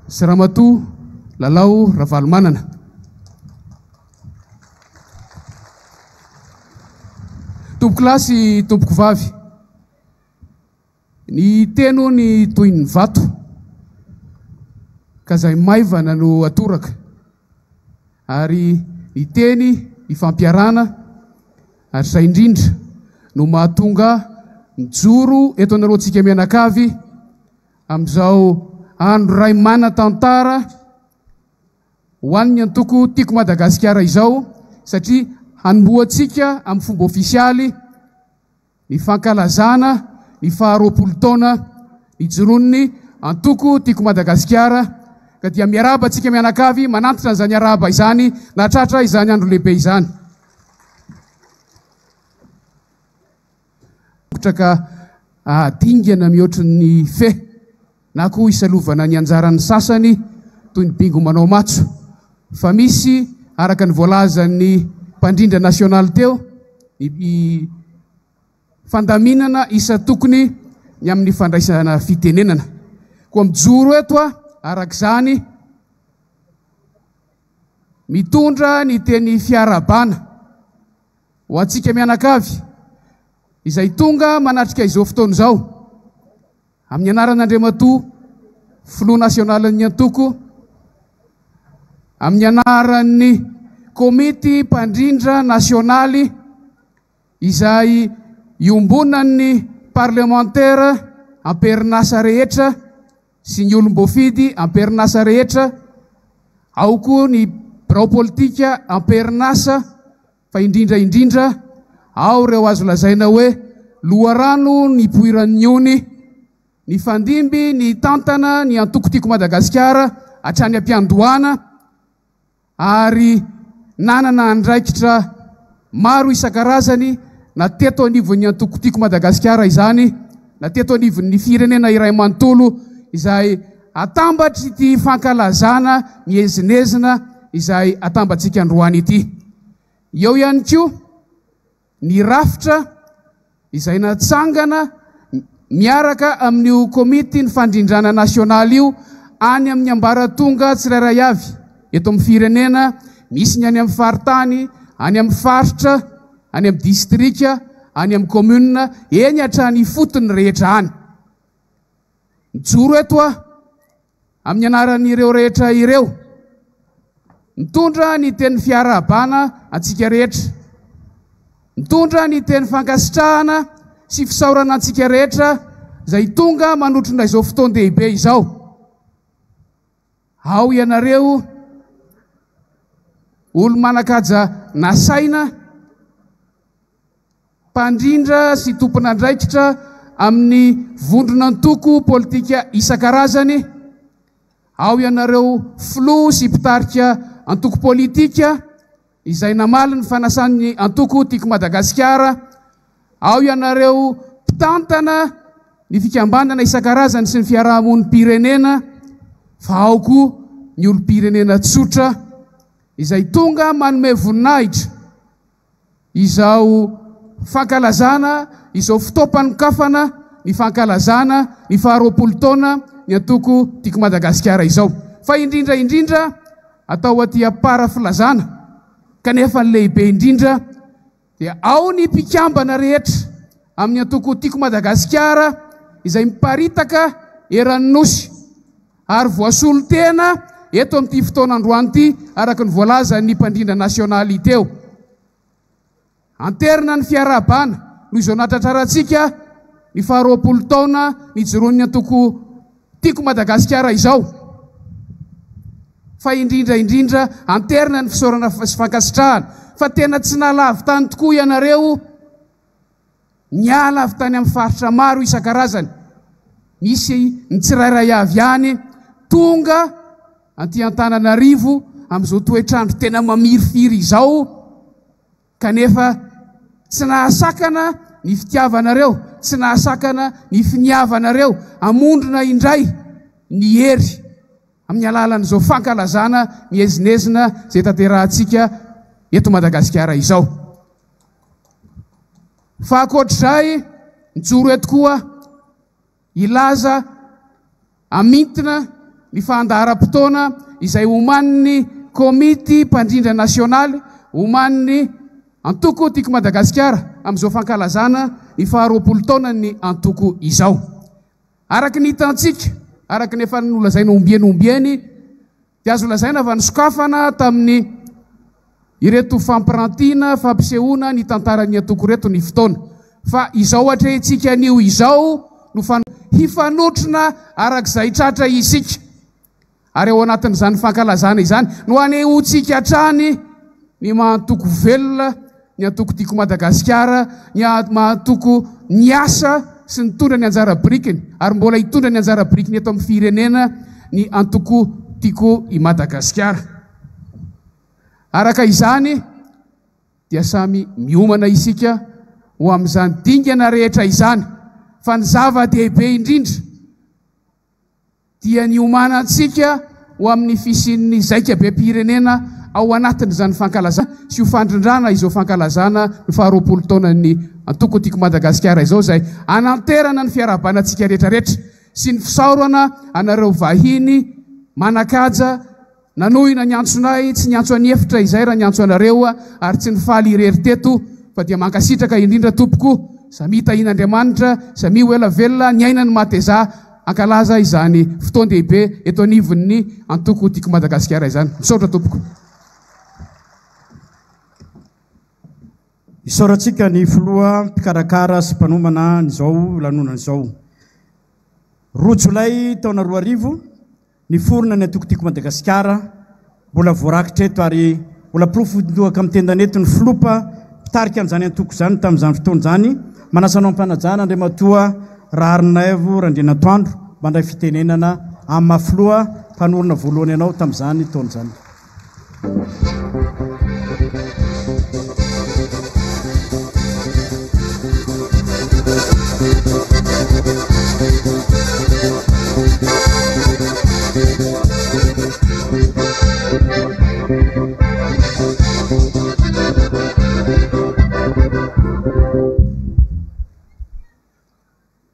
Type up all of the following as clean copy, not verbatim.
sy Ramatoa Lalao Ravalomanana. Tompokolahy sy tompokovavy, ny teny hono toy ny vato ka izay maivana no atoraka ary ny teny ifampiarahana ary izay indrindra no mahatonga mijoro eto analoantsika mianakavy amin'izao andro iray manan-tantara ho an'ny antoko Tiako Madagasikara izao satria hanombohantsika amin'ny fomba ofisialy ny fankalazana ny faharoapolo taona nijoroan'ny antoko Tiako Madagasikara ka dia miarahaba antsika mianakavy manantitra an'izany arahaba izany nahatratra izany andro lehibe izany. Ka dingana mihoatry ny fe na koa isalovana ny anjaran'ny sasany toy ny bingo manao matso fa misy araka ny voalazan'ny mpandrindra nasionaly teo ny fandaminana isan-tokony ny amin'ny fandraisana fitenenana. Koa mijoro eto aho araka izany mitondra ny teny fiarahabana Ho antsika mianakavy izay tonga manatrika izao fotoana izao, amin'ny anaran'Andriamatoa Filoha Nasionalin'ny Antoko, amin'ny anaran'ny Komity Mpandrindra Nasionaly izay iombonan'ny parlemantera am-perinasa rehetra sy ny olom-boafidy am-perinasa rehetra, ao koa ny birao politika am-perinasa, Fa indrindra indrindra, ao ireo azo lazaina hoe loharano nipoiran'ny ony, nifandimby nitantana ny antoko Tiako Madagasikara hatrany am-piandohana ary nanana andraikitra maro isan-karazany na teto anivon'ny antoko Tiako Madagasikara izany na teto anivon'ny firenena iray manontolo izay atambatr'ity fankalazana miezinezina izay atambatsika androany ity. Eo ihany koa ny rafitra izay natsangana miaraka amin'io komity ny fandrindrana nasionaly io any amin'ny ambaratonga tsirairay avy eto amin'ny firenena, misy ny any amin'ny faritany, any amin'ny faritra, any amin'ny distrika, any amin'ny commune, eny hatrany ifotony rehetra any. Mijoro eto aho amin'ny anaran'ireo rehetra ireo, mitondra ny teny fiarahabana antsika rehetra, mitondra ny teny fankasitrahana sy fisaorana antsika rehetra izay tonga manotrona izao fotoan-dehibe izao. Ao ianareo olo-manan-kaja nasaina, mpandrindra sy tompon'andraikitra amin'ny vondron'antoko politika isan-karazany, ao ianareo filoha sy mpitarika antoko politika izay namaly ny fanasan'ny antoko Tiako Madagasikara, ao ianareo mpitantana ny fikambanana isan-karazany sy ny fiarahamonim-pirenena, fa ao koa ny olom-pirenena tsotra izay tonga manome voninahitra Izao fankalazana izao fotoam-panokafana ny fankalazana ny faharoapolo taona ny antoko Tiako Madagasikara izao. Fa indrindra indrindra atao aty am-para filazana kanefa ny lehibe indrindra dia ao ny mpikambana rehetra amin'ny antoko Tiako Madagasikara izay miparitaka eran'ny Nosy ary voasolo tena eto amin'ity fotoana androany ity araka ny voalazan'ny mpandrindra nasionaly teo. Anterina ny fiarahabana noho izao nahatratrarantsika ny faharoapolo taona nijoroan'ny antoko Tiako Madagasikara izao. Fa indrindra indrindra anterina ny fisaorana sy fankasitrahana fa tena tsy nahalavo-tany tokoa ianareo Niala avy tany amin'ny faritra maro isan-karazany, misy ny tsirairay avy any tonga aty Antananarivo amin'izao toetr'andro tena mamirifiry izao, kanefa tsy nahasakana ny fitiavanareo, tsy nahasakana ny finiavanareo hamondrona indray ny hery amin'ny alalan'izao fankalazana miezinezina izay tanterahantsika eto Madagasikara izao. Fa ankoatr'izay, mijoro eto koa hilaza hamintina ny fandaharam-potoana izay omanin'ny Komity mpandrindra nasionaly, omanin'ny Antoko Tiako Madagasikara amin'izao fankalazana ny faharoapolo taonan'ny antoko izao. Araka ny hitantsika, araka ny efa nolazaina ombieny ombieny, dia azo lazaina fa nisokafana tamin'ny ireto fampirantiana, fampisehoana ny tantaran'ny antoko ireto ny fotoana. Fa izao atrehintsika anio izao no fan hifanotrona arak'izay tratra isika. Ary ao anatin'izany fankalazana izany no hanehoantsika hatrany ny maha antoko velona ny antoko Tiako Madagasikara, ny maha antoko niasa sy nitondra ny anjara birikiny ary mbola hitondra ny anjara birikiny eto amin'ny firenena ny antoko Tiako i Madagasikara. Araka izany dia samy miomana isika ho amin'izany dingana rehetra izany fa ny zava-dehibe indrindra dia ny hiomanantsika ho amin'ny fisian'ny zaikabem-pirenena ao anatin'izany fankalazana sy ho fandrindrana izao fankalazana ny faharoapolo taonan'ny Antoko Tiako Madagasikara izao izay hananterana ny fiarahabana antsika rehetrarehetra sy ny fisaorana anareo vahiny manan-kaja Nanohina ny antsonay, tsy niantso an'efitra izay raha niantso anareo ary tsy nifaly irery teto fa dia mankasitraka indrindra tompoko, samia tahian'Andriamanitra, samia ho ela velona, niaina ny matezà hankalaza izany fotoan-dehibe eto anivon'ny antoko Tiako Madagasikara izany. Misaotra tompoko. Isaorantsika ny filoha mpikarakara sy mpanomana an'izao lanonana izao. Roa jolay taona 2000, Niforona ny antoko Tiako Madagasikara, mbola voarakitra eto ary mbola porofon-dohaka amin'ny tendany eto ny filoha mpitarika an'izany antoko izany tamin'izany fotoana izany. Manasa anao am-panajana Andriamatoa Raharinaivo Randrianantoandro mba handray fitenenana amin'ny maha filoha mpanorina voalohany anao tamin'izany taona izany.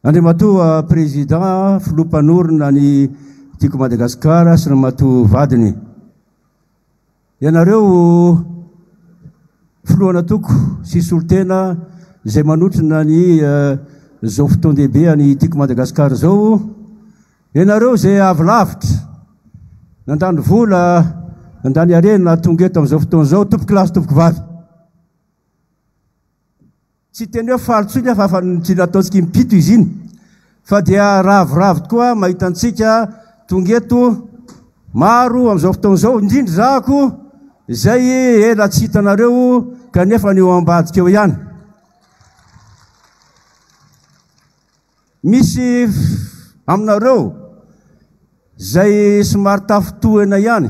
Andriamatoa Président, Filoha mpanorina ny Tiako Madagasikara sy Ramatoa vadiny. Ianareo filohan'antoko sy solontena izay manotrona ny izao fotoan-dehibe any Tiako Madagasikara izao, ianareo izay avy lavitra, nandany vola, nandany harena tonga eto amin'izao fotoana izao, tompokolahy sy tompokovavy. Tsy hiteny hoe faly intsony aho fa efa tsy nataontsika impito izy iny fa dia ravoravo tokoa aho mahita antsika tonga eto maro amin'izao fotoana izao, indrindra zahako izay ela tsy hitanareo kanefa ny eo ambadika eo ihany. Misy aminareo izay somary tafintohina ihany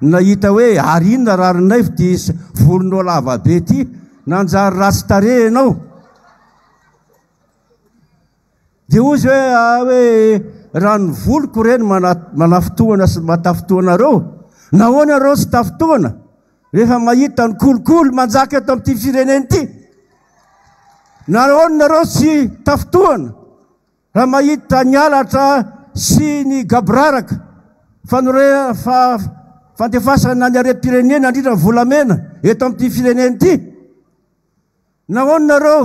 nahita hoe ary inona Raharinaivo ity volonao lava be ity, nanjary ratsy tarehy ianao. Dia hoy izy hoe, ah, hoe raha ny voloko ireny manafintohina sy mahatafintohina anareo, nahoana ianareo tsy tafintohina rehefa mahita ny kolikoly manjaka eto amin'ity firenena ity? Nahoana nareo tsy tafintohina raha mahita ny halatra sy ny gaboraraka, fanore fa fandefasana ny harem-pirenena indrindra ny volamena eto amin'ity firenena ity? Nahoana nareo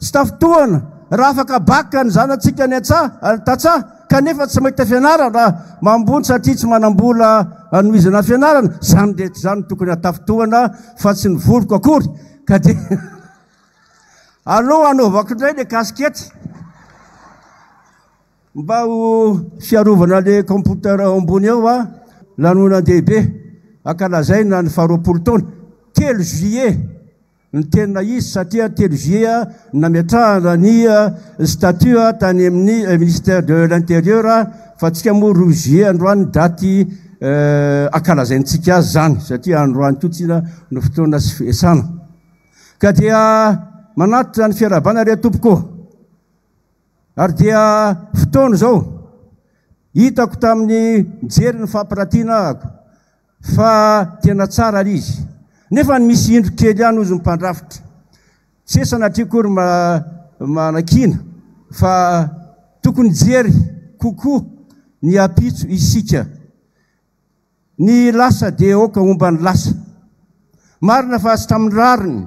tsy tafintohina raha afaka bac ny zanatsika any an-tsaha, any tantsaha, kanefa tsy mahita fianarana mambony satria tsy manam-bola hanohizana fianarana? Izany rehetra izany no tokony hatafintohina fa tsy ny voloko akory. Ka dia aleo hanaovako indray le casquette mba ho fiarovana le computer ao ambony eo a. Lanonan-dehibe ankalazaina ny faharoapolo taona, telo juillet ny tena izy satria telo juillet nametrahana ny statut tany amin'ny ministère de l'intérieur fa tsika moa roa juillet androany daty ankalazaintsika azy zany satria androany koa tsina no fotoana sy fiasana. Ka dia manatitra ny fiarahabana re tompoko. Ary dia fotoana izao hitako tamin'ny nijery ny fampiratiana ahako fa tena tsara ilay izy. Nefa ny misy indro kely ihany hozy ny mpandrafitra. Tsy hoe sanatria akory manakiana fa tokony hijery kokoa. ny ampitso isika. Ny lasa dia aoka homba ny lasa. Marina fa tsy tamin'ny rariny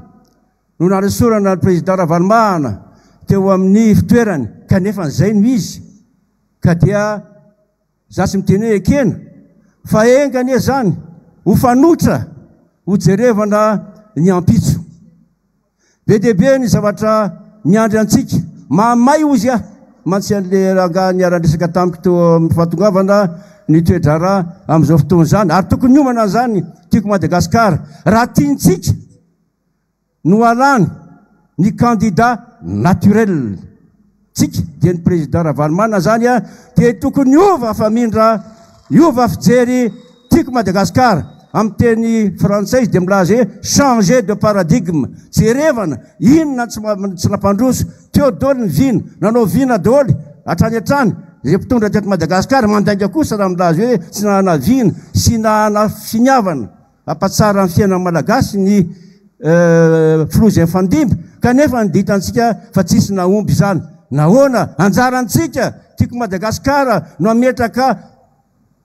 no nanesorana ny Président Ravalomanana teo amin'ny fitoerany kanefa izay no izy ka dia za tsy miteny hoe ekena fa enga anie izany ho fanoitra ho jerevana ny ampitso. Be dia be ny zavatra miandry antsika. Mahamay hozy aho mantsy an'le rangahy niara-niresaka tamiko teo amin'ny fahatongavana ny toe-draharaha amin'izao fotoana izany. Ary tokony hiomana an'izany Tiako Madagasikara. Raha tiantsika no halany ny candidat naturel tsika dia ny président Ravalomanana zany dia tokony hiova famindra, hiova fijery Tiako Madagasikara. Amin'ny teny frantsay izy dia milaza hoe changer de paradigme, jerevana inona tsy nampandroso, teo daholo ny vina, nanao vina daholo hatrany hatrany izay mpitondra teto Madagasikara, mandainga kosa raha milaza hoe tsy nanana vina sy nanana finiavana. Hampatsara ny fiainan'ny Malagasy ny filoha izay mifandimby kanefa ny dia hitantsika fa tsisy nahomby izany. Nahoana? Anjarantsika, Tiako Madagasikara, no hametraka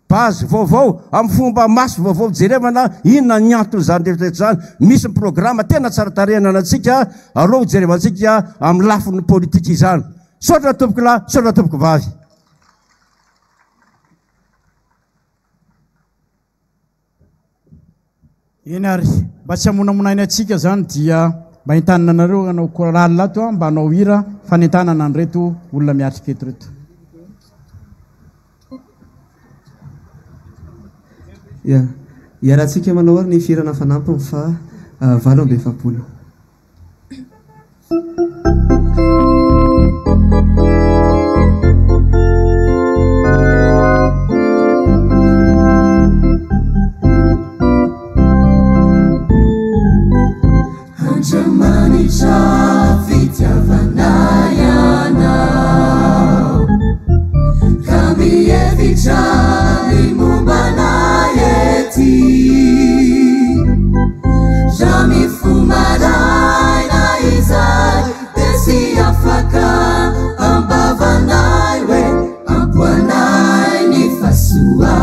base vaovao amin'ny fomba maso vaovao jerevana inona ny anton'izany rehetra rehetra izany. Misy ny programa tena tsara tarehy ananantsika, aleo hojerevantsika amin'ny lafiny politika izany. Misaotra tompokolahy, misaotra tompokovavy. Eny ary, mba tsy hamonamonaina antsika izany dia mba entanina anareo hanao chorale ato an, mba hanao hira fanentanana an'ireto olona miatrika eto ireto. Ya, iarahantsika manao ary ny fihirana fanampiny faha 48. Andriamanitra fitiavana ianao ka mihevitra ny momba anay ety. Raha mifoha maraina izahay dia tsy afaka am-bavanay hoe ampy ho anay ny fahasoavanao.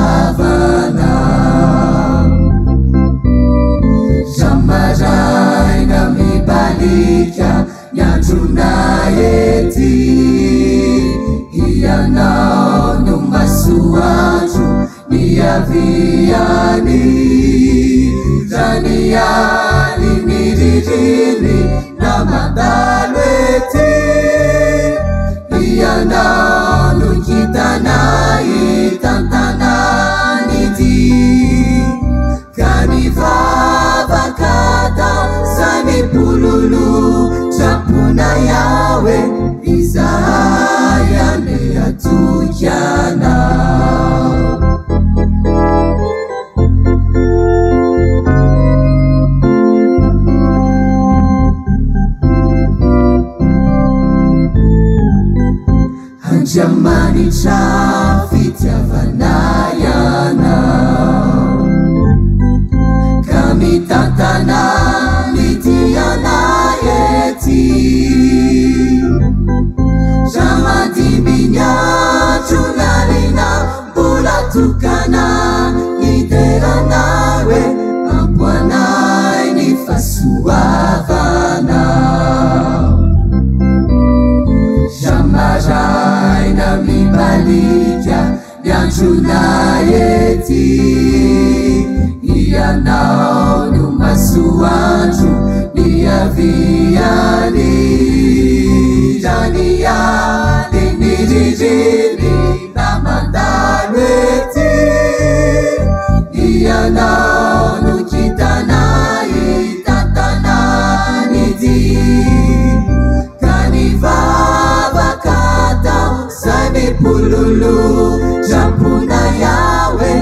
Raha maraina mibaliaka ny andronay ety, Ianao no masoandro Niaviany raha ny alin'ny ririny na mandalo ety, Ianao no kintana hitantana ny dia, ka ny vavaka atao sahy mibololo trampoina Yahweh, izahay anie hatoky Anao. Andriamanitra fitiavana Ianao, ka mitantana ny dianay ety. Raha mandimby ny andro ny alina, mbola tokana hideranay hoe ampy ho anay ny fahasoavanao. Raha maraina mibaliaka ny andronay ety, Ianao no masoandro niaviany. Raha ny alin'ny ririnina mandalo ety, Ianao no kintana hitantana ny dia. Ka ny vavaka atao zay mibololo trampoina Yahweh,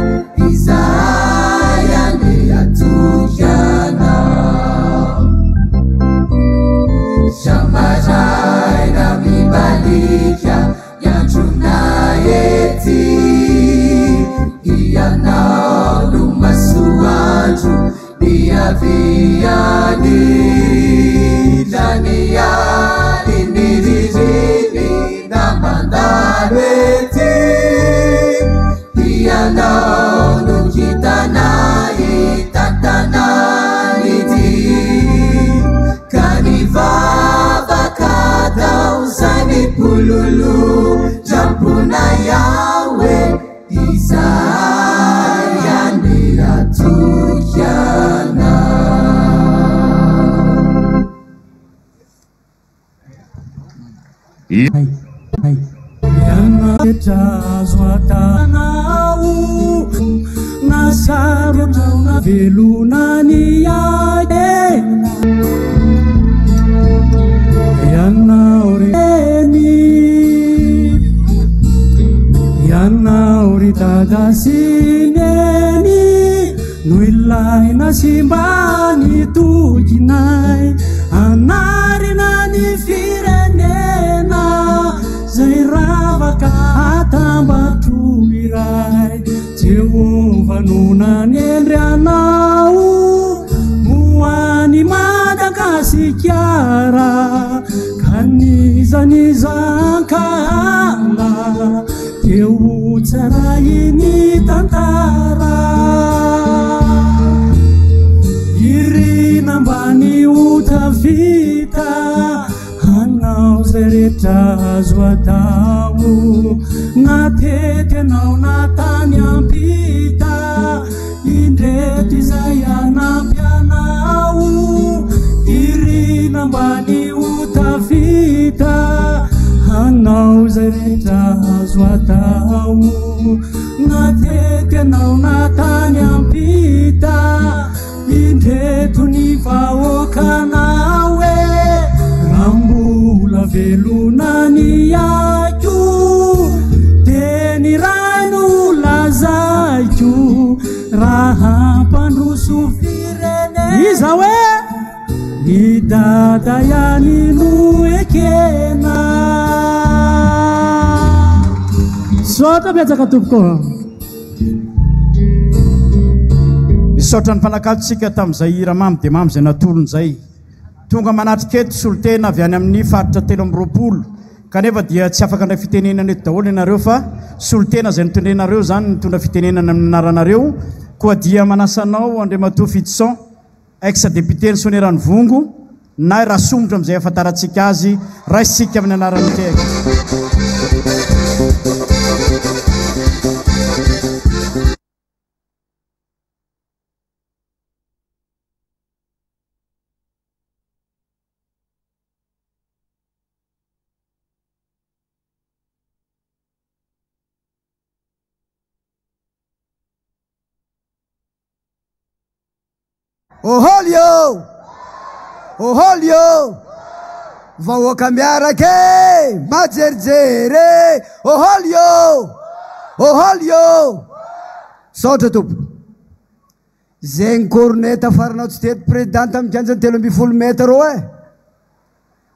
izahay anie hatoky Anao. Raha maraina mibaliaka ny andronay ety, Ianao no masoandro niaviany. Raha ny alin'ny ririnina mandalo ety, Misaotra ny mpanakanto tsika tamin'izay hira mamy dia mamy izay natolony izay. Tonga manatrika eto solontena avy any amin'ny faritra 23 kanefa dia tsy afaka handray fitenenana eto daholo ianareo fa solontena izay notendrenareo izany nitondra fitenenana amin'ny anaranareo koa dia manasa anao Andriamatoa Fidison ex député ny Soanieran'Ivongo na Rasomotra amin'izay ahafantarantsika azy raisintsika amin'ny anaran'ny tehaka. Oholy ô! Oholy ô! Vahoaka miaraka e! Majerijery e! Oholy ô! Oholy ô! Misaotra tompoko. Zegny cornet tafaranao tsy teto président tamin'ny kianjan'ny 13 mètres e!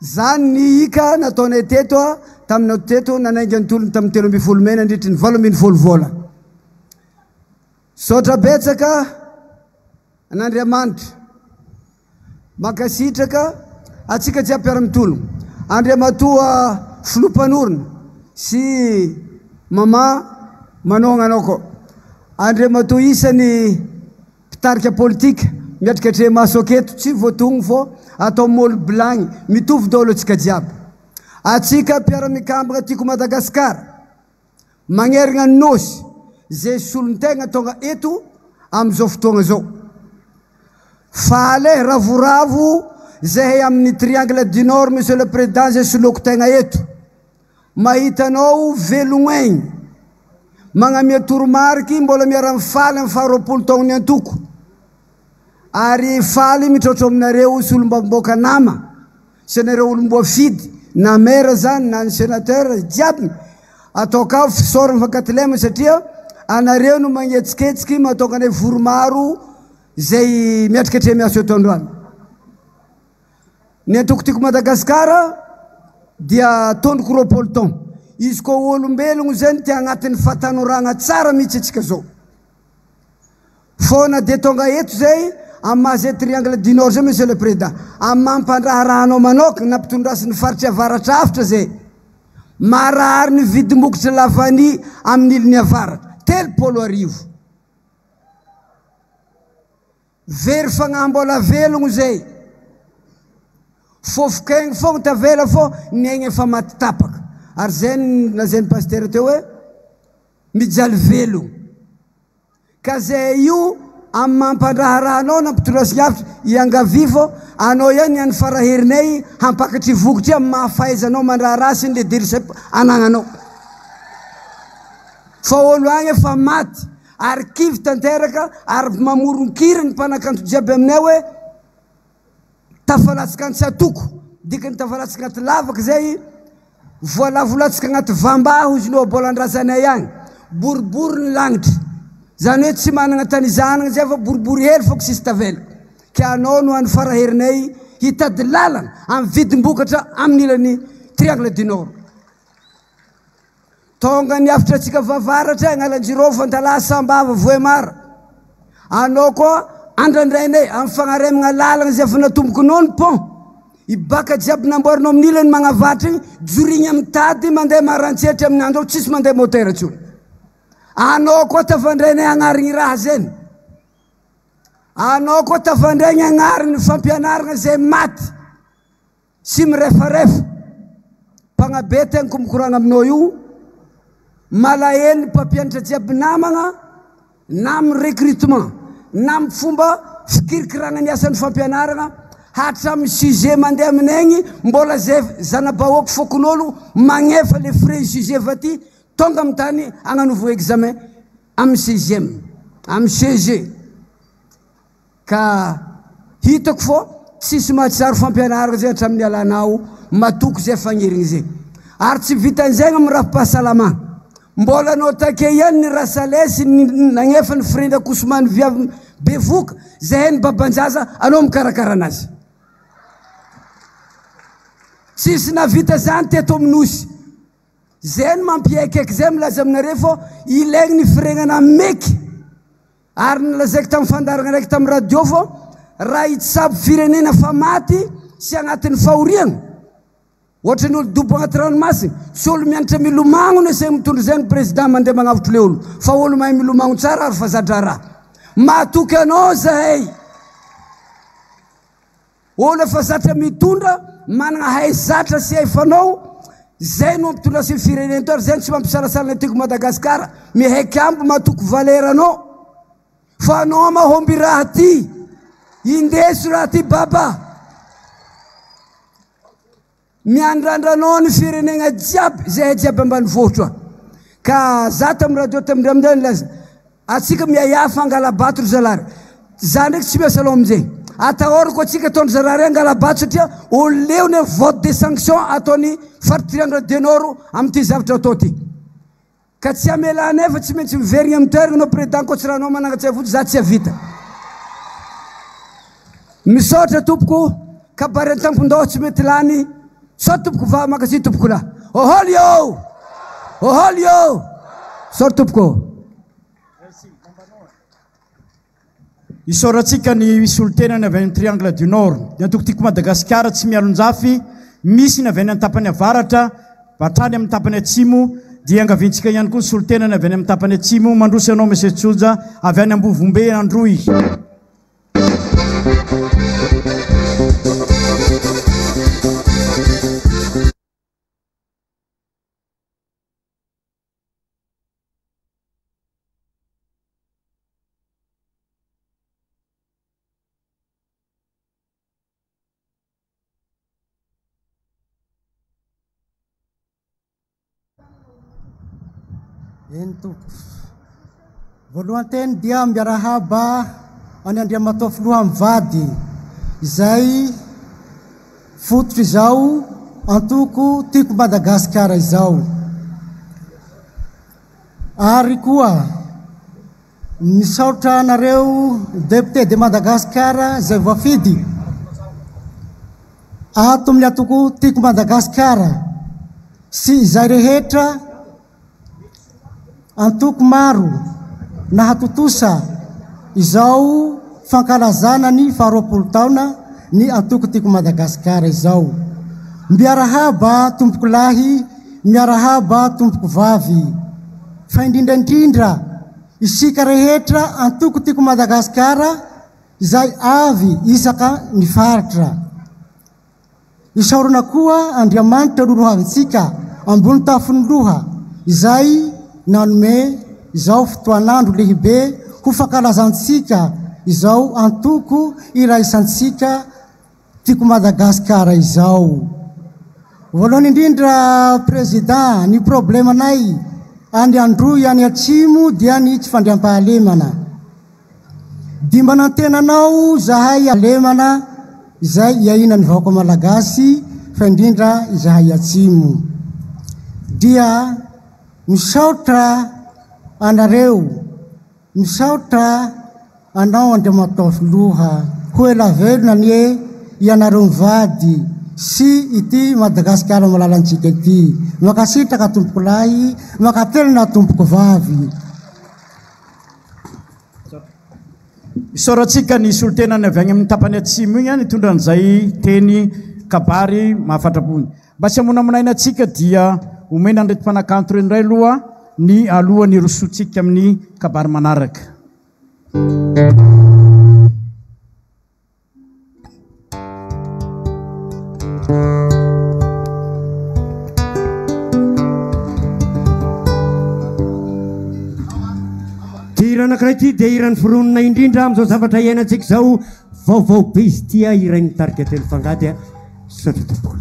Zany ny hika nataonay teto a, taminao teto nanainga ny tolona tamin'ny 13 mai nandritry ny 18 volana. Misaotra betsaka an'Andriamanitra. Mankasitraka antsika jiaby mpiara-mitolona. Andriamatoa Filoha mpanorina sy Mama manohagna anao koa. Andriamatoa isany mpitarika politika miatrika atremaso aketo tsy voatogno fô atao môly bilagny mitovy daholo antsika jiaby. Atsika mpiara-mikambagna tiako Madagasikara. Magnerigna ny Nosy ze solontegna tonga eto amizao fotoagna zao. Faly e, ravoravo zahay amin'ny Triangle du Nord Monsieur le Président ze soloako tegna eto. Mahita anao velogno aigny. Magnamia toromariky mbola miara-mifaly amin'ny faha 20 taogn'ny antoko. Ary faly mitraotra aminareo solombavambahoaka nama sy anareo olom-boafidy na maire zany na ny sénateur jiaby atao ka fisaorana fankatilema satria anareo no magnetsiketsiky mahatonga anay vory maro izay miatrika hatreo miasa eto androany. Ny antoko Tiako Madagasikara dia tondroko 20 taona. Izy koa olombelogno zany ty agnatin'ny fahatanoragna tsara mihitsy antsika zao. Fô na dia tonga eto zay amin'ny maha zay Triangle du Nord zay Monsieur le Président, amin'ny maha mpandraharahanao manokana na mpitondrasin'ny faritry avaratra afitra zay, marary ny vidim-bokotry lavania amin'ny iliny avaratra, 1030. Very fagnahy mbola velogno zay. Fofok'aigny fogna tavela fô ny aigny efa maty tapaka. Ary zay no lazain'ny pasitera teo hoe mijaly velogno. Ka zay io Amin'ny maha mpandraharaha anao na mpitondra sigavitra, iangavia fô anao ihany ny an'ny faraherinay hampakatry vokotry amin'ny maha fahaizanao mandraharaha sy ny leadership anagnanao. Fa olo agny efa maty ary kivy tanteraka ary mamoron-kira ny mpanakanto jiaby aminay hoe Tafalatsaka an-tsatoko, dikany tafalatsaka anaty lavaka zay, voalavo latsaka anaty vamba hozy ny ohabolan-drazanay agny, boribory ny lanitra, zany hoe tsy managna tany izahanagna zay fa boribory hely fôko sisa tavela, ke anao no any faraherinay hitady lalana amin'ny vidim-bokatra amin'ny ilany triangle du nord. Tonga ny hafitra antsika vavaratra Analanjirofo, Antalaha, Sambava, Vohemar. Anao koa andrandrainay amin'ny fagnaremagna lalagna izay efa natombokinao ny pont. I baka jiaby namboarinao amin'ny ilany magnavatra igny, jorigny amin'ny tady mandeha marantsehatra amin'ny andro ao tsisy mandeha moteur intsony. Anao koa tafandrainay hagnarigny raha zegny. Anao koa tafandraigny hagnarigny fampianaragna izay maty. Tsy mirefarefa. Mpagnabe tegna ko mikoragna aminao io, malahelo ny mpampianatra jiaby namagna na amin'ny recrutement na amin'ny fomba fikirikiragna ny asan'ny fampianaragna hatramin'ny sujet mandeha aminay agny mbola zay zana-bahoaka fokon'olo magnefa le frais sujet avy aty tonga amin'ny tany agnanovagna examen amin'ny sixième, amin'ny CEG. Ka hitako fô tsisy mahatsiaro fampianarana zay hatramin'ny nialanao matoky zay fagnirigny zay. Ary tsy vitan'izay amin'ny rafi-pahasalamagna. Mbola anao take ihany ny rasale sy ny nagnefa ny frais d'accouchement ny viavy bevoka zay hainy baban-jaza anao mikarakara anazy. Tsisy nahavita zany teto amin'ny nosy. Zay no mampiaikaiky zay milaza aminareo fô ilaigny ny firegnana meky. Ary nolazaiko tamin'ny fandaharana araiky tamin'ny radio fa raha hitsabo firenena fa maty sy agnatin'ny fahoriana, ohatran'ny olo dobo agnaty ranomasina, tsy olo mianatra milomagno no asainy mitondra izay ny président mandeha magnavotro le olo, fa olo mahay milomagno tsara ary fa za-draharaha. Matoky anao zahay. Olo efa zatra mitondra, managna hay zatra sy hay fanao, zay no ampitondra sy firenena to ary zay no tsy mampisalasala ny tiako Madagascar, mihaiky ambo matoky valeur anao, fa anao mahomby raha ty, indeso raha ty baba. Miandrandra anao ny firenegna jiaby zahay jiaby ambanivohitra ka za tam radio tam amindray nilaza atsika miahiahy fa angalabato ry zalahy za ndraiky tsy miasa aloha amizay atahorako atsika ataondry zalahy rey angalabato satria olo leo ne vote de sanction ataony faritry triangle de nord amity zavatra atao ty Ka tsy hamelanay fa tsy maintsy miverigna amin'ny toeragna anao président koa tsy raha anao manangatsiahy fotsy za tsy havita. Misaotra tompoko, kabary an-tampon-doha tsy mety lany, sao tompoko vavy mankasitraka tompoko lahy. Oholy ô! Oholy ô! Misaotra tompoko. Isaorantsika ny solontenany avy any Triangle du Nord, ny antoko Tiako Madagasikara tsy mialonjafy, misy ny avy any an-tapany avaratra hatrany amin'ny tapany atsimo, dia iangaviantsika ihany koa ny solontenany avy any amin'ny tapany atsimo, mandroso ianao Monsieur Tsoja avy any Ambovombe Androy. Eny tompoko. Voalohan-teny dia miarahaba an'i Andriamatoa Filoha mivady izay fototr' izao antoko Tiako Madagasikara izao. Ary koa misaotra anareo Député de Madagascar izay voafidy ato amin'ny antoko Tiako Madagasikara sy izay rehetra Antoko maro nahatontosa izao fankalazana ny faharoapolo taona ny antoko Tiako Madagasikara izao. Miarahaba tompoko lahy, miarahaba tompoko vavy. Fa indrindra indrindra isika rehetra antoko Tiako Madagasikara izay avy isaka ny faritra. Isaorana koa Andriamanitra rorohavintsika ambony tafon'ny loha izay nanome izao fotoan'andro lehibe ho fankalazantsika izao antoko iraisantsika Tiako Madagasikara izao. Voalohany indrindra Président, ny problemanay any Androy any Atsimo dia ny tsy fandriampahalemana. Dia manantena anao zahay halemana izay iainan'ny vahoaka Malagasy fa indrindra izahay Atsimo. Dia misaotra anareo. Misaotra anao Andriamatoa Filoha, ho ela velona anie ianareo mivady sy ity Madagasikara malalantsika ity. Mankasitraka tompokolahy, mankatelina tompokovavy. Isaorantsika ny solontenany avy any amin'ny tapany atsimo iny nitondra an'izay teny kabary mahafatra-po. Mba tsy hamonamonaina antsika dia omena an'ireto mpanakanto ireo indray aloha ny alohan'ny hirosoantsika amin'ny kabary manaraka. Ity hira anankiray ity dia hira noforonina indrindra amin'izao zavatra iainantsika izao. Vaovao be izy ity, hirain'ny tarika Telo Fangady. Misaotra tompoko.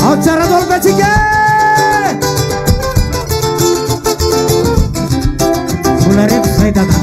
Ao tsara daholo ve tsika e? Mbola reto zay dada.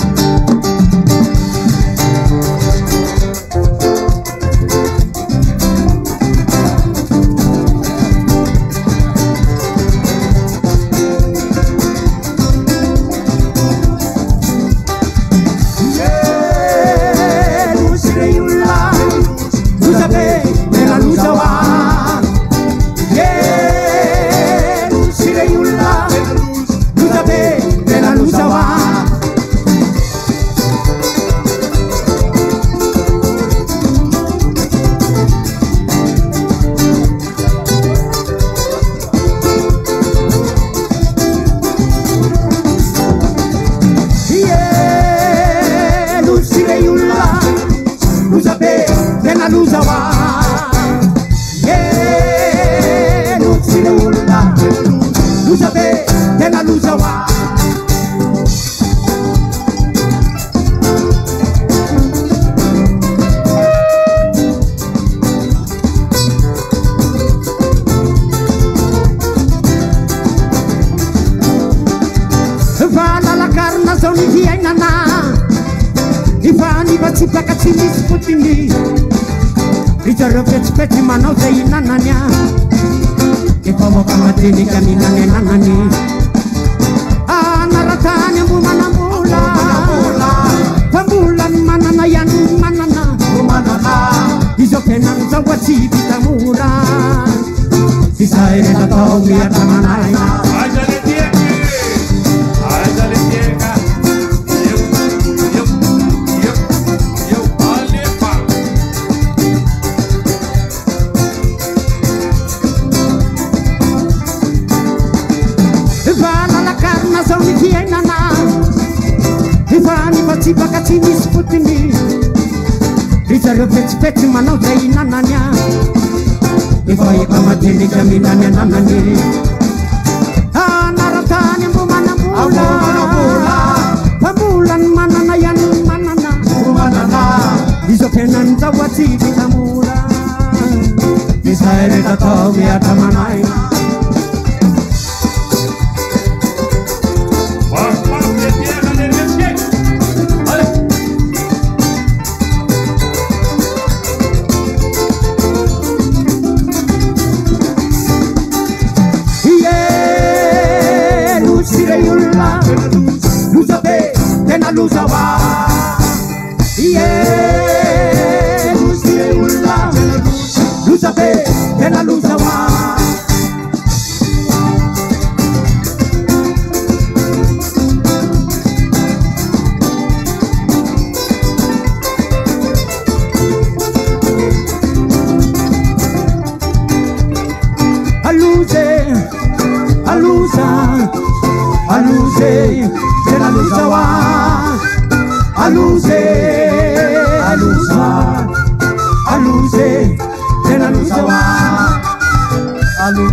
mandalo.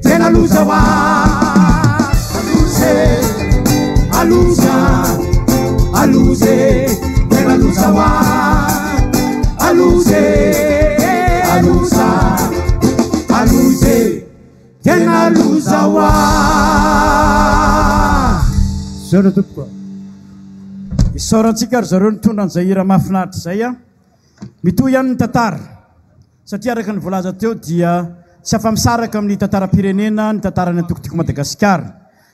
Tena loza hoa, aloza e, aloza, aloza e, tena loza hoa, aloza e, aloza, aloza e, tena loza hoa. Misaotra tompoko a. Isaorantsika ry zareo nitondra an'izay hira mahafinaritra izay a. Mitohy ihany ny tantara. Satria araka ny voalaza teo dia tsy afa-misaraka amin'ny tantaram-pirenena ny tantaran'ny antoko Tiako Madagasikara.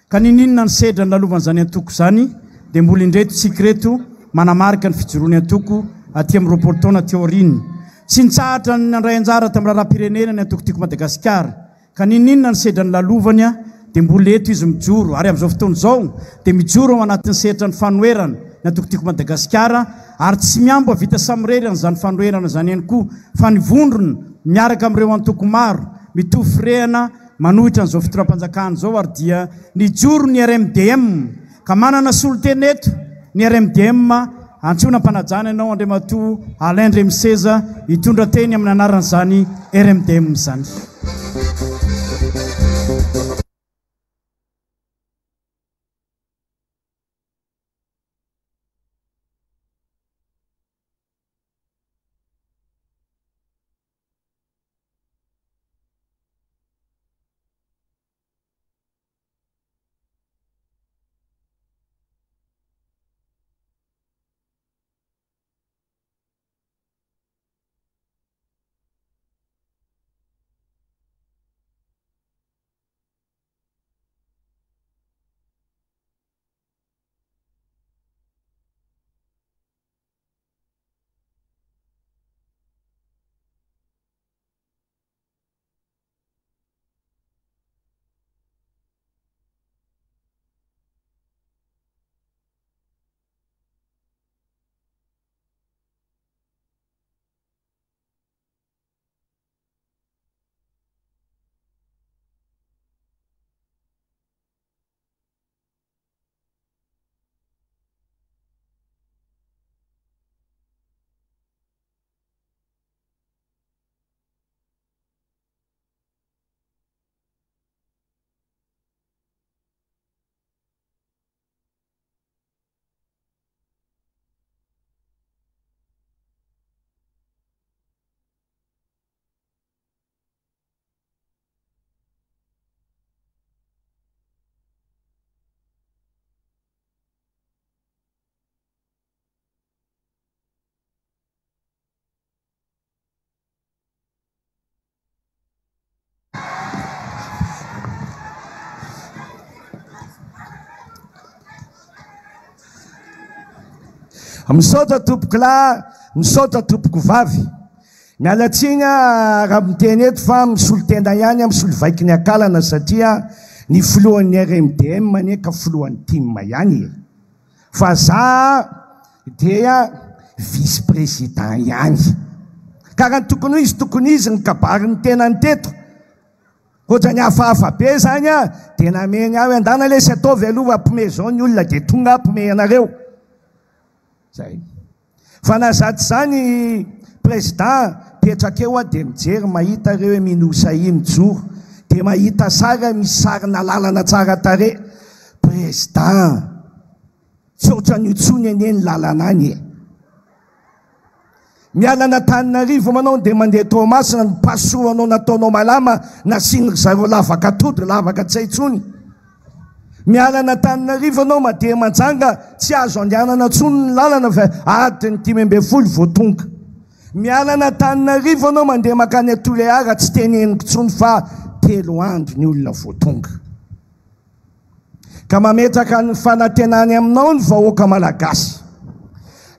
Ka n'inon'inona ny sedra nolalovan'izany antoko izany dia mbola indreto tsika ireto manamarika ny fijoroan'ny antoko aty amin'ny 20 taona aty aoriana. Tsy nitsahatra ny nandray anjara tamin'ny raharaham-pirenena ny antoko Tiako Madagasikara. Ka n'inon'inona ny sedra nolalovany dia mbola eto izy mijoro ary amin'izao fotoana izao dia mijoro ao anatin'ny sehatra ny fanoherana ny antoko Tiako Madagasikara ary tsy mihambo hahavita samirery an'izany fanoherana izany ihany koa fa ny vondrona miaraka amin'ireo antoko maro mitovy firehana manohitra an'izao fitondram-panjakana izao ary dia nijoro ny RMDM Ka manana solontena eto ny RMDM, antsoina am-panajana ianao Andriamatoa Alain Ndremiseza hitondra teny amin'ny anaran'izany RMDM izany. Misaotra tompoko lahy, misaotra tompoko vavy. Miala tsiny aho raha miteny eto fa misolo tena ihany aho, misolo vaiky ny akalana satria ny filohan'ny RMDM anie ka filohan'ny tim ihany e. Fa za dia vice président ihany. Ka raha ny tokony ho izy, tokony izy ny kabary ny tenany teto. Ohatrany hafahafa be zany a, dia nameny ahy hoe andana lesy ataovy aloha ampime zao ny olona dia tonga ampime anareo. Zay. Fa na za tsy zany président petraka eo aho dia mijery mahita reo hoe mino sahia mijoro dia mahita sary aho misy sarina lalana tsara tarehy. Président, tsy ohatran'io tsony anie ny lalana any e. Miala an'Antananarivo manao dia mandeha Toamasina ny pasohanao nataonao malama nasian'ry zareo lavaka atody lavaka tsy hay tsony. Miala an'Antananarivo anao madeha Majanga tsy azo andehanana tsony ny lalana fa adiny 15 vao tonga. Miala an'Antananarivo anao mandeha makany Tulear tsy teneniko tsony fa telo andro ny olona vao tonga. Ka mametraka ny fanantenany aminao ny vahoaka Malagasy.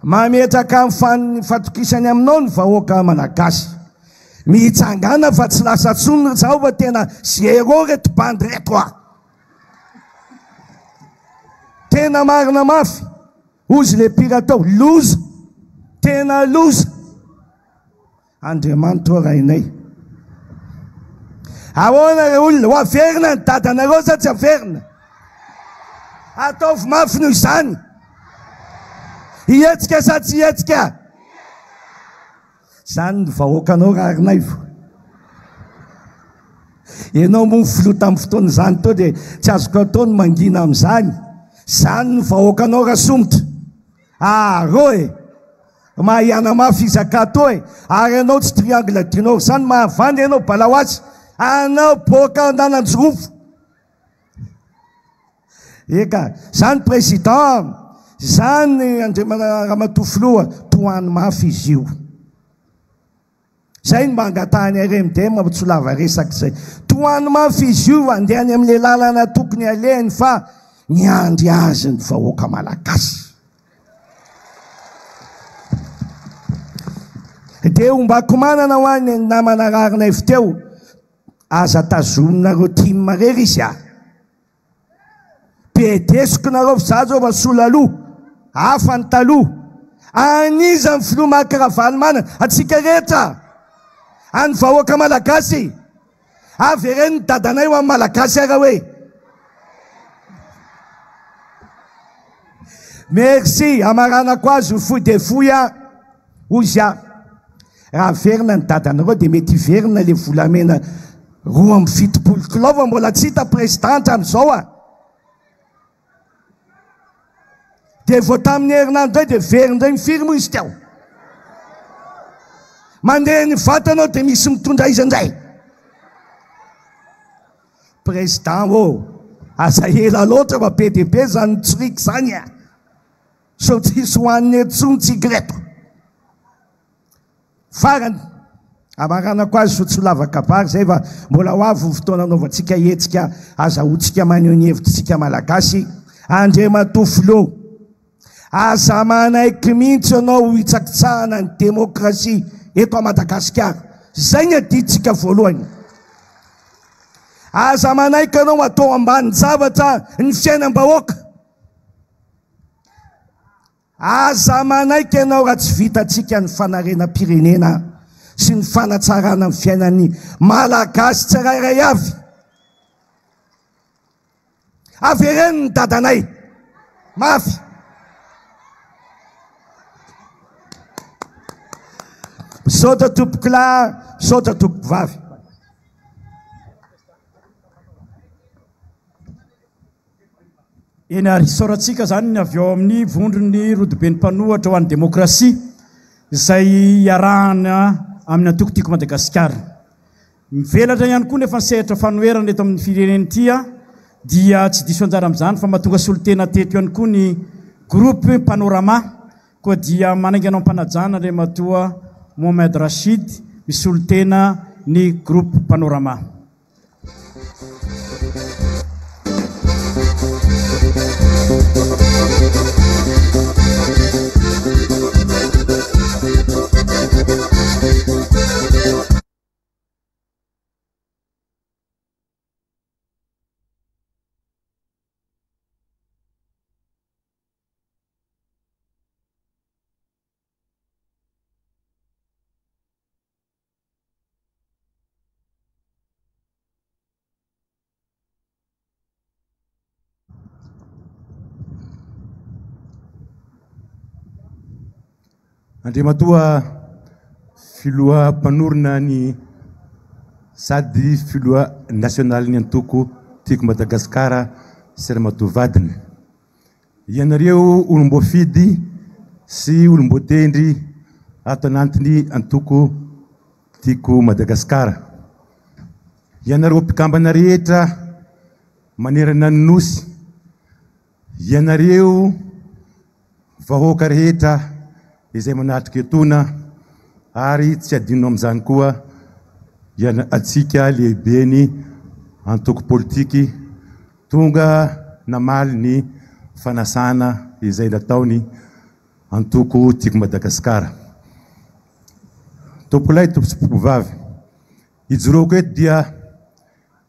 Mametraka ny fatokisany aminao ny vahoaka Malagasy. Mitsangàna fa tsy lasa tsony ry zaho fa tena zéro reto bandy reto a! Tena marina mafy, hozy le mpihira tao, loza! Tena loza! Andriamanitra ô Rainay. Ahoana re olona, ho averina ny dadanareo sa tsy averina? Ataovy mafy noho izany. Hihetsika sa tsy hihetsika? Zany ny vahoakanao Raharinaivo. Ianao moa ny filoha tamin'ny fotoana izany teo dia tsy azoko atao ny mangina amin'izany. Zany ny vahoakanao Rasomotra. Arô e! Mahay hanamafy izy akato e! Ary ianao tsy triangle du nord zany mahavandy ianao balaoasy. Anao boaka Antananjirofo. Eka, zany président, zany Andriamana Ramatoa Filoha, tohano mafy izy io. Zay no mba angatahan'ny RMDM tsy ho lava resaka izay. Tohano mafy izy io handeha any amin'ilay lalana tokony alehany fa miandry azy ny vahoaka malagasy. Dia ombako manana ho an'ny namana Raharinaivo teo, aza tazominareo tim irery izy a! Bedesiko nareo fa za zao fa sola loha, hafa ny taloha. An'iza ny filoha Marc Ravalomanana? Antsika rehetra! An'ny vahoaka malagasy! Avereno ny dadanay ho an'ny malagasy ara hoe! Merci, hamaranako azy ho fohy dia fohy a! Hozy aho, raha averina ny dadanareo dia mety hiverina le volamena 72 kilao fa mbola tsy hita président hatramin'izao a! Dia vao tamin'ny herinandro indray dia very indray ny firy moa izy teo? Mandeha ny vatanao dia misy mitondra iza indray? Président ô, aza ela loatra fa be dia be izany mitsoriaka izany a! Sao tsisy hohanina eto tsony tsika reto. Farany, amaranako azy so tsy ho lava kabary zay fa mbola ho avy ny fotoana anaovantsika hetsika azahoantsika maneho ny hevitritsika Malagasy. Andriamatoa Filoha, aza manaiky mihitsy ianao ho hitsakitsahana ny demokrasia eto a Madagasikara. Zay ny adidintsika voalohany. Aza manaiky ianao atao ambanin-javatra ny fiainam-bahoaka. Aza manaiky ianao raha tsy vitantsika ny fanarenam-pirenena sy ny fanatsarana ny fiainan'ny Malagasy tsirairay avy. Avereno ny dadanay. Mafy. Misaotra tompokolahy, misaotra tompokovavy. Eny ary, isaorantsika izany ny avy ao amin'ny vondron'ny Rodoben'ny Mpanohatra ho an'ny Demokrasia izay iarahana amin'ny antoko Tiako Madagasikara. Mivelatra ihany koa nefa ny sehatra fanoherana eto amin'ny firenena ity dia tsy diso anjara amin'izany fa mahatonga solontena teto ihany koa ny Groupe Panorama koa dia manainga anao am-panajana Andriamatoa Mohamed Rachid misolo tena ny Groupe Panorama. Andriamatoa Filoha mpanorina ny sady Filoha nasionalin'ny antoko Tiako Madagasikara sy Ramatoa vadiny. Ianareo olom-boafidy sy olom-boatendry ato anantin'ny antoko Tiako Madagasikara. Ianareo mpikambana rehetra manerana ny Nosy, ianareo vahoaka rehetra izay manatrika etoana ary tsy adino amin'izany koa antsika lehiben'ny antoko politiky tonga namaly ny fanasana izay nataony antoko Tiako Madagasikara. Tompokolahy, tompokovavy, ijoroako eto dia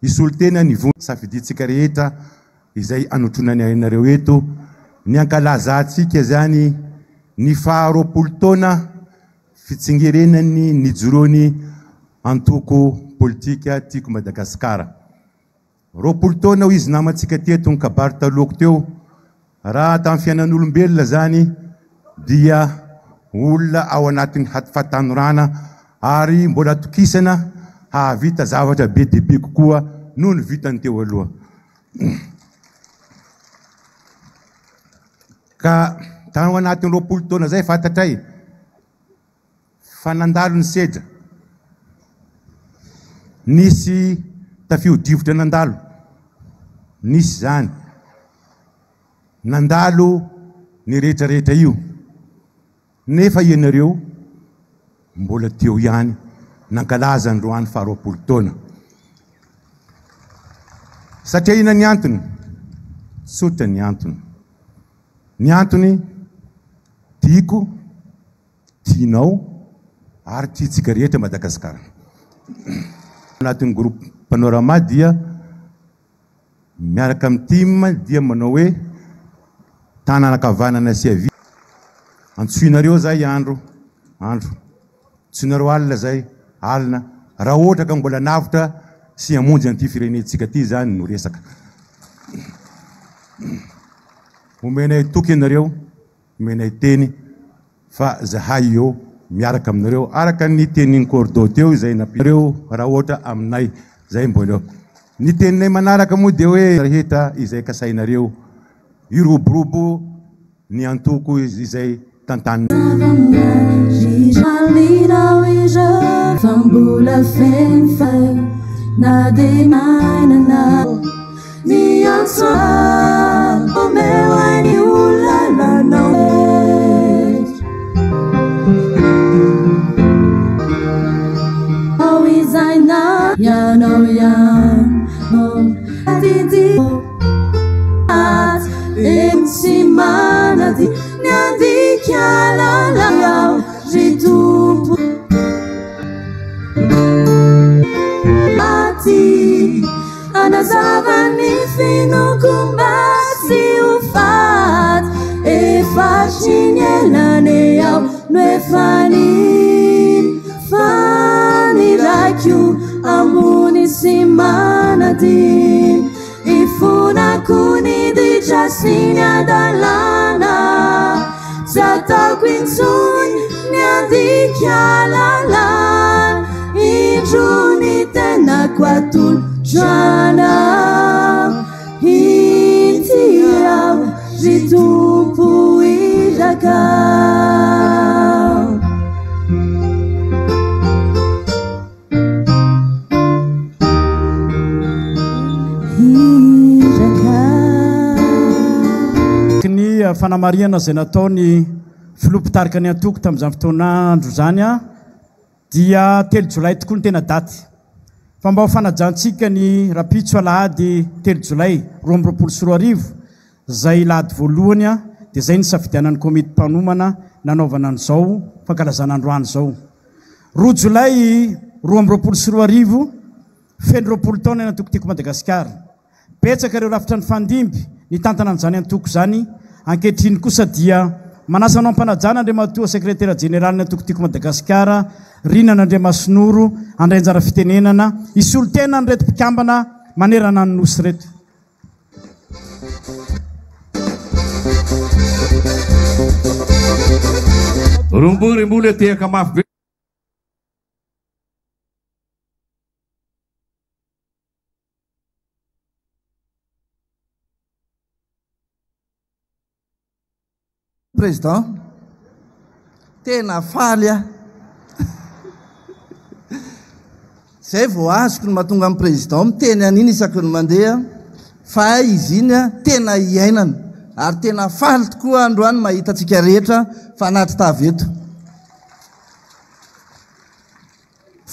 hisolo tena ny vondrona safidintsika rehetra izay anotronany anareo eto ny ankalazantsika izany ny faha 20 taona fitsingerenan'ny nijoroany. antoko politika Tiako Madagasikara. 20 taona hoy izy namantsika teto ny kabary talohako teo, raha tamin'ny fiainan'olombelona izany dia olona ao anatin'ny fahatanorana ary mbola atokisana hahavita zavatra be dia be kokoa noho ny vitany teo aloha. Ka tao anatin'ny 20 taona izay fantatray fa nandalo ny sedra, nisy tafio-drivotra nandalo, nisy izany, nandalo ny rehetra rehetra io, nefa ianareo mbola teo ihany nankalaza androany faha 20 taona. Satria inona ny antony? Tsotra ny antony. Ny antony tiako, tianao ary tiantsika rehetra Madagasikara. Anatin'ny groupe Panorama dia miaraka amin'ny team dia manao hoe tanana ankavanana sy havia. Antsoinareo zay andro, andro. Antsoinareo alina zay, alina. Raha ohatra ka mbola navotra sy hamonjy an'ity firenentsika ity izany no resaka. Omenay toky ianareo, omenay teny fa zahay eo miaraka aminareo araka ny tenin'i Cordo teo izay nampianareo raha ohatra aminay zay mbola eo. Ny teninay manaraka moa dia hoe rehetra izay kasainareo hiroborobo ny antoko izay tantanina. Ny fanamarihana izay nataon'ny filoha mpitarika ny antoko tamin'izany fotoana andro izany dia 3 jolay tokoa ny tena daty. Fa mba ho fanajantsika ny rapitso alahady 3 jolay 2022 izay lahady voalohany dia izay nisafidianan'ny komity mpanomana nanaovana an'izao fankalazana androany izao. 2 jolay 2022, feno 20 taona ny antoko Tiako Madagasikara. Betsaka ireo rafitra nifandimby nitantana an'izany antoko izany. Ankehitriny kosa dia manasa anao am-panajana Andriamatoa Sekretera Jeneralin'ny Antoko Tiako Madagasikara, Rinana Andriamasinoro, handray anjara fitenenana, hisolo tena an'ireto mpikambana manerana ny Nosy ireto. Rombo ry mbola tehaka mafy be. Président, tena faly aho. Zay vao azoko ny mahatonga ny président miteny an'iny isaky ny mandeha fa hay izy iny tena iainana ary tena faly tokoa androany mahita antsika rehetra fa anaty tavy eto.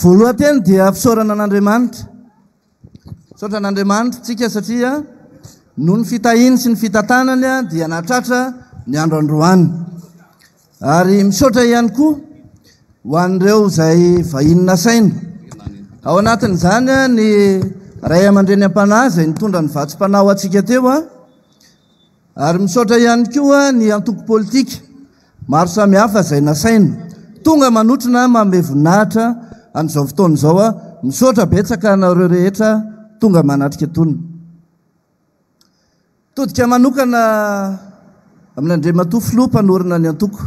Voalohan-teny dia fisaorana an'Andriamanitra. Misaotra an'Andriamanitra tsika satria noho ny fitahiany sy ny fitantanany dia nahatratra ny andro androany. Ary misaotra ihany koa ho an'ireo izay vahiny nasaina. Ao anatin'izany ny ray aman-dreny am-panahy izay nitondra ny vatsim-panahy ho antsika teo. Ary misaotra ihany koa ny antoko politika maro samihafa izay nasaina tonga manotrona manome voninahitra an'izao fotoana izao. Misaotra betsaka anareo rehetra tonga manatrika tony. Todika manokana amin'Andriamatoa Filoha mpanorina ny antoko.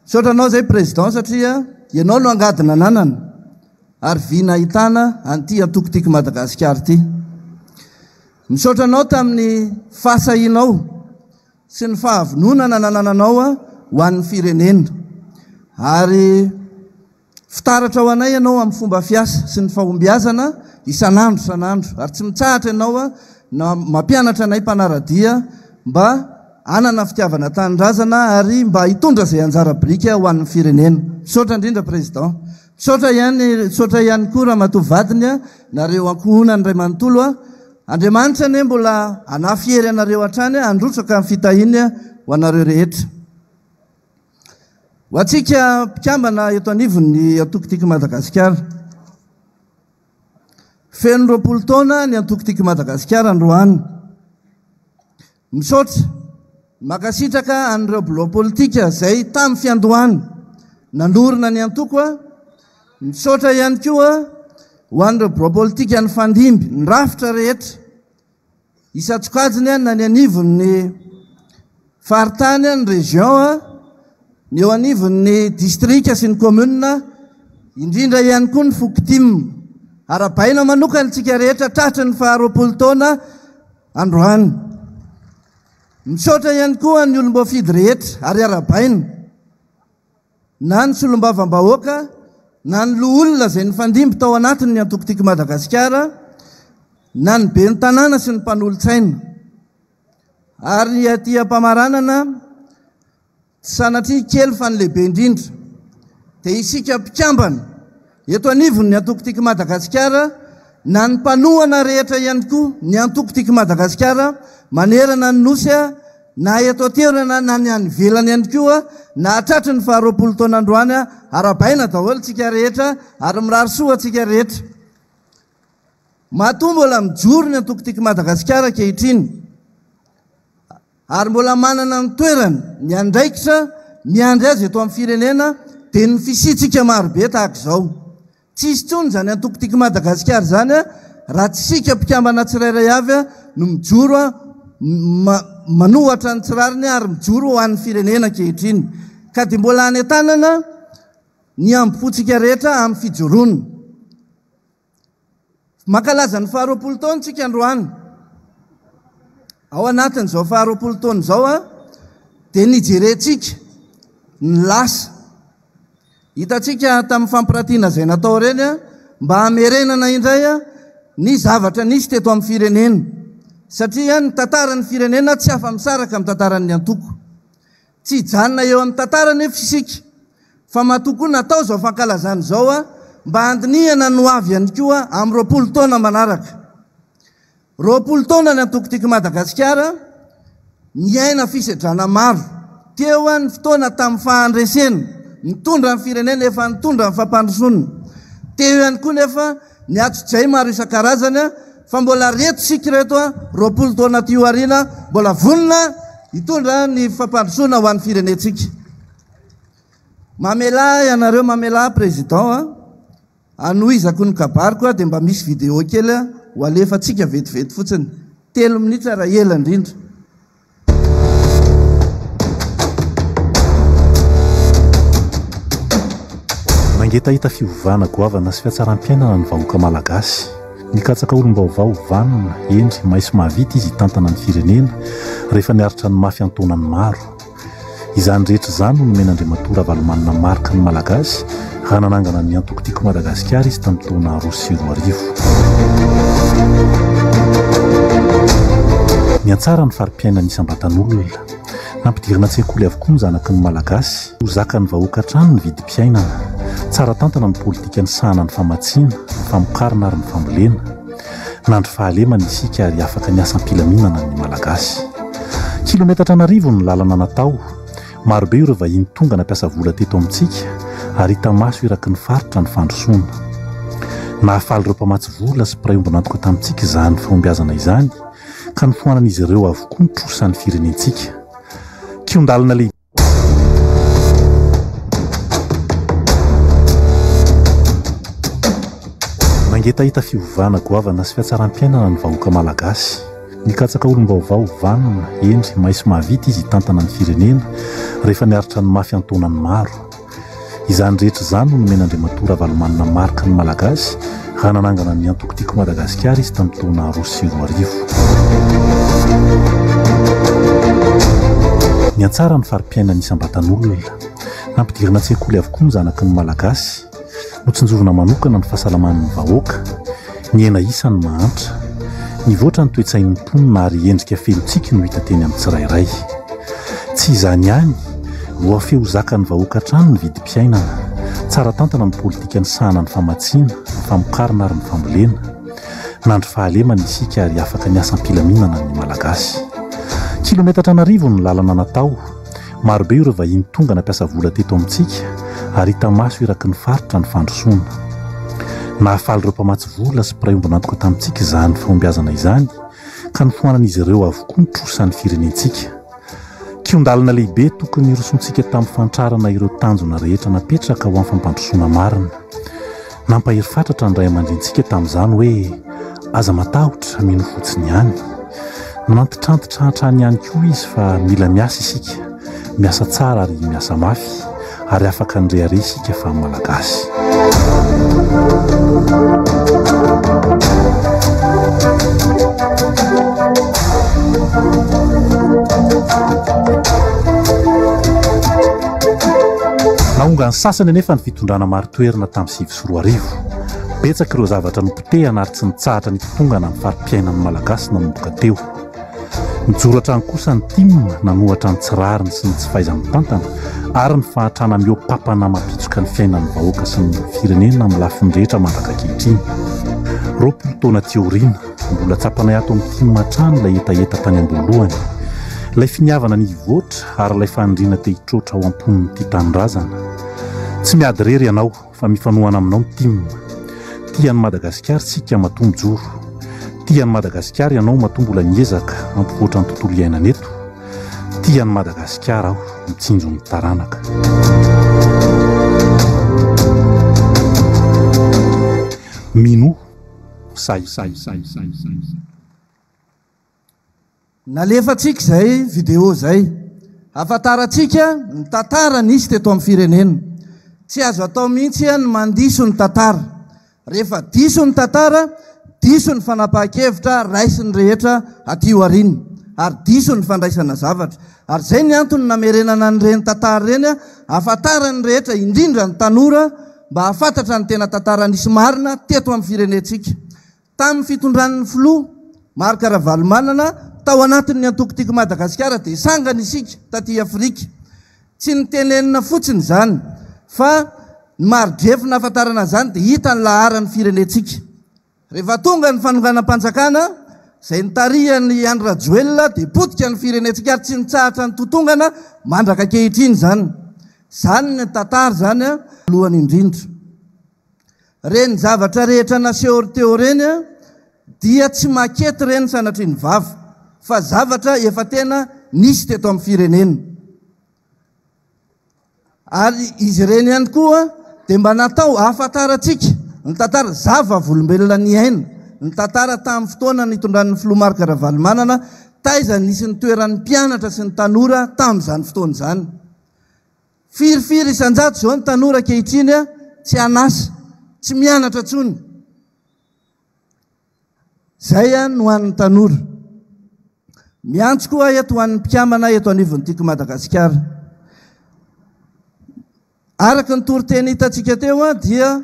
Misaotra anao izay Président satria ianao no angady nananana ary vy nahitana an'ity antoko Tiako Madagasikara ity. Misaotra anao tamin'ny fahasahianao sy ny fahavononana nanananao ho an'ny firenena. Ary Fitaratra ho anay ianao amin'ny fomba fiasa sy ny fahombiazana isan'andro isan'andro ary tsy mitsahatra ianao na mampianatra anay mpanara-dia mba hanana fitiavana tanindrazana ary mba hitondra izay anjara biriky ho an'ny firenena. Misaotra indrindra Président. Misaotra ihany misaotra ihany koa Ramatoa vadiny nareo ankohonany iray manontolo. Andriamanitra anie mbola hanafy hery anareo hatrany handrotsaka ny fitahiany ho anareo rehetra. Ho antsika mpikambana eto anivon'ny Antoko Tiako Madagasikara. Feno 20 taona ny Antoko Tiako Madagasikara androany. Misaotra, mankasitraka an'ireo birao politika izay tamin'ny fiandohany nanorina ny antoko. Misaotra ihany koa ho an'ireo birao politika nifandimby, ny rafitra rehetra. Isan-tsokajiny na ny anivon'ny faritany, ny région, ny eo anivon'ny distrika sy ny commune, indrindra ihany koa ny fokotim. Arahabaina manokana isika rehetra tratry ny faha-20 taona androany. Misaotra ihany koa ny olom-boafidy rehetra ary arahabaina. Na ny solombavambahoaka na ny loholona izay nifandimby tao anatin'ny antoko Tiako Madagasikara, na ny ben'ny tanàna sy ny mpanolotsaina. Ary aty am-pamaranana, tsy sanatria kely fa ny lehibe indrindra, dia isika mpikambana eto anivon'ny antoko Tiako Madagasikara na ny mpanohana rehetra ihany koa ny antoko Tiako Madagasikara manerana ny Nosy na eto an-toerana na ny any ivelany ihany koa nahatratry ny faha-20 taona androany. Arahabaina daholo tsika rehetra ary mirary soa antsika rehetra. Matoa mbola mijoro ny antoko Tiako Madagasikara ankehitriny ary mbola manana ny toerany, ny andraikitra miandry azy eto amin'ny firenena dia ny fisiantsika marobe tahaka izao. Tsy hisy intsony izany antoko Tiako Madagasikara izany raha tsy isika mpikambana tsirairay avy no mijoro manohatra ny tsy rariny ary mijoro ho an'ny firenena ankehitriny. Ka dia mbola hanentanana ny hambom-pontsika rehetra amin'ny fijoroana. Mankalaza ny faha-20 taona isika androany. Ao anatin'izao faha-20 taona izao dia nijerentsika ny lasa. Hitantsika tamin'ny fampiratiana izay natao ireny mba hamerenana indray ny zavatra nisy teto amin'ny firenena. Satria ny tantaran'ny firenena tsy afa-misaraka amin'ny tantaran'ny antoko. Tsy hijanona eo amin'ny tantara anefa isika fa matoa koa natao izao fankalazana izao mba handinihana ny hoavy ihany koa amin'ny 20 taona manaraka. 20 taona ny antoko Tiako Madagasikara niaina fisedrana maro. Teo ny fotoana tamin'ny fahandresena, nitondra ny firenena efa nitondra ny fampandrosoana. Teo ihany koa nefa ny atsojay maro isan-karazany fa mbola reto isika ireto 20 taona aty aoriana mbola vonona hitondra ny fampandrosoana ho an'ny firenentsika. Mamelà ianareo, mamelà président a. Anohizako ny kabariko dia mba misy vidéo kely ho alefantsika vetivety fotsiny. Telo minitra raha ela indrindra. Nangetaheta fiovana goavana sy fihatsaram-piainana ny vahoaka malagasy. Nikatsaka olom-baovao vanona, hendry, mahay sy mahavita izy hitantana ny firenena rehefa niaritra ny mafy an-taonany maro. Izany rehetra izany no nomen'Andriamatoa Ravalomanana Marc ny Malagasy raha nanangana ny antoko Tiako Madagasikara izy tamin'ny taona 2002. Nihatsara ny fari-piainan'ny isam-batan'olona. Nampidirina an-tsekoly avokoa ny zanaky ny Malagasy. Ho zakan'ny vahoaka hatrany ny vidim-piainana. Tsara tantana ny politika nisahana ny famatsiana, ny famokarana ary ny fambolena. Nandry fahalemana isika ary afaka niasa am-pilaminana ny Malagasy. Kilometatra an'arivony ny lalana natao. Marobe ireo vahiny tonga nampiasa vola teto amintsika ary hita maso eraky ny faritra ny fandrosoana. Nahafaly ireo mpamatsy vola sy mpiray ombon'antoka tamintsika izany fahombiazana izany ka nofoanan'izy ireo avokoa ny trosan'ny firenentsika. Kihon-dalana lehibe. Nangetaheta fiovana goavana sy fihatsaram-piainana ny vahoaka malagasy. Nikatsaka olom-baovao, vanona, hendry, mahay sy mahavita izy hitantana ny firenena rehefa niaritra ny mafy an-taonany maro. Izany rehetra izany no nomen'Andriamatoa Ravalomanana Marc ny Malagasy raha nanangana ny antoko Tiako Madagasikara izy tamin'ny taona 2002. Nihatsara ny fari-piainan'ny isam-batan'olona. Nampidirina an-tsekoly avokoa ny zanaky ny Malagasy. Notsinjovina manokana ny fahasalaman'ny vahoaka. Nihena isa ny mahantra. Nivoatra ny toe-tsain'ny mponina ary endrika feno tsiky no hita teny amin'ny tsirairay. Tsy izany ihany, voafehy ho zakan'ny vahoaka hatrany ny vidim-piainana. Tsara tantana ny politika nisahana ny famatsiana, ny famokarana ary ny fambolena. Nandry fahalemana isika ary afaka niasa am-pilaminana ny Malagasy. Kilometatra an'arivony ny lalana natao. Marobe ireo vahiny tonga nampiasa vola teto amintsika ary hita maso eraky ny faritra ny fandrosoana. Nahafaly ireo mpamatsy vola sy mpiray ombon'antoka tamintsika izany fahombiazana izany ka nofoanan'izy ireo avokoa ny trosan'ny firenentsika. Kihon-dalana lehibe tokony hirosoantsika tamin'ny fantrarana ireo tanjona rehetra napetraka ho amin'ny fampandrosoana marina. Nampahery fatratra ny ray aman-drenintsika tamin'izany hoe, Aza matahotra, mino fotsiny ihany. Nanantitrantitra hatrany ihany koa izy fa mila miasa isika, miasa tsara ary miasa mafy, ary afaka nirehareha isika fa Malagasy. Nahongan'ny sasany anefa ny fitondrana marin-toerana tamin'ny 2009. Betsaka ireo zavatra nopotehana ary tsy nitsahatra nitotongana ny fari-piainan'ny Malagasy nanomboka teo. Nijoro hatrany kosa ny tim nanohatra ny tsy rariny sy ny tsy fahaiza-mitantana ary ny fahantrana mihoa-papana mampitsoka ny fiainan'ny vahoaka sy ny firenena amin'ny lafiny rehetra mandraka ankehitriny. 20 taona aty aoriana, mbola tsapanay ato amin'ny tim hatrany ilay hetaheta tany am-boalohany. Ilay finiavana ny hivoatra ary ilay faniriana te hitroatra ao am-pon'ny tia tanindrazana. Tsy miady irery ianao fa mifanohana aminao ny tim. Tia an'i Madagasikara isika matoa mijoro. Tia an'i Madagasikara ianao matoa mbola miezaka hampivoatra ny tontolo iainana eto. Tia an'i Madagasikara aho, mitsinjo ny taranaka. Minoa, sahy. Nalefantsika izay video izay hahafantarantsika ny tantara nisy teto amin'ny firenena. Tsy azo atao mihitsy ny mandiso ny tantara. Rehefa diso ny tantara, diso ny fanapahan-kevitra raisin'ny rehetra aty aoriana ary diso ny fandraisana zavatra. Ary izay ny antony namerenana an'ireny tantara ireny hahafantaran'ny rehetra, indrindra ny tanora, mba hahafantatra ny tena tantara nisy marina teto amin'ny firenentsika. Tamin'ny fitondran'ny filoha Marc Ravalomanana tao anatin'ny antoko Tiako Madagasikara dia sangany isika taty Afrika. Tsy nitenenina fotsiny izany fa ny mari-drefy nahafantarana an'izany dia hita ny laharan'ny firenentsika. Rehefa tonga ny fanonganam-panjakana izay nitarihan'i Andry Rajoelina dia potika ny firenentsika ary tsy nitsahatra nitotongana mandraka ankehitriny izany. Izany ny tantara izany lohany indrindra. Reny zavatra rehetra naseho teo reny dia tsy maquette reny sanatria ny vava fa zavatra efa tena nisy teto amin'ny firenena. Ary izy ireny ihany koa dia mba natao hahafantarantsika ny tantara, za vavolombelona niaina ny tantara tamin'ny fotoana nitondran'ny filoha Marc Ravalomanana, taiza nisy ny toeran'ny mpianatra sy ny tanora tamin'izany fotoana izany. Firifiry isan-jato izao ny tanora ankehitriny tsy an'asa, tsy mianatra intsony. Izay no an'ny tanora. Miantso koa eto ho an'ny mpikambana eto anivon'ny Tiako Madagasikara. Araka ny toriteny hitantsika teo dia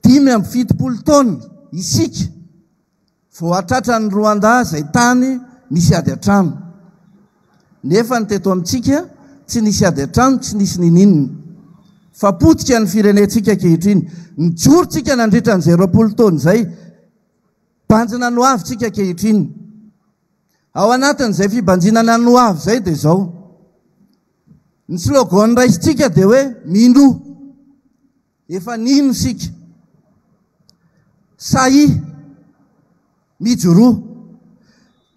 75 taona isika Voatratra any Rwanda izay tany misy ady an-trano. Nefa ny teto amintsika tsy nisy ady an-trano, tsy nisy nininona. Fa potika ny firenentsika ankehitriny. Nijoro tsika nandritra an'izay 20 taona izay. Banjina ny hoavy tsika ankehitriny. Ao anatin'izay fibanjinana ny hoavy izay dia izao. Ny slogan raisintsika dia hoe minoa. Efa nino isika. Sahia. Mijoroa.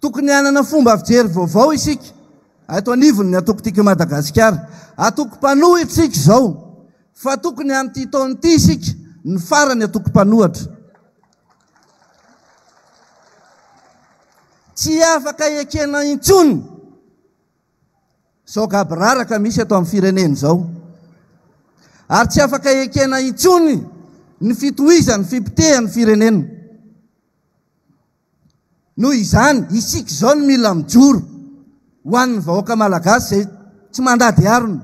Tokony hanana fomba fijery vaovao isika eto anivon'ny antoko Tiako i Madagasikara. Antoko mpanohitra isika izao fa tokony amin'ity taona ity isika ny farany antoko mpanohatra. Tsy afaka ekena intsony izao gaboraraka misy eto amin'ny firenena izao. Ary tsy afaka ekena intsony ny fitohizan'ny fipotehan'ny firenena. Noho izany, isika izao no mila mijoro ho an'ny vahoaka malagasy izay tsy mandady harona.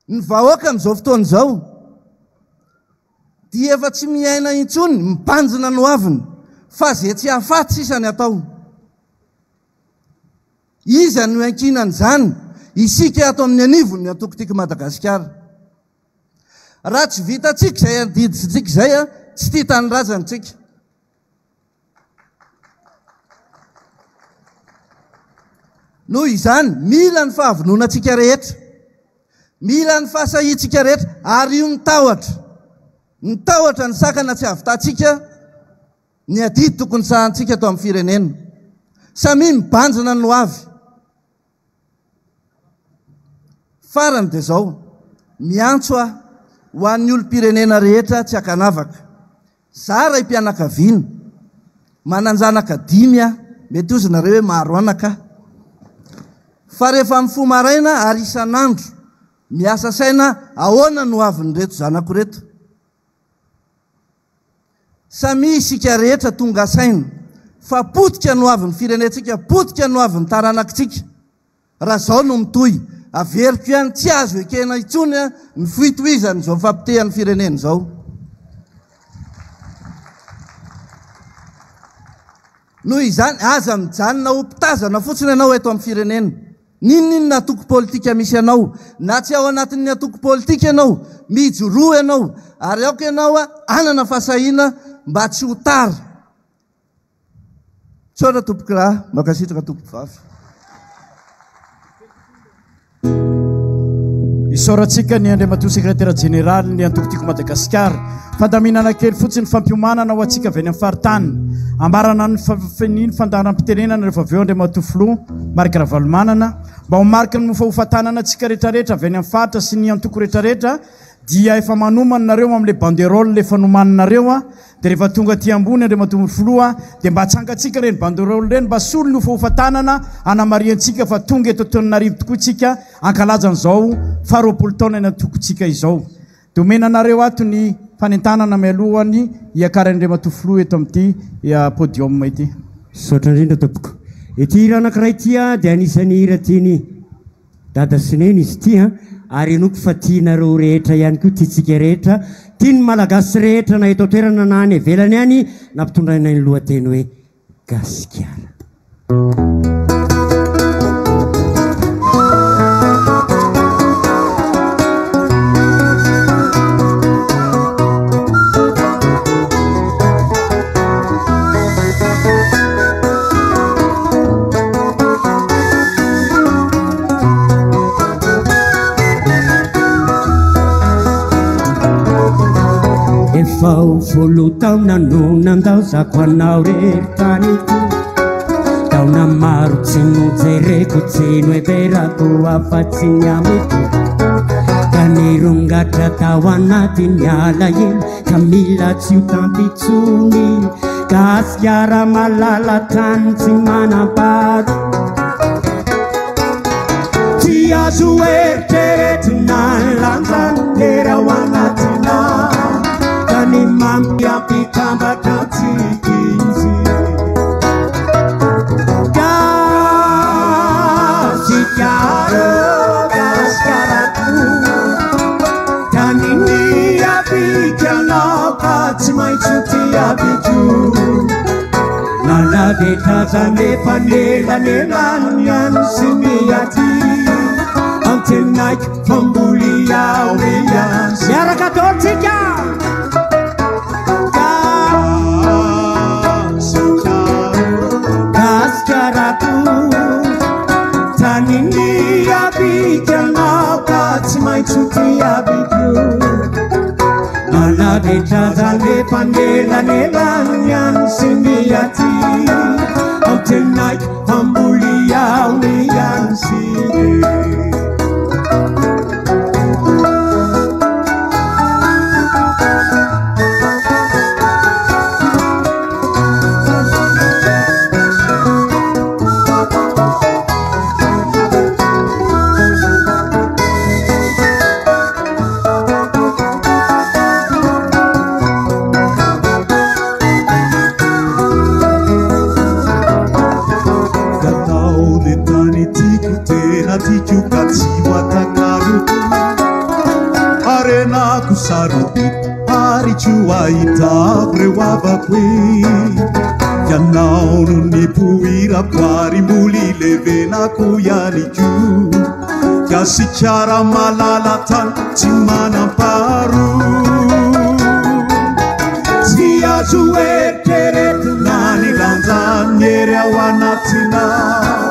Ny vahoaka amin'izao fotoana izao dia efa tsy miaina intsony, mibanjina ny hoaviny, fa izay tsy hahafaty sisa ny atao. Iza no iankinan'izany? Isika ato amin'ny anivon'ny antoko Tiako Madagasikara. Raha tsy vitantsika izay adidintsika izay, tsy tia tanindrazana isika. Noho izany, mila ny fahavononantsika rehetra, mila ny fahasahiantsika rehetra, ary io ny tahotra. Ny tahotra ny sakana tsy hahavitantsika ny adidy tokony sahantsika eto amin'ny firenena. Samia mibanjina ny hoavy. Farany dia izao, miantso aho ho an'ny olom-pirenena rehetra tsy ankanavaka. Za raim-pianakaviana, manan-janaka dimy aho, mety hozy nareo hoe maro anaka aho. Fa rehefa mifoha maraina ary isan'andro, miasa saina ahoana no hoavin'ireto zanako ireto. Samia isika rehetra tonga saina fa potika ny hoavin'ny firenentsika, potika ny hoavin'ny taranakitsika. Raha izao no mitohy, averiko ihany, tsy azo ekena intsony ny fitohizan'izao fapotehan'ny firenena izao. Noho izany, aza mijanona ho mpitazana fotsiny ianao eto amin'ny firenena. N'inon'inona antoko politika misy anao, na tsy ao anatin'ny antoko politika ianao, mijoroa ianao, ary aoka ianao hanana fahasahiana mba tsy ho tara. Misaotra tompokolahy, mankasitraka tompokovavy. Isaorantsika ny Andriamatoa Sekretera Jeneraly ny Antoko Tiako Madagasikara. Fandaminana kely fotsiny fampiomanana ho antsika avy any amin'ny faritany. Ambarana ny fafeniny fandaharam-pitenenana rehefa avy eo Andriamatoa Filoha Marc Ravalomanana. Mba ho mariky ny mofahofatanana antsika rehetrarehetra avy any amin'ny faritra sy ny antoko rehetrarehetra dia efa manomana nareo amin'ilay banderole efa nomaninareo a. Dia rehefa tonga aty ambony Andriamatoa Filoha dia mba atsangantsika ireny banderole ireny mba solony hofahofa tanana hanamarihantsika fa tonga eto Antananarivo tokoa tsika hankalaza an'izao faha 20 taona ny antokontsika izao. Dia omena anareo ato ny fanentanana mialohan'ny hiakaran'i Andriamatoa Filoha eto amin'ity podium ity. Misaotra indrindra tompoko. Ity hira anankiray ity dia anisan'ny hira tian'i Dada sy Neny izy ity an! Ary inoako fa tianareo rehetra ihany koa, tiantsika rehetra, tian'ny Malagasy rehetra na eto an-toerana na any ivelany any, nampitondrainay ny lohateny hoe Gasikara. Efa ho folo taona no nandaozako anao rery tany ity. Taona maro tsy nojereko, tsy noheverako afa-tsy ny amiko. Ka nirongatra tao anaty ny alahelo ka mila tsy ho tampy intsony. Gasikara malala tany tsy manam-paharoa. Tsy azo eritreretina ny lanjany hery ao anatinao ka ny mamy hampitambatra antsika izy. Gasikara, Gasikara koa, tanin'ny abikanao ka tsy maintsy ho tiaviko. Nanadetra aza nefa nelanelan'ny any sy ny aty. Antenaiko fa mbola ao ihany. Miaraka daholo tsika! Gasikarako, tanin'ny abikanao ka tsy maintsy ho tiaviko. Manaditra aza nefa nelanelan'ny any sy ny aty. Antenaiko fa mbola ao ny any sy ny. ahitako reo havako e Ianao no nipoirako ary mbola ilevenako ihany koa Gasikara malala tany tsy manam-paharoa Tsy azo eritreretina ny lanjan'ny hery ao anatinao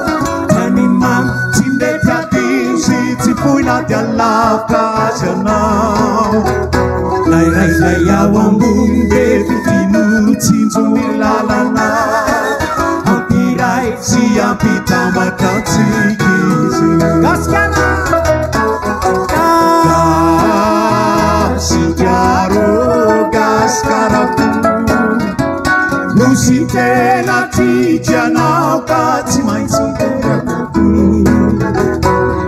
Tany mamy tsy mety adino sy tsy foy na dia lavitra aza ianao Na iray izay ao ambony dia fino tsinjo ny lalana Hampiray sy hampitambatra antsika izy Gasikara! Gasikara ô Gasikara Nosy tena tiako ianao ka tsy maintsy terako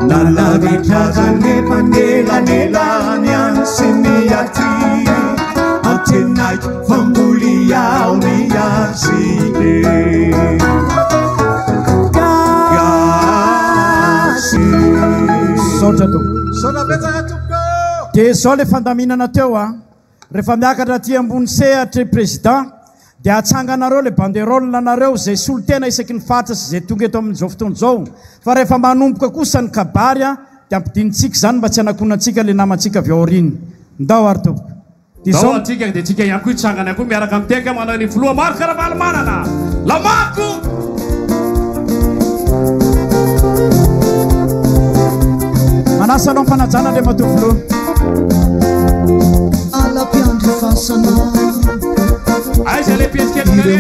Na lavitra aza nefa nelanelany any sy ny aty Antenaiko fa mbola ao ny azy Gasy. Misaotra tompoko. Misaotra betsaka tompoko. Dia izao ilay fandaminana teo a. Rehefa miakatra aty ambony sehatra i Président dia atsanganareo ilay banderole nareo izay solontena isaky ny faritra sy izay tonga eto amin'izao fotoana izao. Fa rehefa manomboka kosa ny kabary a dia ampidinintsika izany mba tsy hanakonantsika ilay namantsika avy ao aoriana. Ndao ary tompoko. Dia Ndao izao. antsika dia tsika ihany koa hitsangana koa miaraka mitehaka manao ny filoha Marc Ravalomanana. Lamako! Manasa anao am-panajana Andriamatoa Filoha. Ala-mpiandry fasana. Aiza le mpihetsiketsika re?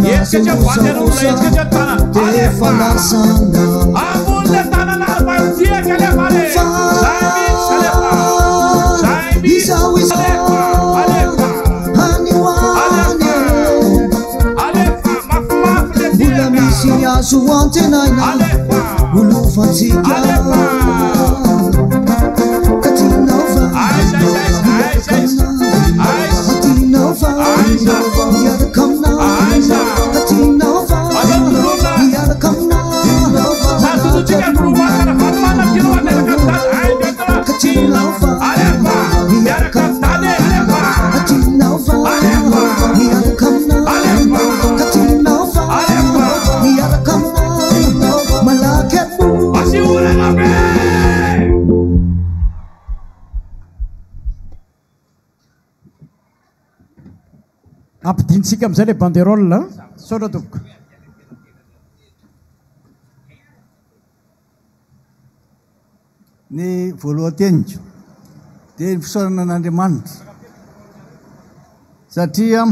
Hetsiketsika boaty ary olona hetsiketsika ny tanana. Efa Alefa! lasana. Ambony le tanana ary mba mitehaka alefa re! Zay mihitsy alefa! Zay mihitsy! Izao izao. Alefa! Alefa! Any ho any. Alefa! Mafimafy le Mbola tehaka! misy azo antenaina. Alefa! Ho lovantsika. Alefa! Ka tianao va? Aiza aiza aiza aiza aiza aiza Tianao va? Aiza. Miaraka aminao. Aiza. Ka tianao va? Aza tolona. Miaraka aminao. Sady tototsika ny filoha Marc Ravalomanana filoha miaraka amin'ny dada. Aiza aiza. Ka tianao va? Alefa! Miaraka amin'ny dada e! Alefa! Ka tianao va? Alefa! Miaraka aminao. Alefa! Ka tianao va? Alefa! Miaraka aminao. Malaky aloha. Asio orana be! Ampidintsika amin'izay ilay banderole a. Misaotra tompoko. Ny voalohan-teniko dia ny fisaorana an'Andriamanitra satria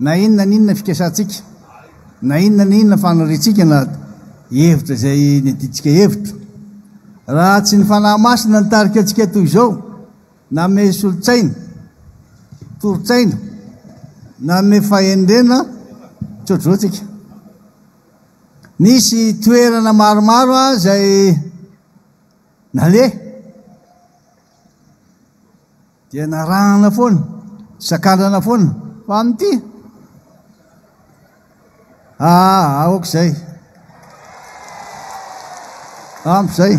na inona na inona fikasantsika, na inona na inona faniriantsika na hevitra izay niadintsika hevitra, raha tsy ny Fanahy Masina nitarika antsika toy izao, nanome solon-tsaina, toro-tsaina, nanome fahendrena, tsy ohatr'izao tsika. Nisy toerana maromaro izay naleha dia narahana foana, sakanana foana, fa amin'ity ah, aoka izay. Ampy izay.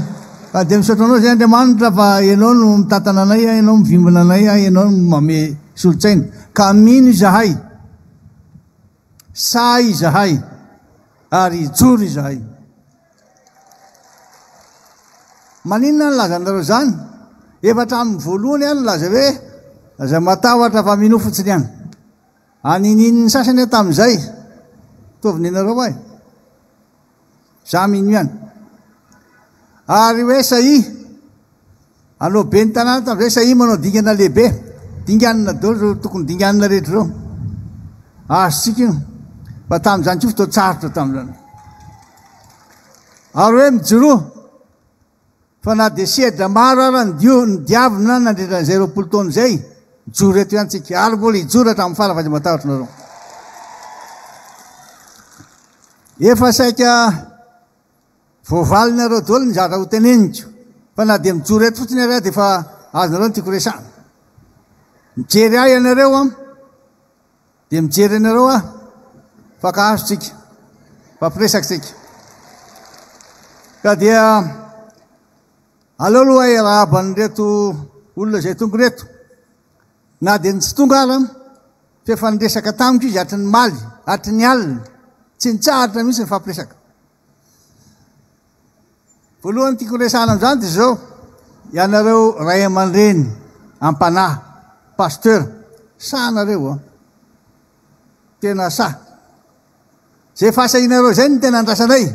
Fa dia misaotra anao izay Andriamanitra fa ianao no mitantana anay, ianao mivimbina anay, ianao no manome solon-tsaina. Ka mino izahay. Sahy izahay ary hijoro izahay. Maninona no nilazanareo izany? Efa hatramin'ny voalohany aho nilaza hoe aza matahotra fa minoa fotsiny ihany. Anininin'ny sasany aho tamin'izay. Mitovy nenareo ahy. Za mino ihany. Ary hoe sahia hanao ben'ny tanàna tamin'izay, sahia manao dingana lehibe. Dinganina daholo ireo tokony dinganina rehetra ireo. Azontsika io. Fa tamin'izany koa fotoan-tsarotra tamin'izany. Ary hoe mijoroa. Fa na dia sedra maro ara ny dio ny diavina nandritra an'izay 20 taona izay, mijoro eto ihany tsika. Ary mbola hijoro hatramin'ny farany fa aza matahotra nareo. Efa saika voavalinareo daholo ny zavatra ho teneniko fa na dia mijoro eto fotsiny ary aho dia efa azonareo ny tiako resahana. Mijery ahy ianareo an, dia mijery anareo aho, fankahazo tsika, fampiresaka tsika. Ka dia aleo aloha hiarahaba an'ireto olona izay tonga ireto. Na dia ny tsy tonga ara, fa efa niresaka tamiko izy hatry ny maly, hatry ny alina. Tsy nitsahatra mihitsy nifampiresaka. Voalohany tiako horesahana amin'izany dia izao, ianareo ray aman-dreny am-panahy, pasteur, sahy nareo an! Tena sahy. Izay fahasahianareo izay no tena andrasanay.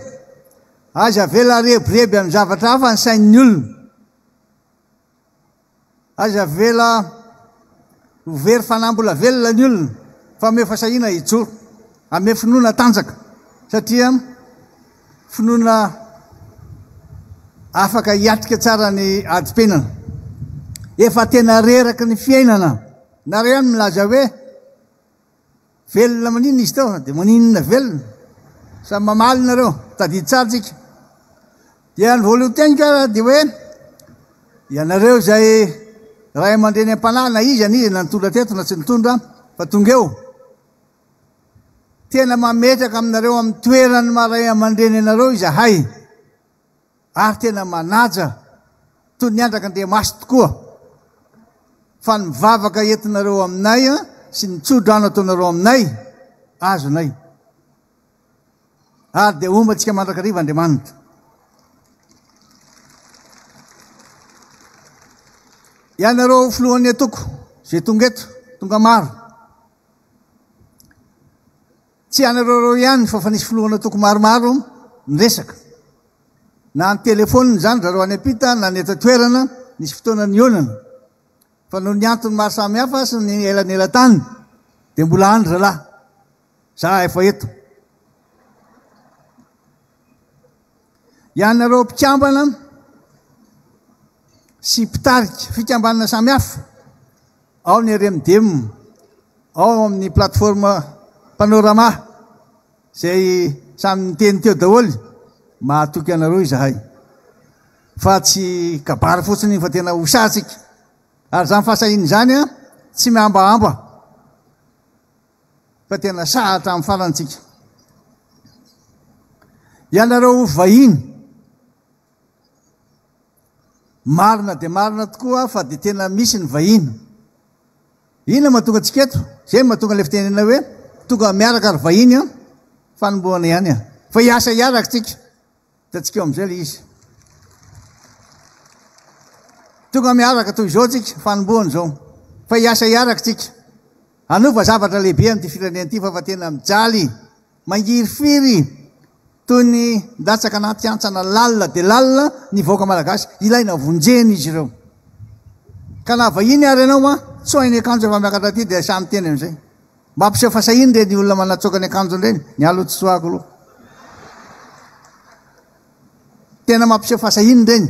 Aza avela harebireby amin'ny zavatra hafa ny sain'ny olona. Aza avela ho very fanahy mbola velona ny olona fa omeo fahasahiana hijoro, ameo finoana tanjaka satria finoana afaka hiatrika tsara ny adim-piainana. Efa tena reraky ny fiainana. Nareo ihany milaza hoe Velona maninona izy teo? Dia maninona velona? Samy mamaly nareo, tadidy tsara tsika. Dia ny voalohany teniko ara dia hoe ianareo izay ray aman-dreny am-panahy na iza na iza na nitondra teto na tsy nitondra fa tonga eo. Tena mametraka aminareo amin'ny toeran'ny maha ray aman-dreny anareo izahay. Ary tena manaja toy ny andraka Andriamasy tokoa fa ny vavaka entinareo aminay sy ny tso-drano ataonareo aminay azonay. Ary dia homba antsika mandrakariva Andriamanitra. Ianareo filohan'ny antoko izay tonga eto, tonga maro. Tsy ianareo ireo ihany fa efa nisy filohan'antoko maromaro niresaka. Na an-telefaonina izany zareo any am-pita na ny eto an-toerana, nisy fotoana nihaonana. Fa noho ny antony maro samihafa sy ny elanelan-tany dia mbola any zalahy. Za efa eto. Ianareo mpikambana sy mpitarika fikambanana samihafa, ao ny RMDM, ao amin'ny plateforme Panorama, izay samy niteny teo daholo, mahatoky anareo izahay. Fa tsy kabary fotsiny iny fa tena ho sahy tsika. Ary izany fahasahiana izany tsy mihambahamba fa tena sahy hatramin'ny farany tsika. Ianareo vahiny, Marina dia marina tokoa fa dia tena misy ny vahiny. Inona mahatonga antsika eto? Izay no mahatonga ilay fitenenana hoe tonga miaraka ry vahiny an, fanombohana ihany an. Fa hiasa hiaraka tsika. Hitantsika eo amin'izay ilay izy. Tonga miaraka toy izao tsika, fanombohana izao. Fa hiasa hiaraka tsika. Hanova zavatra lehibe amin'ity firenena ity fa fa tena mijaly. Mangirifiry toy ny milatsaka anaty hantsana lalina dia lalina ny vahoaka malagasy. Ilaina vonjena izy ireo. Ka na vahiny ary ianao an, tsoahy ny akanjo efa miakatra aty dia sahy miteny amin'izay. Mampiseho fahasahiana ireny olona manatsoaka ny akanjony ireny. Ny ahy aloha tsy tsoahako aloha. Tena mampiseho fahasahiana ireny.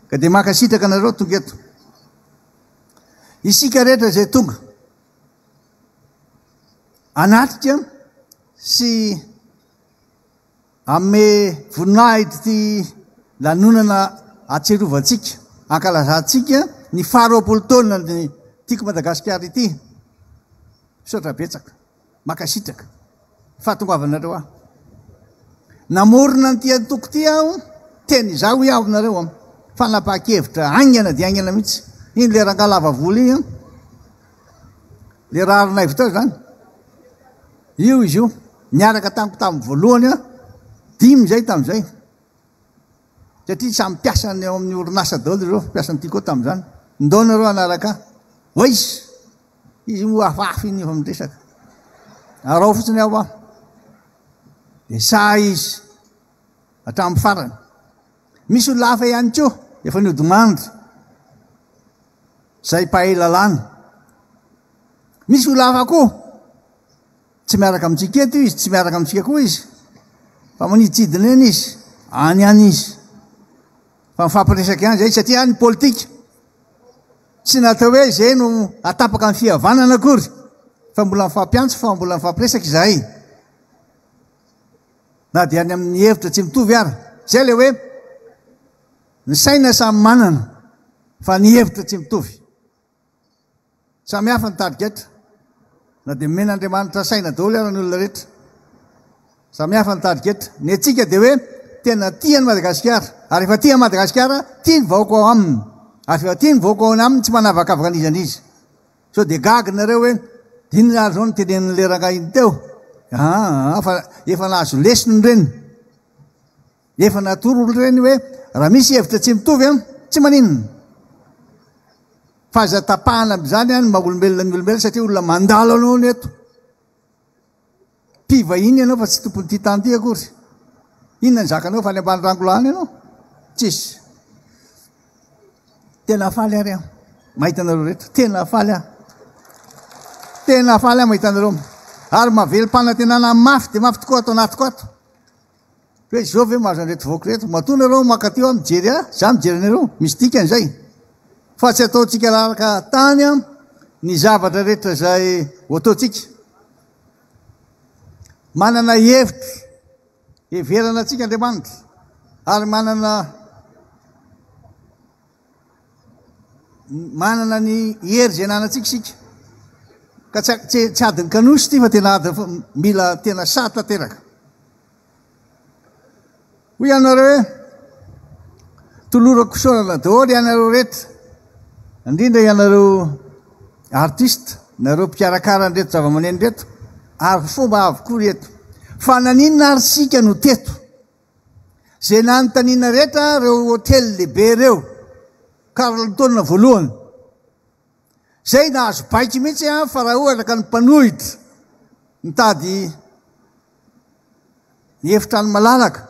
Ka dia mankasitraka anareo tonga eto. Isika rehetra izay tonga. Hanatrika sy hanome voninahitra ity lanonana hahatsiarovantsika, hankalazantsika ny faharoapolo taona ny Tiako Madagasikara ity. Misaotra betsaka, mankasitraka fahatongavanareo ahy. Namorona an'ity antoko ity aho, tena izaho hoy aho aminareo an, fanapahan-kevitra haingana dia haingana mihitsy. Iny ilay rangahy lava volo iny an. Le Raharinaivo teo izany. Io izy io. Niaraka tamiko tamin'ny voalohany aho. Dimy izay tamin'izay. Satria samy mpiasany ao amin'ny orinasa daholo ireo, mpiasan'ny Tiko tamin'izany. Ndao nareo hanaraka ahy. Ois! Izy moa hafahafa iny efa miresaka. Araho fotsiny aho aho. Dia sahy izy hatramin'ny farany. Misy olona hafa ihany koa efa niodimandry. Izay mpahay lalàna. Misy olona hafa koa, tsy miaraka amintsika eto izy, tsy miaraka amintsika koa izy, fa maniditsidina eny izy, any any izy. Fa mifampiresaka ihany izay, satria ny politika tsy natao hoe izay no atapaka ny fihavanana akory, fa mbola mifampiantso, fa mbola mifampiresaka izahay. Na dia any amin'ny hevitra tsy mitovy ara. Izay ilay hoe ny saina samy manana. Fa ny hevitra tsy mitovy. Samy hafa ny tarigetra. Na dia nomen'Andriamanitra saina daholo ara ny olona rehetra. Samy hafa ny tarigetra. Ny antsika dia hoe tena tia an'i Madagasikara. Ary rehefa tia an'i Madagasikara, tia ny vahoaka ao aminy. Ary rehefa tia ny vahoaka ao aminy, tsy manavakavaka an'iza n'iza. Sao dia gaga nareo hoe inona ary izao no tenenin'ilay rangahy iny teo? Aa fa efa nahazo lesona ireny. Efa natoro ireny hoe raha misy hevitra tsy mitovy an, tsy maninona. Fa aza tapahana amin'izany an ny maha olombelona ny olombelona satria olona mandalo anao ny eto. Mpivahiny ianao fa tsy tompon'ity tany ity akory. Inona ny zakanao fa any ambany rangola any ianao? Tsisy. Tena faly ary aho mahita anareo rehetra. Tena faly aho. Tena faly aho mahita anareo. Ary mahavelom-panantenana mafy dia mafy tokoa ato anatiko ato. Hoe izao ve mahazo an'ireto vahoaka ireto? Matoa nareo mankaty aho mijery ahy, za mijery anareo, misy dikany izay. Fa tsy ataontsika raraka tany ny zavatra rehetra izay ho ataontsika. Manana hevitra heverana antsika Andriamanitra ary manana manana ny hery izay ananantsika isika. Ka tsy tsy tsy adin'ny kanosy ity fa tena ady mila tena sahy tanteraka. Hoy ianareo hoe, tolorako fisaorana daholo ianareo rehetra, indrindra ianareo artiste, nareo mpikarakara an'ireto zava-maneno ireto, ary fomba avokoa ireto. Fa naninona ary isika no teto? Izay nanontaniana rehetra ireo hotely lehibe ireo, Carlton voalohany. Izay nahazo baiko mihitsy fa raha ohatra ka ny mpanohitra mitady ny efitrano malalaka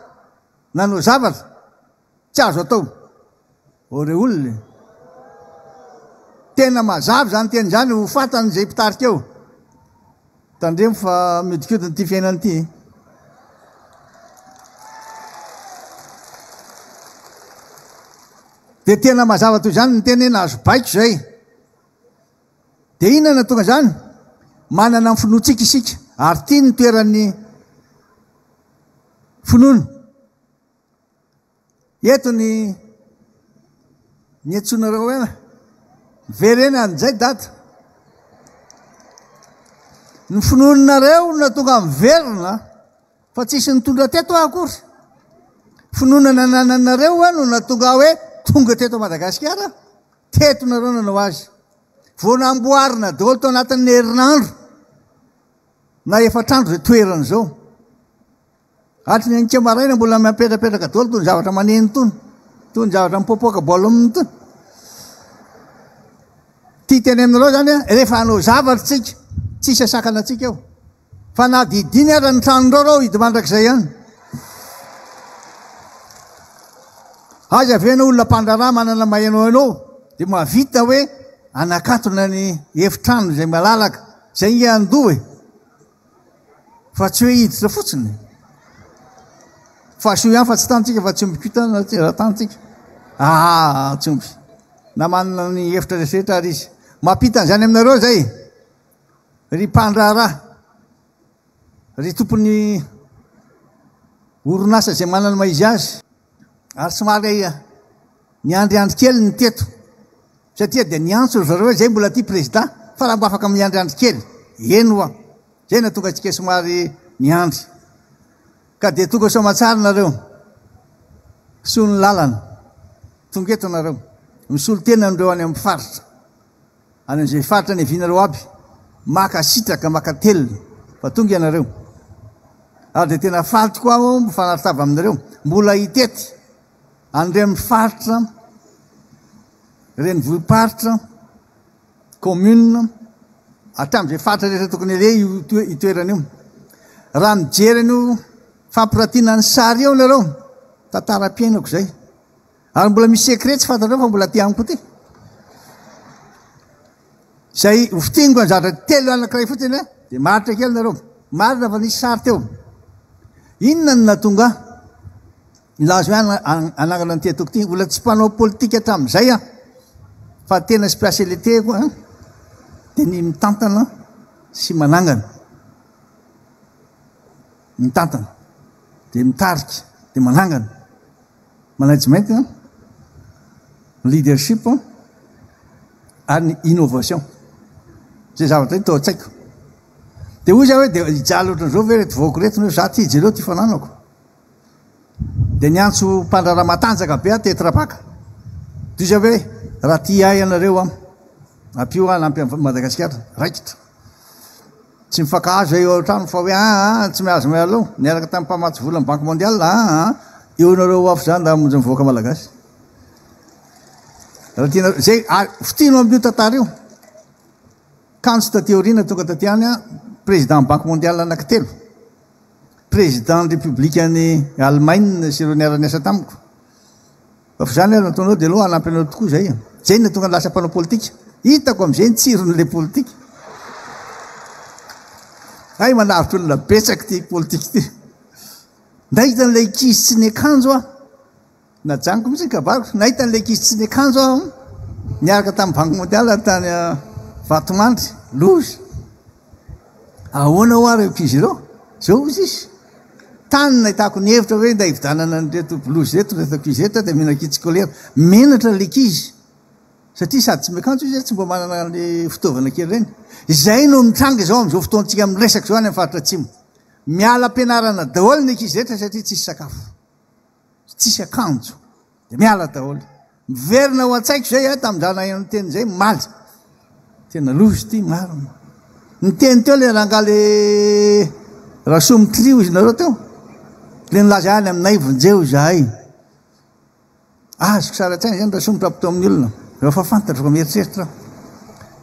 nanao zavatra, tsy azo atao. Ô re olona e! Tena mazava izany teny izany, ho fantany izay mpitarika eo. Tandremo fa mihodinkodina ity fiainana ity e. Dia tena mazava toy izany ny teny hoe nahazo baiko izay. Dia inona no tonga izany? Manana ny finoantsika isika ary tia ny toeran'ny finoana. Eto ny ny antsoinareo hoe miverena an'izay dada. Ny finoanareo no nahatonga miverina fa tsisy nitondra teto aho akory. Finoana nanananareo no nahatonga ahy hoe tonga teto Madagasikara. Teto nareo nanao azy. Vao namboarina daholo tao anatin'ny herinandro na efatr'andro izay toerana izao. Hatry ny an'ika maraina mbola miapetrapetraka daholo tony zavatra maneno tony, tony zavatra mipoapoaka ballon tony. Ty teny aminareo zany a, rehefa hanao zavatra tsika, tsisy asakana antsika eo. Fa na didiny ara ny tranonreo reo hidy mandrakizay ihany. Aiza ve ianao olona mpandraharaha manana maheno anao dia mahavita hoe anakatona ny efitrano izay malalaka, izay nge handoa e. Fa tsy hoe hiditra fotsiny. Fa soa ihany fa tsy tantsika fa tsy omby koa raha tantsika. Ah, tsy omby. Na manana ny hevitra rehetra ary izy. Mampita an'izany aminareo izay. Ry mpandraharaha, ry tompon'ny orinasa izay manana ny maha izy azy. Ary somary niandriandry kely ny teto. Satria dia niantso ry zareo hoe zay mbola tia prezida fa raha mba afaka miandriandry kely. Eny hoa. Zay nahatonga antsika somary niandry. Ka dia tonga soamatsara nareo. Soa ny lalana. Tonga eto nareo. Misolo tena an'ireo any amin'ny faritra. Any amin'izay faritra niavianareo aby. Maka sitraka, maka telina. Fa tonga ianareo. Ary dia tena faly tokoa aho mifanarotava aminareo. Mbola hitety. An'ireny faritra, renivohi-paritra, commune, hatramin'izay faritra rehetra tokony aleha io io toerana io. Raha mijery an'io fampiratiana ny sary io nareo, tantaram-piainako izay. Ary mbola misy secret tsy fantatrao fa mbola aty amiko aty. Izay ho fintiniko ny zavatra telo anankiray fotsiny a, dia maharitra kely nareo. Marina fa nisy sary teo. Inona no nahatonga ahy nilaza hoe hanangana an'ity antoko ity? Mbola tsy mpanao politika hatramin'izay aho, fa tena spécialité-ko a, dia ny mitantana sy manangana. Mitantana, dia mitarika, dia manangana. Management, leadership ary ny innovation. Izay zavatra io tao an-tsaiko. Dia hoy za hoe dia hijaly ohatran'izao ve ireto vahoaka ireto nefa za ty jereo ty fananako. Dia niantso mpandraharaha matanjaka be aho teto Rapaka. Dia hoy za hoe raha tia ahy ianareo an, Ampio aho hanampy an'i Madagasikara. Raikitra. Tsy mifankahazo eo an-trano fa hoe aa tsy mihazo miala eo. Niaraka tamin'ny mpamatsy vola ny Banque Mondiale aa eo nareo ho avy zany raha hamonjy ny vahoaka malagasy. Raha tianareo, zay, ary fitino amin'io tantara io. Kanjo taty aoriana tonga taty any président Banque Mondiale anankitelo. Président ny République-n'i Allemagne sy ireo niara-niasa tamiko. Fa f'izany ary nataonao dia aleo hanampy anao tokoa izay e. Izay no nahatonga ny lasa mpanao politika. Hitako amin'izay ny tsiron'ilay politika. Hay manavotra olona betsaka ity politika ity. Nahita an'ilay ankizy tsy niakanjo aho. Najanoko mihitsy ny kabariko. Nahita an'ilay ankizy tsy niakanjo aho niaraka tamin'ny Banque Mondiale tany Vatomandry. Loza. Ahoana hoa ireo ankizy ireo? Zao hozy izy. Tany no nahitako ny hevitra hoe ndeha hividianana an'ireto blouse ireto, ireto ankizy ireto dia mino ankizy scolaire. Menatra ilay ankizy satria sady tsy miakanjo izy tsy mba manana an'ilay fitaovana kely ireny. Izay no mitranga izao amin'izao fotoantsika miresaka izao any amin'ny faritra atsimo. Miala am-pianarana daholo ny ankizy rehetra satria tsisy sakafo. Tsisy akanjo. Dia miala daholo. Miverina ao an-tsaiko izay aho tamin'izaho naheno ny teny izay omaly. Tena loza ity marina. Niteny teo ilay rangahy le Rasoa mitrio izy nareo teo. Le nilaza any aminay vonjeo izahay. Azoko sary an-tsaina izany Rasoa mitrapo teo amin'ny olona. Rehefa fantatro fa mieritreritra aho.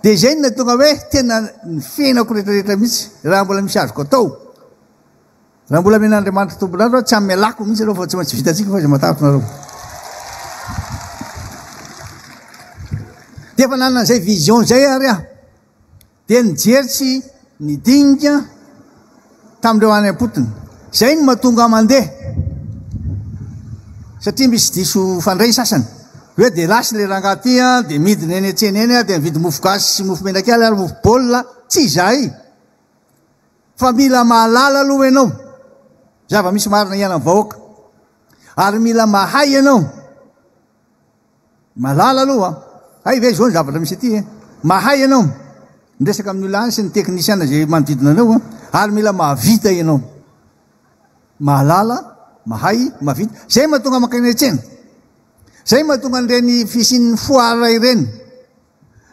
Dia izay no nahatonga hoe tena ny fiainako rehetrarehetra mihitsy raha mbola misy azoko atao. Raha mbola amen'Andriamanitra tombon'andro aho, tsy hamelako mihitsy ianao fa tsy maintsy vitantsika fa izay matahotra nareo. Dia efa nanana izay vision izay ary aho. Dia nijery sy nidinika tamin'ireo any am-potony. Izay no mahatonga ahy mandeha. Satria misy diso fandray ny sasany. Hoe dia lasa ilay rangahy ity an, dia midina eny an-tsena eny dia mividy mofo gasy sy mofo menakely ary mofo baolina. Tsy izahay. Fa mila mahalala aloha ianao zava-misy marina iainan'ny vahoaka. Ary mila mahay ianao. Mahalala aloha. Hay ve izao ny zavatra misy aty e? Mahay ianao. Miresaka amin'ny olona any sy ny teknisiana izay manodidina anao. Ary mila mahavita ianao. Mahalala, mahay, mahavita. Izay mahatonga mankany an-tsena. Izay mahatonga an'ireny fisian'ny foara ireny.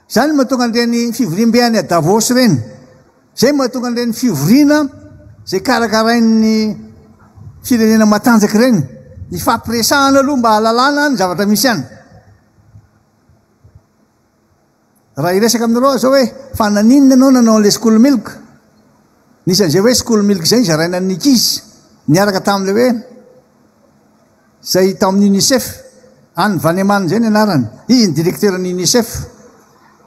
Izany no mahatonga an'ireny fivoriambe any Davos ireny. Izay no mahatonga an'ireny fivoriana izay karakarain'ny firenena matanjaka ireny. Ifampiresahana aloha mba hahalalana ny zavatra misy any. Raha hiresaka aminareo aho izao hoe fa naninona ianao nanao an'ilay school milk? Nisy an'izay hoe school milk izay nozaraina ny ankizy niaraka tamin'ilay hoe izay tao amin'ny Unicef, Anne Vaneman izay ny anarany, izy ny directeur ny Unicef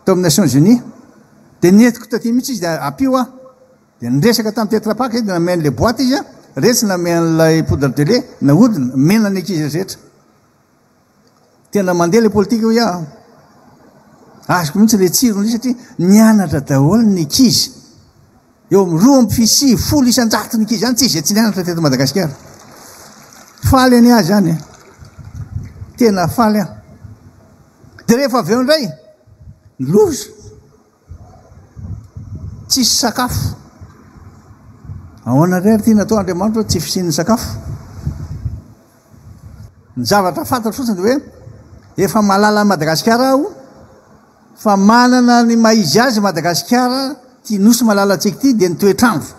tao amin'ny Nations Unies, dia nentiko taty mihitsy izy dia ampio aho, dia niresaka tamin'ny Tetra Pak izy dia nameno an'ilay boîte izy, retsy nameno an'ilay poudre de lait, nahodina, nomena ny ankizy rehetra. Tena mandeha ilay politika hoy aho. Azoko mihitsy ilay tsirony satria nianatra daholo ny ankizy. Eo amin'ny 92 ny ankizy any tsy izay tsy nianatra teto Madagasikara. Faly anie aho izany e. Tena faly aho. Dia rehefa avy eo indray, loza. Tsisy sakafo. Ahoana indray ary ity natao Andriamanitra hoe tsy fisian'ny sakafo? Ny zavatra fantatro fotsiny dia hoe efa mahalala an'i Madagasikara aho fa manana ny maha izy azy Madagasikara ity nosy malalantsika ity dia ny toetr'andro.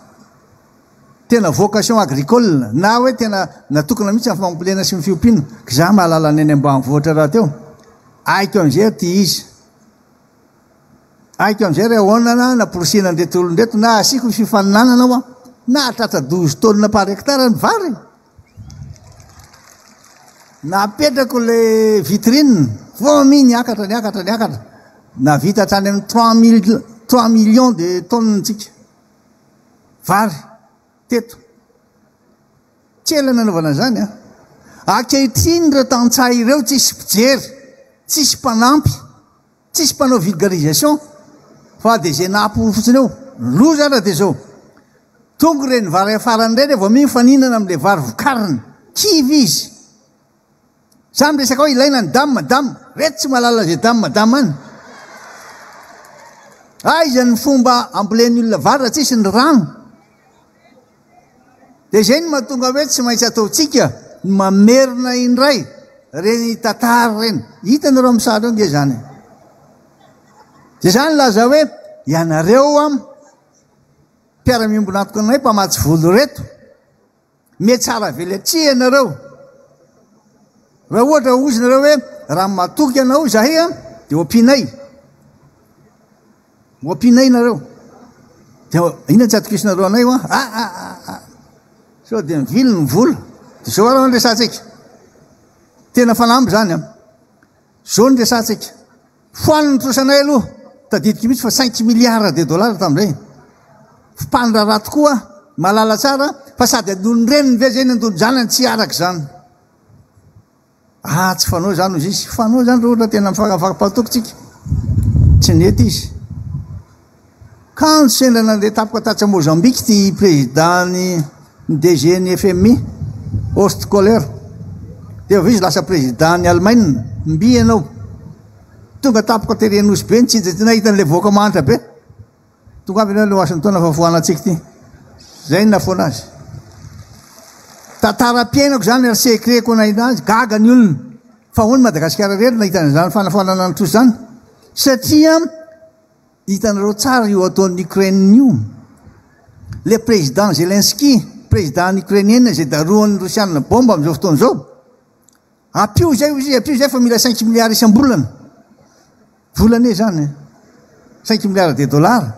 Tena vocation agricole na hoe tena natokana mihitsy amin'ny fambolena sy ny fiompiana. K'izaho mahalala ny any ambanivohitra rahateo. Haiko amin'izay aho ity izy. Haiko amin'izay re ahoana na namporisihina an'ireto olona ireto na asiako ny fifaninanana aho nahatratra 12 tonnes par hectare ny vary. Napetrako le vitrine, vao mi niakatra, niakatra, niakatra. Navita hatrany amin'ny 3 mille, 3 millions de tonnes tsika. Vary teto. Tsy ela nanaovana an'izany an. Ankehitriny ireo tantsaha ireo tsisy mpijery, tsisy mpanampy. Tsisy mpanao vulgarisation fa dia izay nahapo fotsiny eo. Ny loza ara dia izao, tonga ireny vary afarany ireny vao mifaninana amin'ilay vary vokariny. Kivy izy. Za miresaka hoe ilaina ny dame, dame. Reto tsy mahalala izay dame, dame any. Aiza ny fomba ambolen'ny olona vary raha tsisy ny rano? Dia izay no mahatonga hoe tsy maintsy ataontsika ny mamerina indray ireny tantara ireny. Hitanareo amin'ny sary eo ange izany e. Dia izany nilaza hoe, ianareo an, mpiara-miombon'antoka anay mpamatsy vola ireto, mihatsara velatsihy ianareo. Raha ohatra hozy nareo hoe, raha matoky anao izahay an, dia ho ampianay. Ho ampianay nareo. Dia inona tsy atokisanareo anay hoa? Ah, ah, ah, ah. Sao dia mivily ny vola. Dia izao ary no resahantsika. Tena fanamby izany an. Izao no resahantsika. Foano ny trosanay aloha. Tadidiko mihitsy fa cinq milliards de dollars tamin'izay. Mpandraharaha tokoa, mahalala tsara fa sady andon'ny reniny ve izay ny andon'ny zanany tsy araka izany. Ah, tsy fanao izany hozy izy. Fanao izany raha ohatra tena mifankafakapatoky tsika. Tsy nety izy. Kanjo sendra nandeha tampoka tatsy Mozambique ity président-n'ny ny DG ny FMI, Horst Kohler. Dia avy izy lasa président-n'i Allemagne. Mby ianao. Tonga tampoka tery Nosy Be nitsinjy aty nahita an'ilay vahoaka mahantra be. Tonga avy ianao le Washington fa foanantsika ity. Zay ny nafoana azy. Tantaram-piainako izany ary secret-ko nahita azy. Gaga ny olona. Fa hono Madagasikara irery nahita an'izany fanafoanana ny trosa izany. Satria Hitanareo tsara io ataon'i Ukraine io. Le président Zelensky, président an'i Ukrainienne izay darohan'ny Rosiana bomba amin'izao fotoana izao. Ampio izay hoy izy, ampio izay fa mila cinq milliards isam-bolana. Vola anie izany e. Cinq milliards de dollars.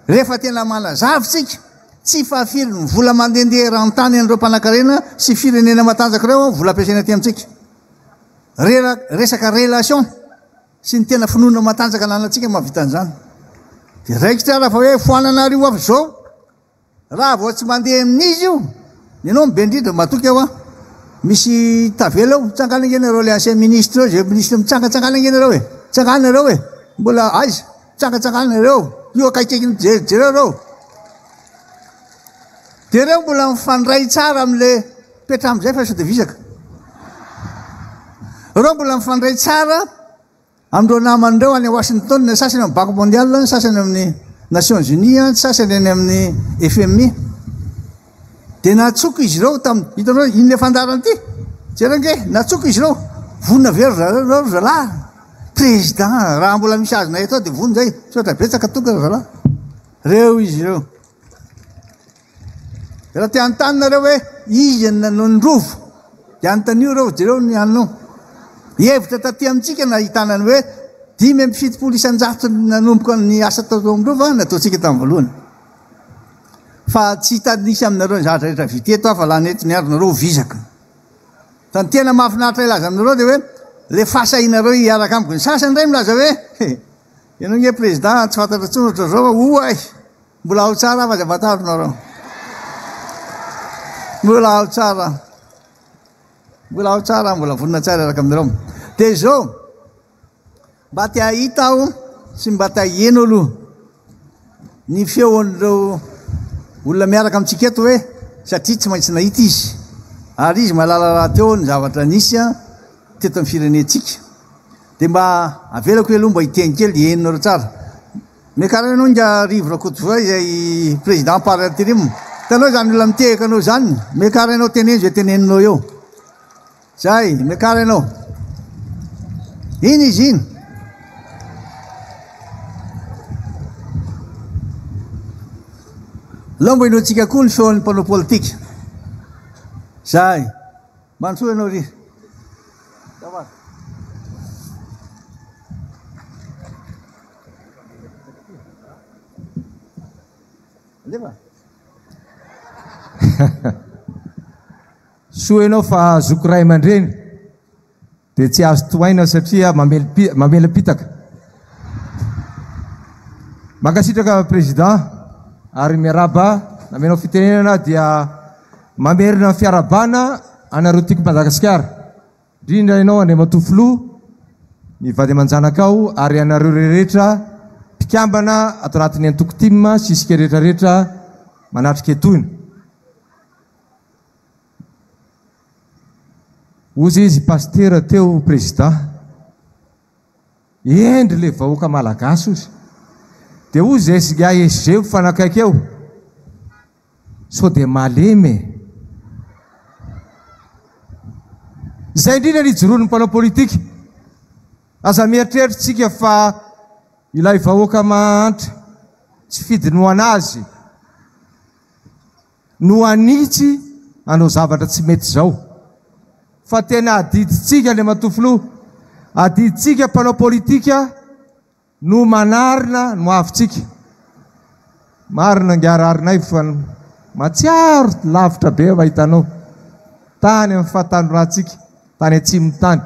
Rehefa tena manazava isika, tsy fahafiry ny vola mandehandeha eran-tany an'ireo mpanankarena sy firenena matanjaka ireo vola ampiasaina aty amintsika. Rela, resaka relation. Sy ny tena finoana matanjaka ananantsika mahavita an'izany. Dia raikitra ara fa hoe foanana ary io avy izao. Raha vao tsy mandeha amin'izy io, ny anao be indrindra, matoky aho an. Misy tavela eo, mitsangana ange nareo le ancien ministre eo, izay ministre mitsangatsangana ange nareo e. Mitsangana nareo e. Mbola aiza? Mitsangatsangana nareo. Io akaikaiky jereo ireo. Dia ireo mbola mifandray tsara amin'le petra amin'izay fa sao dia vizaka. Ireo mbola mifandray tsara amin'ireo namany ireo any Washington, ny sasany amin'ny Banque mondiale, ny sasany amin'ny Nations Unies, ny sasany any amin'ny FMI. Dia natsoko izy ireo tamin'ny, hitanao iny le fandaharana ity? Jereo ange, natsoko izy ireo. Vonona ve ry zareo ry zalahy? Président, raha mbola misy azonay atao dia vonona izay. Misaotra betsaka tonga ry zalahy. Reo izy ireo. Raha te hanontany nareo hoe iza no nanao ny rova dia anontanio ireo, jereo ny anao. Hevitra taty amintsika nahitana ny hoe 75 isan-jato nanomboka ny asa tao amin'ny rova nataontsika tamin'ny voalohany. Fa tsy hitanisa aminareo ny zavatra rehetra vita eto aho fa lany eto ny andro nareo ho vizaka. Fa ny tena mahafinaritra hilaza aminareo dia hoe le fahasahianareo hiaraka amiko. Ny sasany indray milaza hoe ianao nge président tsy fantatra intsony ohatr'izao fa oay. Mbola ao tsara fa aza fantaro nareo. Mbola ao tsara. Mbola ao tsara, mbola vonona tsara araka aminareo. Dia izao, mba te hahita aho sy mba te haheno aloha ny feon'ireo olona miaraka amintsika eto hoe satria tsy maintsy nahita izy ary izy mahalala rahateo ny zavatra nisy teto amin'ny firenentsika. Dia mba avelako aloha mba hiteny kely dia henonareo tsara. Miakara ianao nga Rivo Rakotovao izay président par intérim. Hitanao izany olona mitehaka anao izany? Miakara ianao teneno izay teneninao eo. Zay, miakara ianao. Iny izy iny. Aleo mba henointsika koa ny feon'ny mpanao politika. Zay. Mandrosoa ianao ry. Soa ianao fa zoky ray aman-dreny dia tsy azo tohaina satria mamela-pitaka. Mankasitraka Président ary miarahaba namenao fitenenana dia mamerina ny fiarahabana anareo Tiako Madagasikara. Indrindra ianao Andriamatoa Filoha, ny vady aman-janakao ary ianareo rehetra mpikambana ato anatin'ny antoko tim sy isika rehetra rehetra manatrika etoana. Hozy izy Pasitera teo Président. Hendry le vahoaka Malagasy hozy. Dia hozy SGA SG mifanakaiky eo. Sao dia malemy e! Izay indrindra ny ijoroan'ny mpanao politika. Aza mieritreritra isika fa. Ilay vahoaka mahantra tsy fidiny ho an'azy no hanitsy hanao zavatra tsy mety izao. Fa tena adidintsika Andriamatoa Filoha, adidintsika mpanao politika no manarina ny hoavintsika. Marina angaha Raharinaivo fa mahatsiaro lavitra be aho mahita anao tany amin'ny fahatanorantsika tany atsimo tany.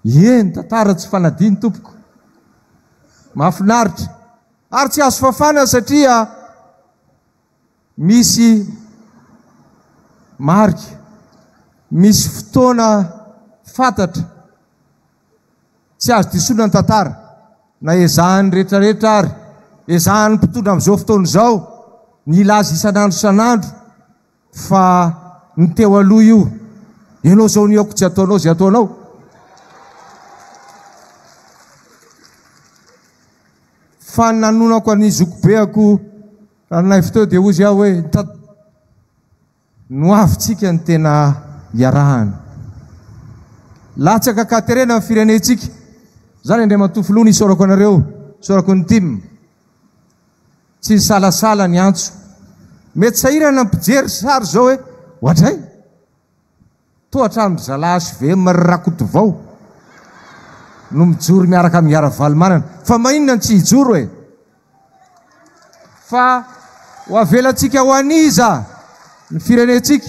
Ie, ny tantara tsy fanadino tompoko. Mahafinaritra. Ary tsy azo fafana satria misy marika, misy fotoana fantatra. Tsy azo disoina ny tantara, na ezahan'ny rehetrarehetra ary ezahan'ny mpitondra amin'izao fotoana izao ny hilaza isan'andro isan'andro fa ny teo aloha io, ianao izao ny aoko tsy ataonao izay ataonao. Fa ny nanonako an'i zokibeako Ranaivo teo dia hozy aho hoe, Ny hoavintsika no tena iarahana. Latsaka an-katerena ny firenentsika. Izany Andriamatoa Filoha no isaorako anareo, isaorako ny tim. Tsy nisalasala ny antso. Mety sahirana ny mpijery sary izao hoe, oadray! Toa hatramin-dry zalahy HVM ry Rakotovao no mijoro miaraka amin'i Ravalomanana. Fa maninona no tsy hijoro e? Fa ho avelantsika ho an'iza ny firenentsika?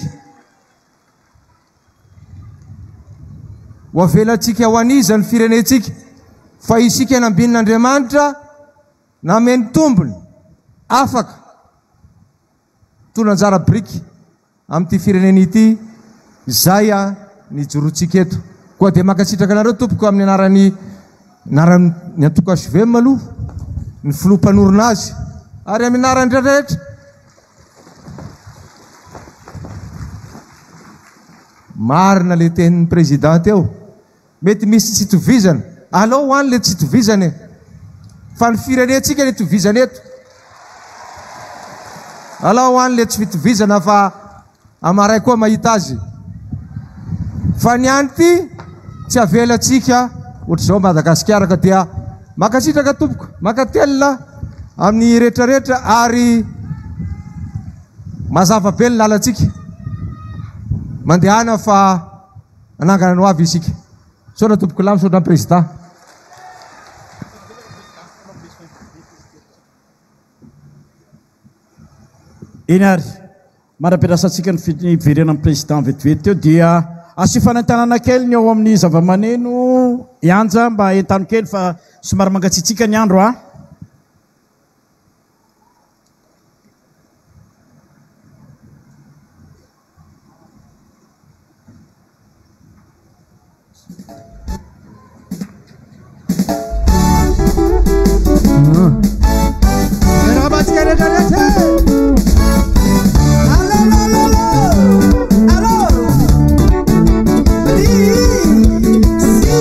Ho avelantsika ho an'iza ny firenentsika? Fa isika nambinin'Andriamanitra nameno tombony, afaka mitondra anjara biriky amin'ity firenena ity izay nijoroantsika eto. Koa dia mankasitraka anareo tompoko amin'ny anaran'ny anaran'ny antoko HVM aloha, ny filoha mpanorina azy ary amin'ny anaran'ny rehetra. Marina le tenin'ny président teo. Mety misy tsy itovizana. Alao ho any le tsy itovizana e. Fa ny firenentsika no itovizana eto. Alao ho any le tsy fitovizana fa amaray koa mahita azy. Fa ny any ity tsy avelantsika ohatr'izao Madagasikara ka dia mankasitraka tompoko, mankatelina amin'ny rehetrarehetra ary mazava be ny lalantsika. Mandehana fa Manangana ny ho avy isika. Misaotra tompokolahy, misaotra ny président. Eny ary, mandra-piandrasantsika ny fiverenan'ny président vetivety teo dia asio fanentanana kely ny ao amin'ny zavamaneno Ianja mba entano kely fa somary mangatsiatsiaka ny andro a. Miarahaba antsika rehetra rehetra e! Allo allo allo allo! Allo! Ry sy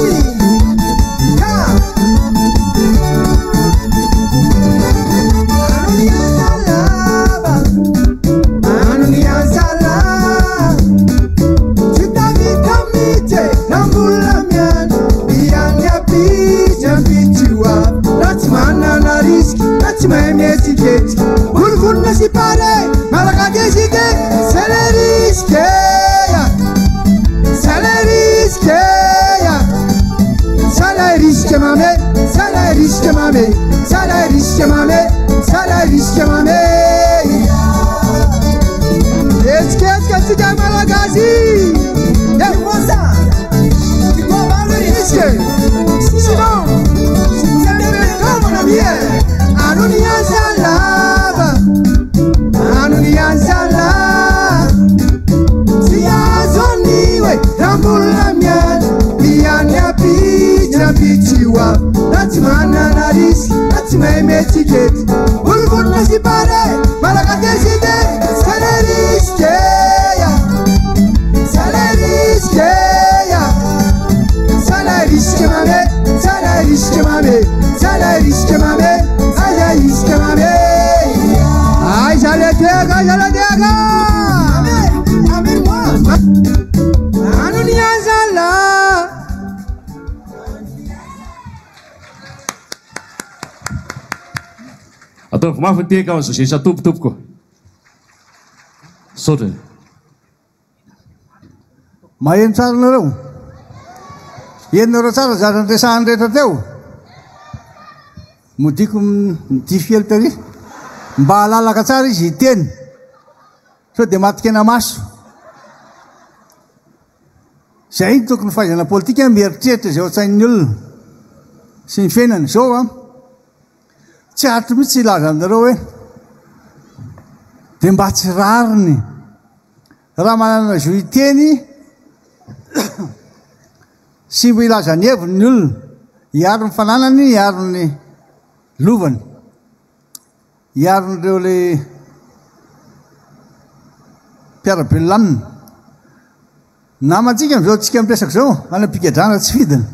ka! Ano ny ansalava, ano ny ansalava. Tsy tavita mihitsy e, na mbola miandry. Ihany ampitsy, ampitsy ho avy. Raha tsy manana risque, na tsy mahay mihetsiketsika. Vonivonona sy pare, malaka kesike, c'est le risque. C'est le risque. C'est le risque mamy, c'est le risque mamy, c'est le risque mamy, c'est le risque mamy. Hetsiketsika tsika Malagasy. Eh, risque. Sinon, si vous aimez comme mon ami, ano ny ansalava, ano ny ansalava. Tsy azo anio e, raha mbola miandry, ihany ampitsy, ampitsy ho avy. Raha tsy manana risque, raha tsy mahay mihetsiketsika. Vonivonona sy pare, malaka décidé, c'est le risque, c'est le risque, c'est le risque mamy, c'est le risque mamy, c'est le risque mamy, c'est le risque mamy. Aiza le teka, aiza le teka. Ano ny anzala. Ataovy mafy ny tehaka ho an'i José Satobo tompoko. Misaotra e. Maheno tsara nareo? Henonareo tsara zavatra niresahany rehetra teo? Modiako midify kely tary. Mba halalaka tsara izy hiteny. Sao dia matin-kena maso. Izay no tokony fahaizana politika, mieritreritra izay ao an-tsain'ny olona sy ny fiainany. Izao an, tsy aritro mihitsy hilaza aminareo hoe dia mba tsy rariny raha manana zo hiteny sy mba hilaza ny heviny ny olona, hiaro ny fananany, hiaro ny lovany. Hiaro an'ireo ilay mpiara-belona aminy. Namantsika amin'izao tsika miresaka izao, any am-pigadrana tsy fidiny.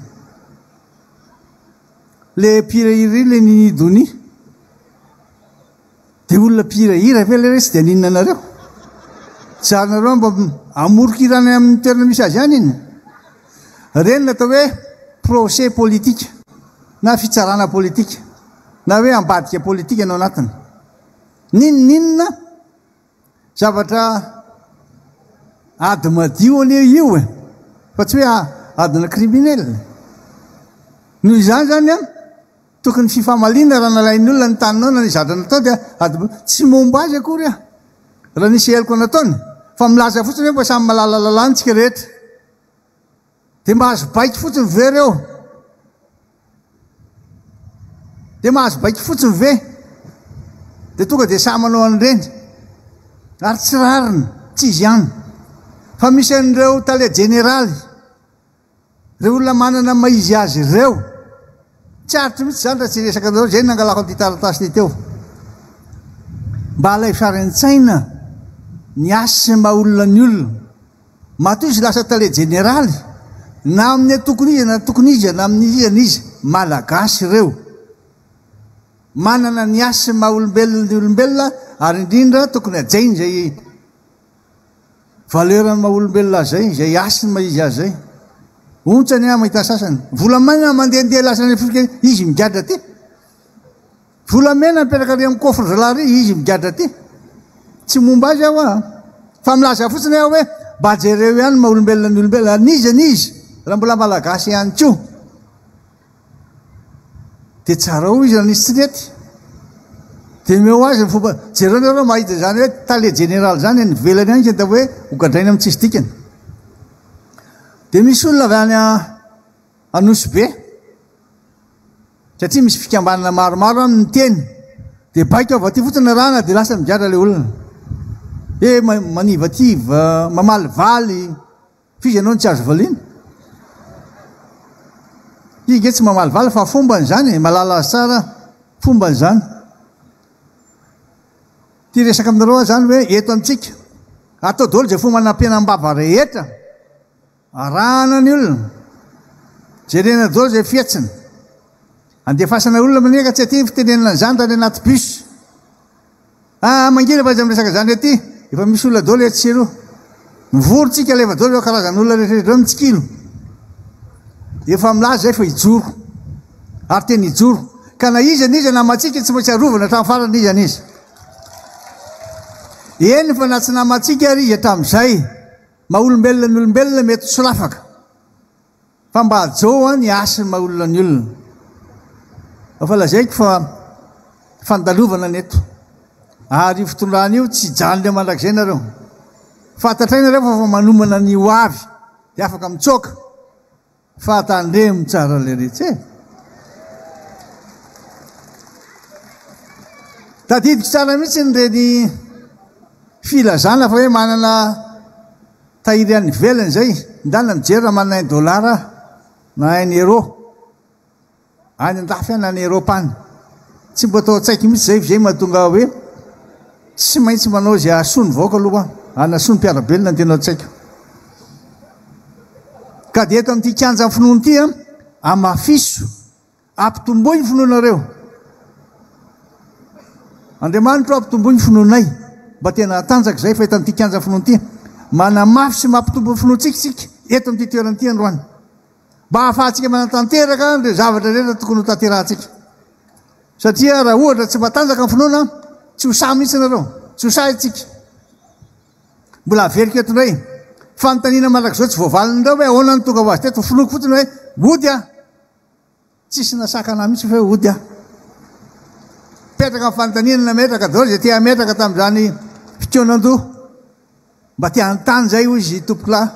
Le mpihirahira iny, le Nini Donia. Dia olona mpihirahira ve ilay resy dia haninona anareo? Tsy zarinareo mba hamoron-kira any amin'ny toerana misy azy any iny. Ireny no atao hoe procès politique na fitsarana politika. Na hoe ambadika politika no anatiny. N'inon'inona zavatra ady madio anie io e, fa tsy hoe adina criminel. Noho izany zany an, tokony fifamaliana raha nalain'ny olona ny taninao na ny zavatra natao dia ady tsy momba azy akory aho raha nisy heloka nataony fa milaza fotsiny hoe mba samy malala lalàna tsika rehetra. Dia mahazo baiko fotsiny ve ireo? Dia mahazo baiko fotsiny ve? Dia tonga dia samy manao an'ireny. Ary tsy rariny, tsy izy ihany. Fa misy an'ireo tale jeneraly, ireo olona manana ny maha izy azy ireo. Tsy aritro mihitsy izany raha tsy hiresaka anareo, izay no nangalako an'ity taratasy ity teo. Mba alaivo sary an-tsaina ny asa sy ny maha olona ny olona. Matoa izy lasa tale jeneraly, na amin'ny antokony iza na antokony iza na amin'ny iza na iza, Malagasy ireo. Manana ny hasiny maha olombelona ny olombelona ary indrindra tokony hajainy izay valeur ny maha olombelona azy izay, izay hasiny maha izy azy izay. Ontsa anie aho mahita sasany. Volamena mandehandeha lasa any Afrika, izy migadra aty. Volamena mipetraka ary amin'ny coffre zalahy ry izy migadra aty. Tsy momba azy aho a. Fa milaza fotsiny aho hoe mba jereo ihany maha olombelona ny olombelona. N'iza n'iza raha mbola malagasy ihany koa. Dia tsarao izy raha nisy tsy nety. Dia omeo azy ny fomba. Jereo nareo mahita izany hoe tale jeneraly izany any ivelany any ka hoe hogadraina amin'ny tsisy dikany. Dia misy olona avy any Anosibe. Satria misy fikambanana maromaro any miteny dia baiko avy aty fotsiny arahana dia lasa migadra ilay olona. Hoe manivativa, mamalivaly, f'iza ianao no tsy azo valiana? Izy ange tsy mamalivaly fa fombany izany e, mahalala azy tsara aho, fombany izany. Ity resaka aminareo aho izany hoe eto amintsika, atao daholo izay fomba nampihenam-bava rehetra. Arahana ny olona. Jerena daholo izay fihetsiny. Andefasana olona maniraka tsy aty ny fitenenana an'izany raha any anaty bus. Ah, mangina fa aiza miresaka izany aty. Efa misy olona daholo etsy sy eroa. Mivory tsika alefa daholo ireo karazan'olona rehetra ireo mitsikilo. Efa milaza izay fa hijoro. Ary tena hijoro. Ka na iza n'iza namantsika tsy maintsy arovana hatramin'ny farany iza n'iza. Eny fa na tsy namantsika ary izy hatramin'izay. Maha olombelona ny olombelona mety ho solafaka fa mba hajao ny hasin'ny maha olona ny olona. Efa lazaiko fa fandalovana ny eto ary io fitondrana io tsy hijanona eo mandrakizay nareo. Fantatray nareo fa efa manomana ny ho avy dia afaka mitsoaka. Fa tandremo tsara leretsy e! Tadidiko tsara mihitsy ireny filazana fa hoe manana tahiry any ivelany izay, ndana mijery raha manana un dollar na un euro. Any andafy any, any Europe any. Tsy mba tao an-tsaiko mihitsy izay, izay mahatonga ahy hoe tsy maintsy manao izay hahasoa ny vahoaka aloha aho, hanasoa ny mpiara-belona ny tena ao an-tsaiko. Ka dia eto amin'ity kianjan'ny finoana ity, amafiso, ampitomboy ny finoanareo. Andriamanitro ampitomboy ny finoanay, mba tena hatanjaka izay fa eto amin'ity kianjan'ny finoana ity, manamafy sy mampitombo ny finoantsika isika eto amin'ity toerana ity androany. Mba hahafahantsika manatanteraka ireo zavatra rehetra tokony ho tanterahantsika. Satria raha ohatra tsy matanjaka ny finoana, tsy ho sahy mihitsy nareo, tsy ho sahy isika. Mbola averiko eto indray, fanontaniana mandrakizao tsy voavalin'ireo hoe ahoana no tonga ho azy teto, finoako fotsiny hoe mody aho. Tsisy nasakana ahy mihitsy fa hoe hody aho. Mipetraka ny fanontaniana nametraka daholo izay te hametraka tamin'izany fikaonan-doha. Mba te hanontany izay hoy izy tompokolahy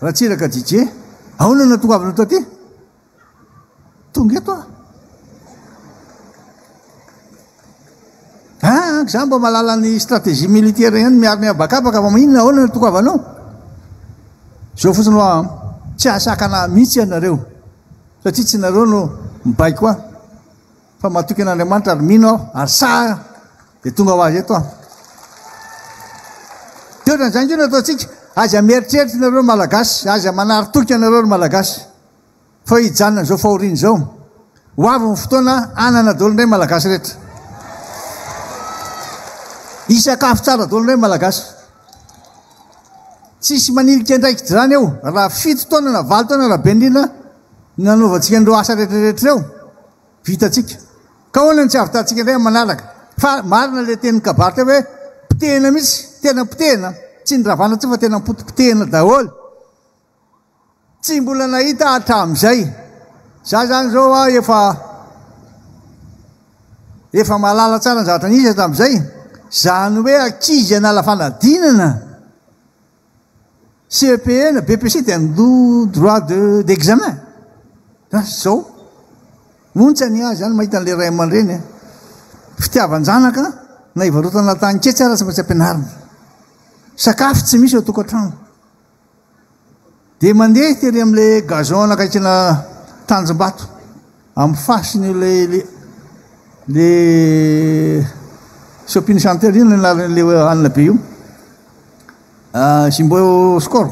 Ratsiraka Didier, ahoana no nahatongavanao taty? Tonga eto aho. Ah, za mba mahalala ny stratégie militaire ihany miaro ny habakabaka fa maninona ahoana no tongavanao? Zao fotsiny hoa tsy hahasakana ahy mihitsy ianareo satria tsy nareo no mibaiko ahy fa matoky an'Andriamanitra ary mino aho ary sahy aho dia tonga ho azy eto aho. Dia ohatran'izany koa no ataontsika, aza mieritreritra nareo Malagasy, aza manary toky anareo ry Malagasy. Fa hijanona izao fahoriana izao. Ho avy ny fotoana hanana daholo indray Malagasy rehetra. Hisakafo tsara daholo indray Malagasy. Tsisy manilika andraikitra izany eo. Raha fito taona na valo taona raha be indrindra ny nanaovantsika an'ireo asa rehetra rehetra ireo, vitantsika. Ka ahoana no tsy hahavitantsika indray amin'ny manaraka? Fa marina ilay tenin'ny kabary teo hoe potehina mihitsy, tena potehina, tsy ny ravana intsony fa tena potipotehina daholo. Tsy mbola nahita hatramin'izay. Za zany zao aho efa efa mahalala tsara ny zavatra nisy hatramin'izay. Zany hoe ankizy hanala fanadinana CEPE na BEPC dia handoa droit de d'examen. Lasa zao. Ontsa ny ahy zany mahita an'ilay ray aman-dreny a. Fitiavan-janaka na ivarotana tany ketsa ara tsy maintsy ampianarina. Sakafo tsy misy ao tokantrano. Dia mandeha tery amin'ilay gazon anakaikina Tanjombato, amin'ny fasiny ilay le le shopping center iny ny anaran'ilay hanina be io. Ah, Jumbo Score.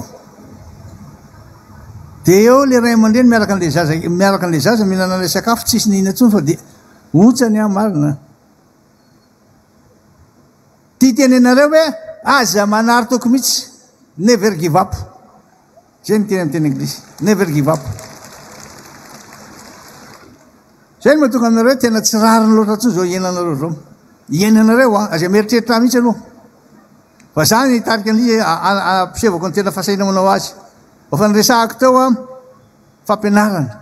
Dia eo ilay ray aman-dreny miaraka an'ilay zaza miaraka an'ilay zaza mihinana an'ilay sakafo tsisy nihina intsony fa dia ontsany aho marina. Tia tenenareo hoe aza manary toky mihitsy, never give up. Zay ny teny amin'ny teny anglisy, never give up. Zay no mahatonga anareo tena tsy rariny loatra intsony izao iainanareo izao. Iainanareo an, aza mieritreritra mihitsy aloha. Fa za ny hitarika an'ilay izy ampisehoko ny tena fahasahiana manao azy. Efa niresahako teo an, fampianarana.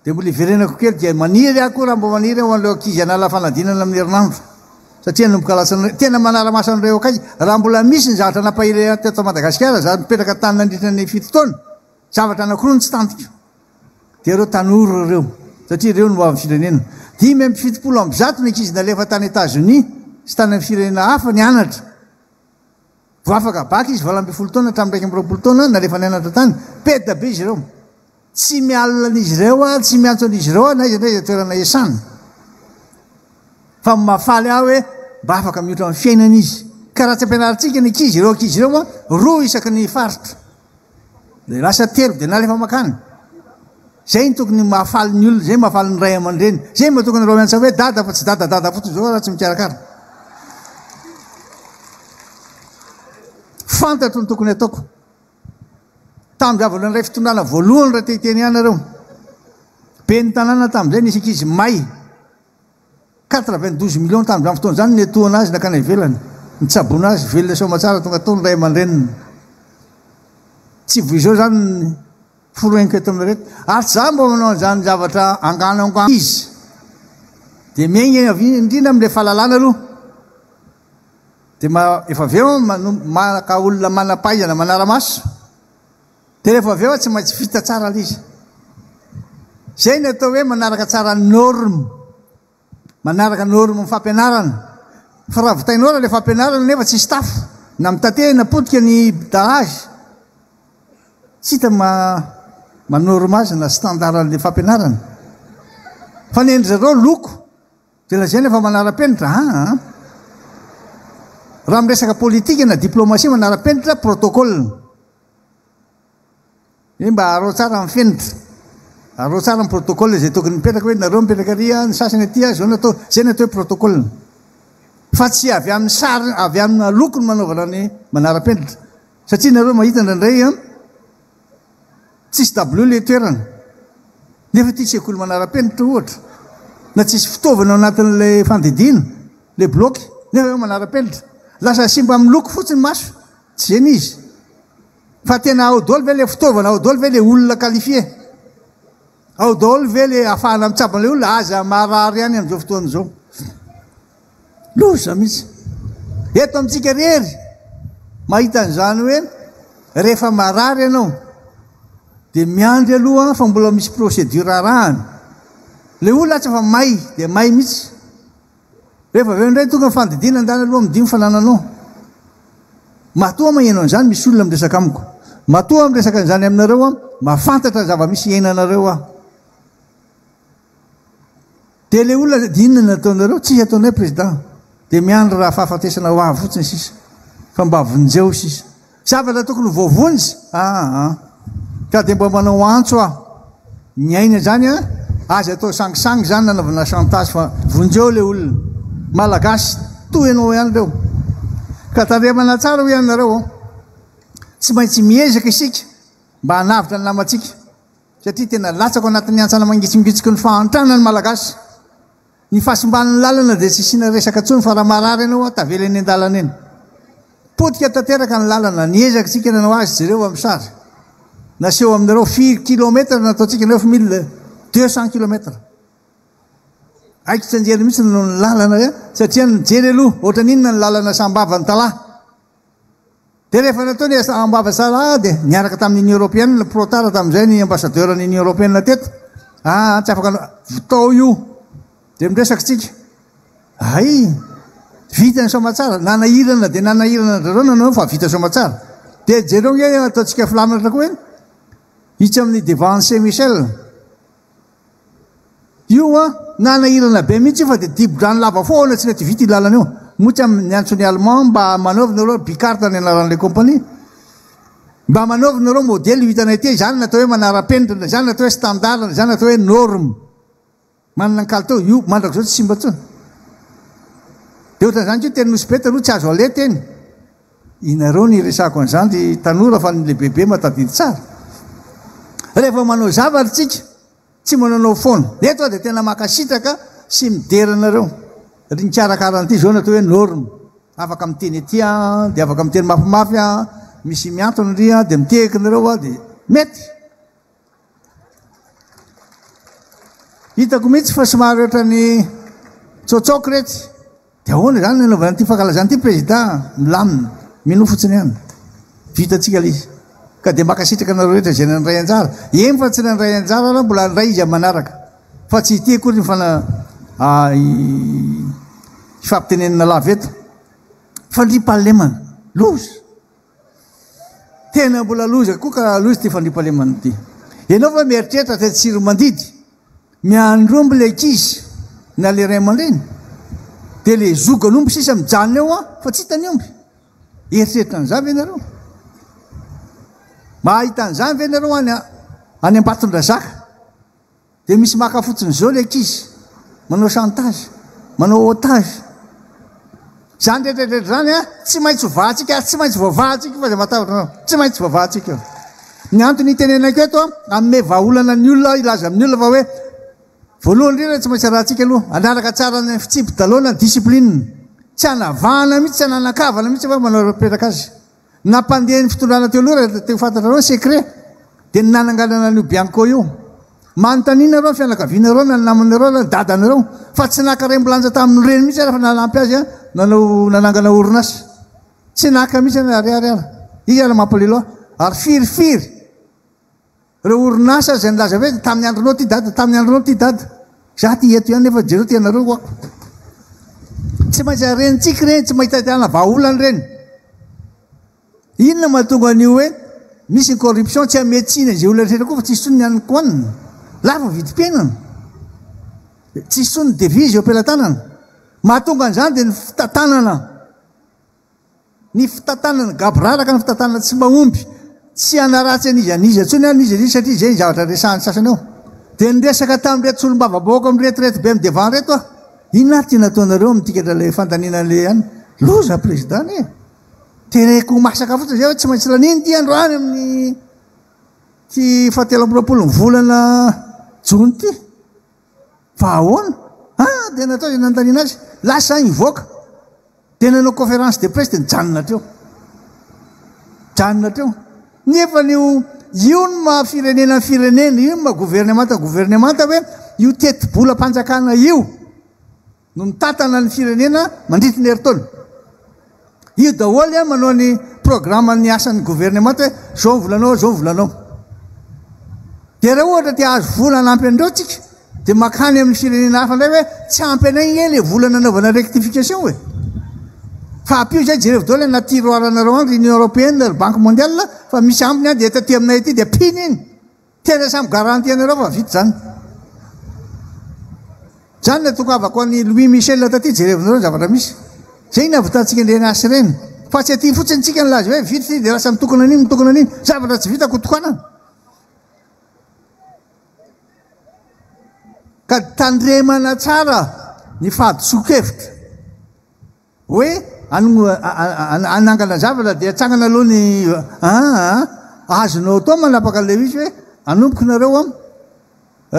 Dia mbola hiverenako kely dia maniry aho koa raha mba maniry aho ho an'ireo ankizy hanala fanadinana amin'ny herinandro satria hanomboka alatsinainy tena manara-maso an'ireo akaiky raha mbola misy ny zavatra nampahery ahy teto Madagasikara za nipetraka tany nandritra ny fito taona zavatra anankiroa no tsy tantiko dia ireo tanora ireo satria ireo no ho avin'ny firenena 175 ny ankizy nalefa tany Etazonia sy tany amin'ny firenena hafa nianatra vao afaka bac izy 18 taona hatramin'ny 21 taona nalefa nianatra tany peda be izy ireo Tsy mialona an'izy ireo aho, tsy miantso an'izy ireo aho na aiza na aiza toerana iasana. Fa mahafaly ahy hoe mba afaka miotra amin'ny fiainana izy. Ka raha tsy ampianarintsika ny ankizy, ireo ankizy ireo an, roa isaky ny faritra. Dia lasa telo, dia nalefa mankany. Izay no tokony mahafaly ny olona, izay mahafaly ny ray aman-dreny. Izay no tokony ireo miantso hoe dada fa tsy dada dada fotsiny izao raha tsy mikarakara. Fantatro ny tokony ataoko. Tamin'ny zavatra nandray fitondrana voalohany raha te hiteny ihany nareo. Ben'ny tanàna tamin'izay nisy ankizy may. 92 millions tamin'izany fotoana izany netohana azy nakany ivelany. Nitsaboana azy velona sy aman-tsara tonga tao ny ray aman-dreniny. Tsy voizao izany ny foroeniko eto aminareo. Ary tsy za mba manao an'izany zavatra angano angano izy. Dia miainga avy indrindra amin'ilay fahalalana aloha. Dia ma, efa avy eo maka olona manam-pahaizana manara-maso. Dia rehefa avy eo tsy maintsy vita tsara ilay izy. Izay ny atao hoe manaraka tsara norme. Manaraka norme ny fampianarana. Fa raha vitainao raha ilay fampianarana nefa tsisy tafo, na mitate na potika ny dahage, tsy hita ma manorme azy na standard an'ilay fampianarana. Fa ny an-dry zareo loko. Dia lazaina fa manara-penitra aa. Raha miresaka politika na diplomatie manara-penitra protocole. Hoe mba arao tsara ny fenitra. Arao tsara ny protocole izay tokony mipetraka hoe nareo mipetraka ary ny sasany aty izao no atao. Izay no atao hoe protocole. Fa tsy avy amin'ny sary avy amina loko no manaovana ny manara-penitra. Satria nareo mahita indraindray an. Tsisy dabilio le toerana. Nefa ity sekoly manara-penitra ohatra. na tsisy fitaovana ao anatin'ilay fandidiana, ilay bloc, nefa eo manara-penitra. Lasa simba amin'ny loko fotsiny maso, tsy izay ny izy. Fa tena ao daholo ve ilay fitaovana, ao daholo ve ilay olona qualifié? Ao daholo ve ilay ahafahana mitsabo an'ilay olona? Aza marary ihany amin'izao fotoana izao. Loza mihitsy. Eto amintsika irery mahita an'izany hoe rehefa marary ianao dia miandry aloha fa mbola misy procédure arahana. Ilay olona atsy efa may dia may mihitsy. Rehefa avy eo indray tonga ny fandidiana andana aloha midio ny fanananao. Matoa maheno an'izany misy olona miresaka amiko. Matoa miresaka an'izany aminareo aho, mahafantatra ny zava-misy iainanareo aho. Dia ilay olona dia inona no ataonareo? Tsisy ataonay président. Dia miandry raha fahafatesana ho avy fotsiny sisa. Fa mba vonjeo sisa. Zavatra tokony ho voavonjy? Aa. Ka dia mba manao antso aho. Ny aina izany an, aza atao sangisangy izany nanaovana chantage fa vonjeo ilay olona. Malagasy toa ianao ihany ireo. Ka tandremana tsara hoy ianareo an. Tsy maintsy miezaka isika mba hanavotra ny namantsika. Satria tena latsaka ao anatin'ny hantsana mangitsongitsiky ny fahantrana ny Malagasy. Ny fahasimban'ny lalana dia tsy isiana resaka intsony fa raha marary ianao tavela eny an-dalana eny. Potika tanteraka ny lalana, niezaka isika nanao azy, jereo amin'ny sary. Naseho aminareo firy kilomètre nataontsika, 9200 kilomètre. Haiko tsy anjery mihitsy nanao ny lalana satria nijery aloha ohatran'inona ny lalana Sambava Antalaha. Dia rehefa natao ny asa ambava Salah dia niaraka tamin'ny Union Européenne, Protara tamin'izay ny ambassadeur ny Union Européenne teto. Ah, tsy afaka vitao io. Dia miresaka tsika. Hay, vita ny soamatsara. Nanahirana dia nanahirana zareo nanao fa vita soamatsara. Dia jereo nge ataontsika filamatra koa hoe itsy amin'ny devant Saint Michel. Io an, nanahirana be mihitsy io fa dia dibo-drano lava foana tsy nety vita io lalana io. Moa tsy amin'ny niantso ny allemand mba manaovy nareo Bicart ny anaran'ilay compagnie. Mba manaovy nareo modèle io hitanay ity, izany no atao hoe manara-penitra, izany no atao hoe standard, izany no atao hoe norme. Manana ny kalitao, io mandrakizao tsy simba intsony. Dia ohatran'izany koa teny Nosy Be taloha tsy azo aleha teny. Inareo no iresahako an'izany ry tanora fa ny lehibebe mahatadidy tsara. Rehefa manao zavatra tsika, tsy manaonao foana. Eto aho dia tena mankasitraka sy midera anareo ry nikarakara an'ity izao no atao hoe norme. Afaka miteny aty aho, dia afaka miteny mafimafy aho, misy miantona ry aho, dia mitehaka nareo aho, dia mety. Hitako mihitsy fa somary ohatran'ny tsotsoky retsy. Dia ahoana izany ny anaovana an'ity fankalazana ity Président? Milamina. Minoa fotsiny ihany. Vitantsika ilay izy. Ka dia mankasitraka anareo rehetra izay nandray anjara. Eny fa tsy nandray anjara ary mbola handray izy amin'ny manaraka. Fa tsy ity akory ny fana ifampitenenana lava eto. Fandriampahalemana. Loza. Tena mbola loza koa ka loza ity fandriampahalemana ity. Ianao va mieritreritra teny Tsiromandidy, miandry omby ilay ankizy na ilay ray aman-dreny, dia ilay zogan'omby sisa mijanona eo an, fa tsy hita ny omby. Eritreritra an'izany ve ianareo? Mahita an'izany ve ianareo any any Ambatondrazaka? Dia misy maka fotsiny izao ilay ankizy, manao chantage, manao otage. Izany rehetra rehetra izany an, tsy maintsy hovahantsika ary tsy maintsy voavahantsika fa izay matahotra anao, tsy maintsy voavahantsika io. Ny antony itenenako eto an, hanome vahaolana ny olona, hilaza amin'ny olona fa hoe voalohany indrindra tsy maintsy arahantsika aloha, hanaraka tsara ny fitsipi-dalao na ny discipline. Tsy hanavahana mihitsy, tsy hananakavana mihitsy fa manao petraka azy. Nampandeha ny fitondrana teo aloha raha te ho fantatrareo ny secret dia ny nananganana an'io Bianco io. Manontania nareo ny fianakavianareo na ny namanareo na ny dadanareo fa tsy naka raimbilanja tamin'ny reny mihitsy ary fa nanampy azy nanao nanangana orinasa. Tsy naka mihitsy na ariary ara. Izy ary mampalelo ahy. Ary firifiry Ireo orinasa izay nilaza hoe tamin'ny andronao ity dada, tamin'ny andronao ity dada. Za ty eto ihany nefa jereo ty ianareo hoa. Tsy maintsy arenintsika ireny, tsy maintsy ahitana vahaolana ireny. Inona mahatonga an'io hoe misy ny corruption tsy ametsiana izay olona rehetra koa fa tsisy intsony ny haniko hohanina. Lafo ny vidim-piainana. Tsisy intsony ny devise eo am-pelatanana. Mahatonga an'izany dia ny fitantanana. Ny fitantanana gaboraraka, ny fitantanana tsy mahomby, tsy hanaratsy an'iza n'iza intsony aho n'iza n'iza satria izay ny zavatra resahan'ny sasany ao. Dia niresaka tamin'ireto solombavambahoaka miretirety be amin'ny devant ireto aho. Inona ary ity nataonareo amin'ny tikatra ilay fandaniana an'ilay any? Loza président e! Tereko ho masaka fotsiny izay hoe tsy maintsy laniana ity androany amin'ny ity fahatelo amby roapolo ny volana jona ity. Fa ahoana? Ah, dia natao izay nanontaniana azy. Lasa izany hivoaka. Dia nanao conférence de presse dia nijanona hatreo. Nijanona hatreo. Nefa io, io no maha firenena ny firenena, io no maha governemanta ny governemanta hoe io tetibolam-panjakana io no mitantana ny firenena mandritry ny herintaona. Io daholo an manao ny programme-n'ny asan'ny governemanta hoe zao ny volanao, zao ny volanao. Dia raha ohatra te hahazo vola hanampy an'ireo tsika dia makany amin'ny firenena hafa indray hoe tsy ampy anay nge le vola nanaovana rectification e. Fa ampio izay jerevo daholo na tiroir anareo any ry Union Européenne ry Banque Mondiale fa misy ambiny any dia eto aty aminay aty dia ampiana iny. Tena samy garantie anareo fa vita izany. Zany no tongavako an'i Louis Michel taty jerevonareo ny zavatra misy. Zay no ahavitantsika an'ireny asa ireny. Fa tsy aty fotsiny tsika nilaza hoe vita ity dia lasa mitokona an'iny mitokona an'iny. Zavatra tsy vitako tokanana. Ka tandremana tsara ny fahadisoan-kevitra. Hoe hanangana zavatra dia atsangana aloha ny aa azonao atao manapaka an'ilay izy hoe anomboko nareo an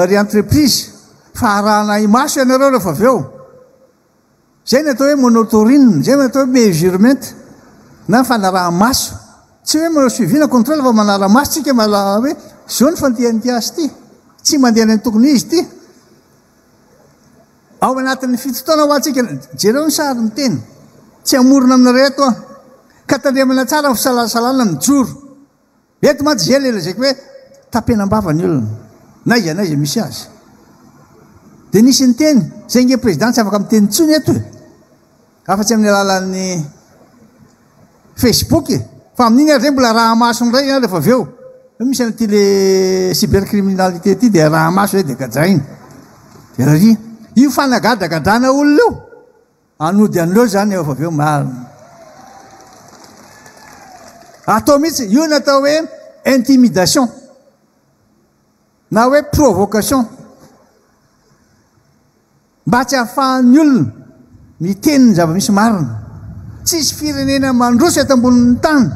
ry entreprise fa arahana imaso ianareo rehefa avy eo. Izay ny atao hoe monitoring, izay ny atao hoe measurement na fanaraha-maso. Tsy hoe manao suivi na contrôle fa manara-maso tsika mahalala hoe izao ny fandehan'ity asa ity, tsy mandeha any amin'ny tokony ho izy ity. Ao anatin'ny fito taona ho antsika, jereo ny sary miteny, tsy hamorona aminareo eto aho, ka tandremana tsara ny fisalasalana mijoro. Eto mantsy izay ilay lazaiko hoe tapenam-bava ny olona, na aiza na aiza misy azy. Dia nisy niteny, izay nge président tsy afaka miteny intsony eto e. Afa-tsy amin'ny alalan'ny Facebook e. Fa amin'iny ary izay mbola araha-maso indray an rehefa avy eo. Eo misy an'ity le cybercriminalité ity dia araha-maso izay dia gadraina. Dia rary. Io fanagadragadrana olona io, hanody an'ireo izany rehefa avy eo marina. Atao mihitsy, io no atao hoe intimidation na hoe provocation. Mba tsy ahafahan'ny olona miteny ny zava-misy marina. Tsisy firenena mandroso eto ambonin'ny tany.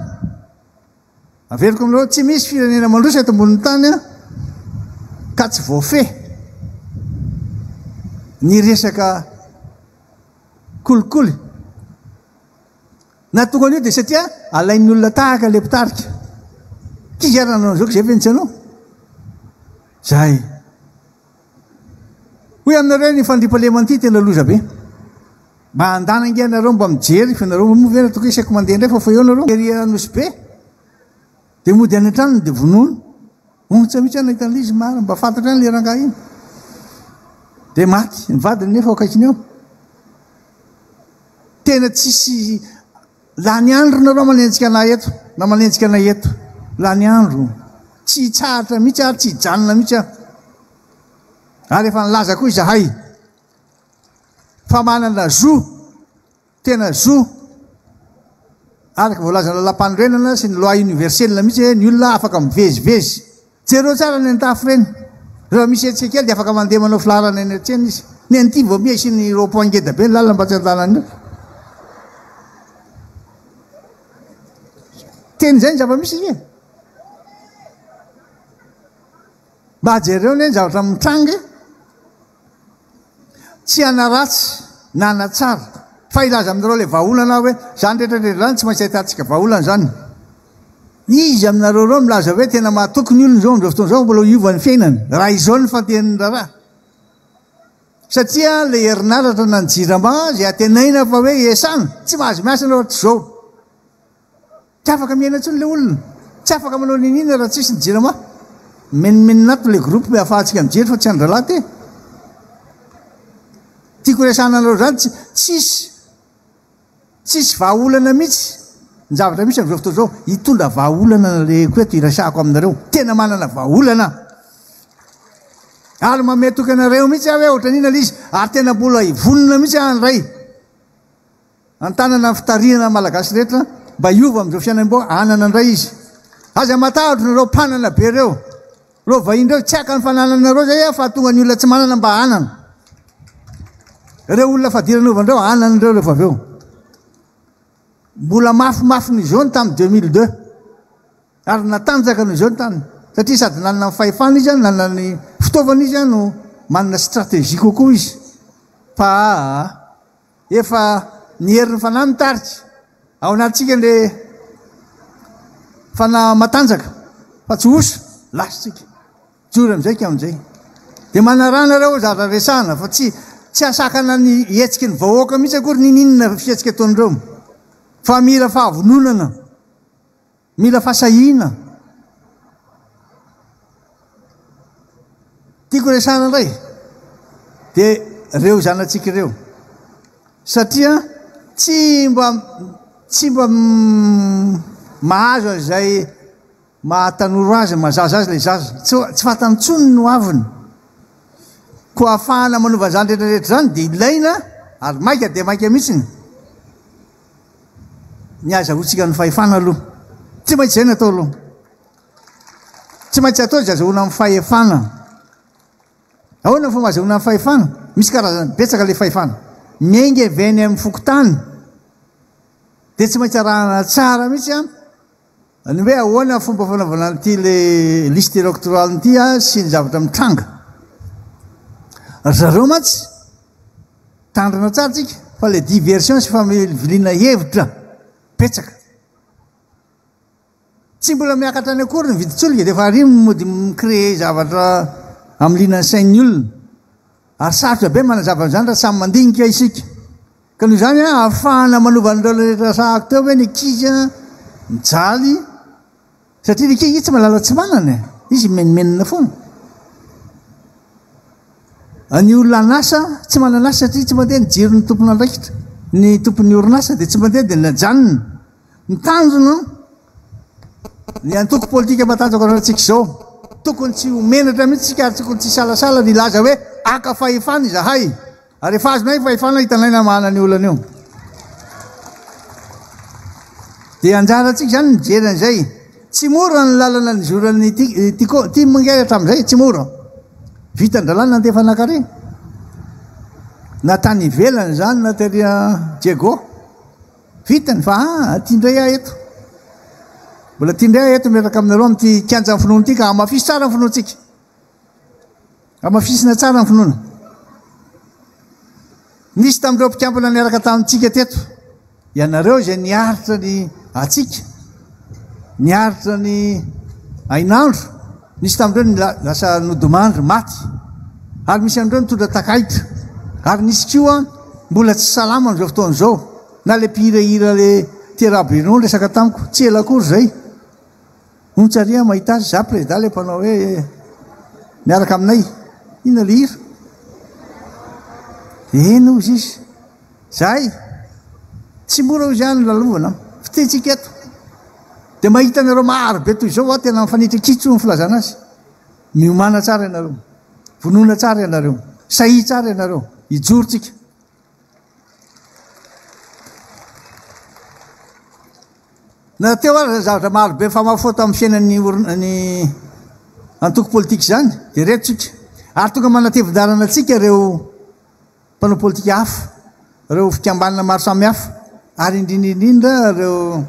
Averiko aminareo, tsy misy firenena mandroso eto ambonin'ny tany ka tsy voafehy ny resaka kolikoly. Nahatonga an'io dia satria alain'ny olona tahaka ilay mpitarika. K'iza ary nanao an'izao k'izay ve no tsy hanao? Zay. Hoy aminareo ny fandriampahalemana ity tena loza be. Mba andana ange ianareo mba mijery fa nareo moa ve tokony isaky mandeha indray fa fa eo nareo. Ery Anosy be dia mody any an-tranony dia vonoina. Ontsa mihitsy aho nahita an'ilay izy marina mba fantatra ihany ilay rangahy iny. Dia maty ny vadiny nefa ao akaikiny eo. Tena tsisy lany andro nareo manenjika anay eto na manenjika anay eto. Lany andro. Tsy hitsahatra mihitsy ary tsy hijanona mihitsy aho. Ary efa nilaza koa izahay fa manana zo, tena zo, araka voalazan'ny lalàmpanorenana sy ny loi universelle mihitsy hoe ny olona afaka mivezivezy. Jereo tsara ny antafo ireny. Rehefa misy hetsika kely dia afaka mandeha manao filaharana eny an-tsena izy. Ny an'ity vao miha asiany rond point ngeda be ny lalana mba tsy handalan'ny olona. Teny izay ny zava-misy e. Mba jereo anie ny zavatra mitranga e! Tsy hanaratsy na hanatsara fa hilaza aminareo ilay vahaolana aho hoe izany rehetra rehetra izany tsy maintsy ahitantsika vahaolana izany. Iza aminareo ireo milaza hoe tena mahatoky ny olona izao amin'izao fotoana izao mbola hiova ny fiainany raha izao ny fandehan'ny raharaha? Satria ilay herinaratra na ny jirama izay antenaina fa hoe hiasana tsy mahazo miasa ianao raha tsy izao. Tsy afaka miaina intsony ilay olona. Tsy afaka manao n'inon'inona raha tsisy ny jirama. Mimenomenona ato ilay groupe hoe ahafahantsika mijery fa tsy an-drahalahy ty. Tiako resahana anareo izany tsy tsisy tsisy vahaolana mihitsy ny zavatra misy amin'izao fotoana izao. Hitondra vahaolana nalehiko eto hiresahako aminareo. Tena manana vahaolana. Ary manome toky anareo mihitsy aho hoe ohatran'inona ilay izy ary tena mbola hivonona mihitsy aho handray. An-tanana ny fitarihana ny Malagasy rehetra mba hiova amin'izao fiainam-bao hanana indray izy. Aza matahotra nareo mpanana be reo. Reo vahiny reo tsy haka ny fanananareo zay fa hahatonga ny olona tsy manana mba hanana. Reo olona fadiranovana reo hanana reo rehefa avy eo. Mbola mafimafy noho izao ny tamin'ny 2002. Ary natanjaka noho izao ny tany. Satria sady nanana ny fahefana izy, nanana ny fitaovana izy no manana stratégie kokoa izy. Fa aa efa ny herin'ny fanahy mitarika ao anatintsika le fanahy matanjaka fa tsy osa, lasa tsika. Mijoro amin'izay ka amin'izay. Dia manaraha nareo zavatra resahana fa tsy tsy hahasakana ny hetsiky ny vahoaka mihitsy akory ninininona fihetsika ataon'ireo. Fa mila fahavononana. Mila fahasahiana. Tiako resahana indray dia ireo zanatsika ireo. Satria tsy mba tsy mba mahazo an'izay maha tanora azy, maha zaza azy ilay zaza. Tsy tsy fantany intsony ny hoaviny. Koa ahafahana manova an'izany rehetra rehetra izany dia ilaina ary maika dia maika mihitsy ny azahoantsika ny fahefana aloha. Tsy maintsy izay no atao aloha. Tsy maintsy atao izay azahoana ny fahefana. Ahoana ny fomba azahoana ny fahefana? Misy karazany betsaka ilay fahefana. Miainga avy any amin'ny fokontany dia tsy maintsy arahana tsara mihitsy an. Ny hoe ahoana ny fomba fanaovana an'ity le liste électorale ity sy ny zavatra mitranga. Ry zareo mantsy tandrina tsara tsika fa le diversion sy familiviliana hevitra betsaka. Tsy mbola miakatra any akory ny vidin-tsolika dia efa ary mody mi-créer zavatra hamiliana ny sain'ny olona. Ary sarotra be manazava an'izany raha samy mandinika isika. Ka noho izany ahafahana manova an'ireo rehetra resahako teo hoe ny ankizy mijaly satria ny ankizy tsy mahalala tsy manana e. Izy mimenomenona foana. Ny olona an'asa tsy manana asa satria tsy mandeha ny jiron'ny tompon'andraikitra. Ny tompon'ny orinasa dia tsy mandeha dia najanona. Ny tanjona, ny antoko politika matanjaka ananantsika izao, tokony tsy ho menatra mihitsy isika ary tokony tsy hisalasala ny hilaza hoe haka fahefana izahay. Ary efa azonay ny fahefana hitanay namahana an'io olana io. Dia anjarantsika izany ny mijery an'izay. Tsy mora ny lalana nizoran'ny Tiko, Tim ange hatramin'izay, tsy mora. Vitan-drahalahy nandefa anankarena. Na tany ivelany izany na tery Diego. Vitany fa ah, aty indray aho eto. Mbola aty indray aho eto miaraka aminareo amin'ity kianjan'ny finoana ity ka hamafiso tsara ny finoantsika. Hamafisina tsara ny finoana. Nisy tamin'ireo mpikambana niaraka tamintsika teto, ianareo izay niaritra ny hatsiaka, niaritra ny hainandro, nisy tamin'ireo ny lasa nodimandry, maty, ary misy amin'ireo nitondra takaitra, ary nisy koa mbola tsy salama amin'izao fotoana izao, na ilay mpihirahira ilay Thierry Bruno niresaka tamiko, tsy ela akory izay. Ontsa ary aho mahita azy, za prezida le mpanao hoe miaraka aminay. Inona le hira? Eny hozy izy. Zahay, tsy mora hozy aho ny lalovana, fitentsika eto. Dia mahita anareo maro be toy izao aho, tena mifanitra kitso ny filazana azy. Miomàna tsara ianareo, vonona tsara ianareo, sahia tsara ianareo, hijoro tsika. Na teo aza ny zavatra maro be mifamahofaho tamin'ny fiainan'ny ny antoko politika izany dia ireto tsika. Ary tonga manatevin-dalana antsika ireo mpanao politika hafa, ireo fikambanana maro samihafa ary indrindra indrindra ireo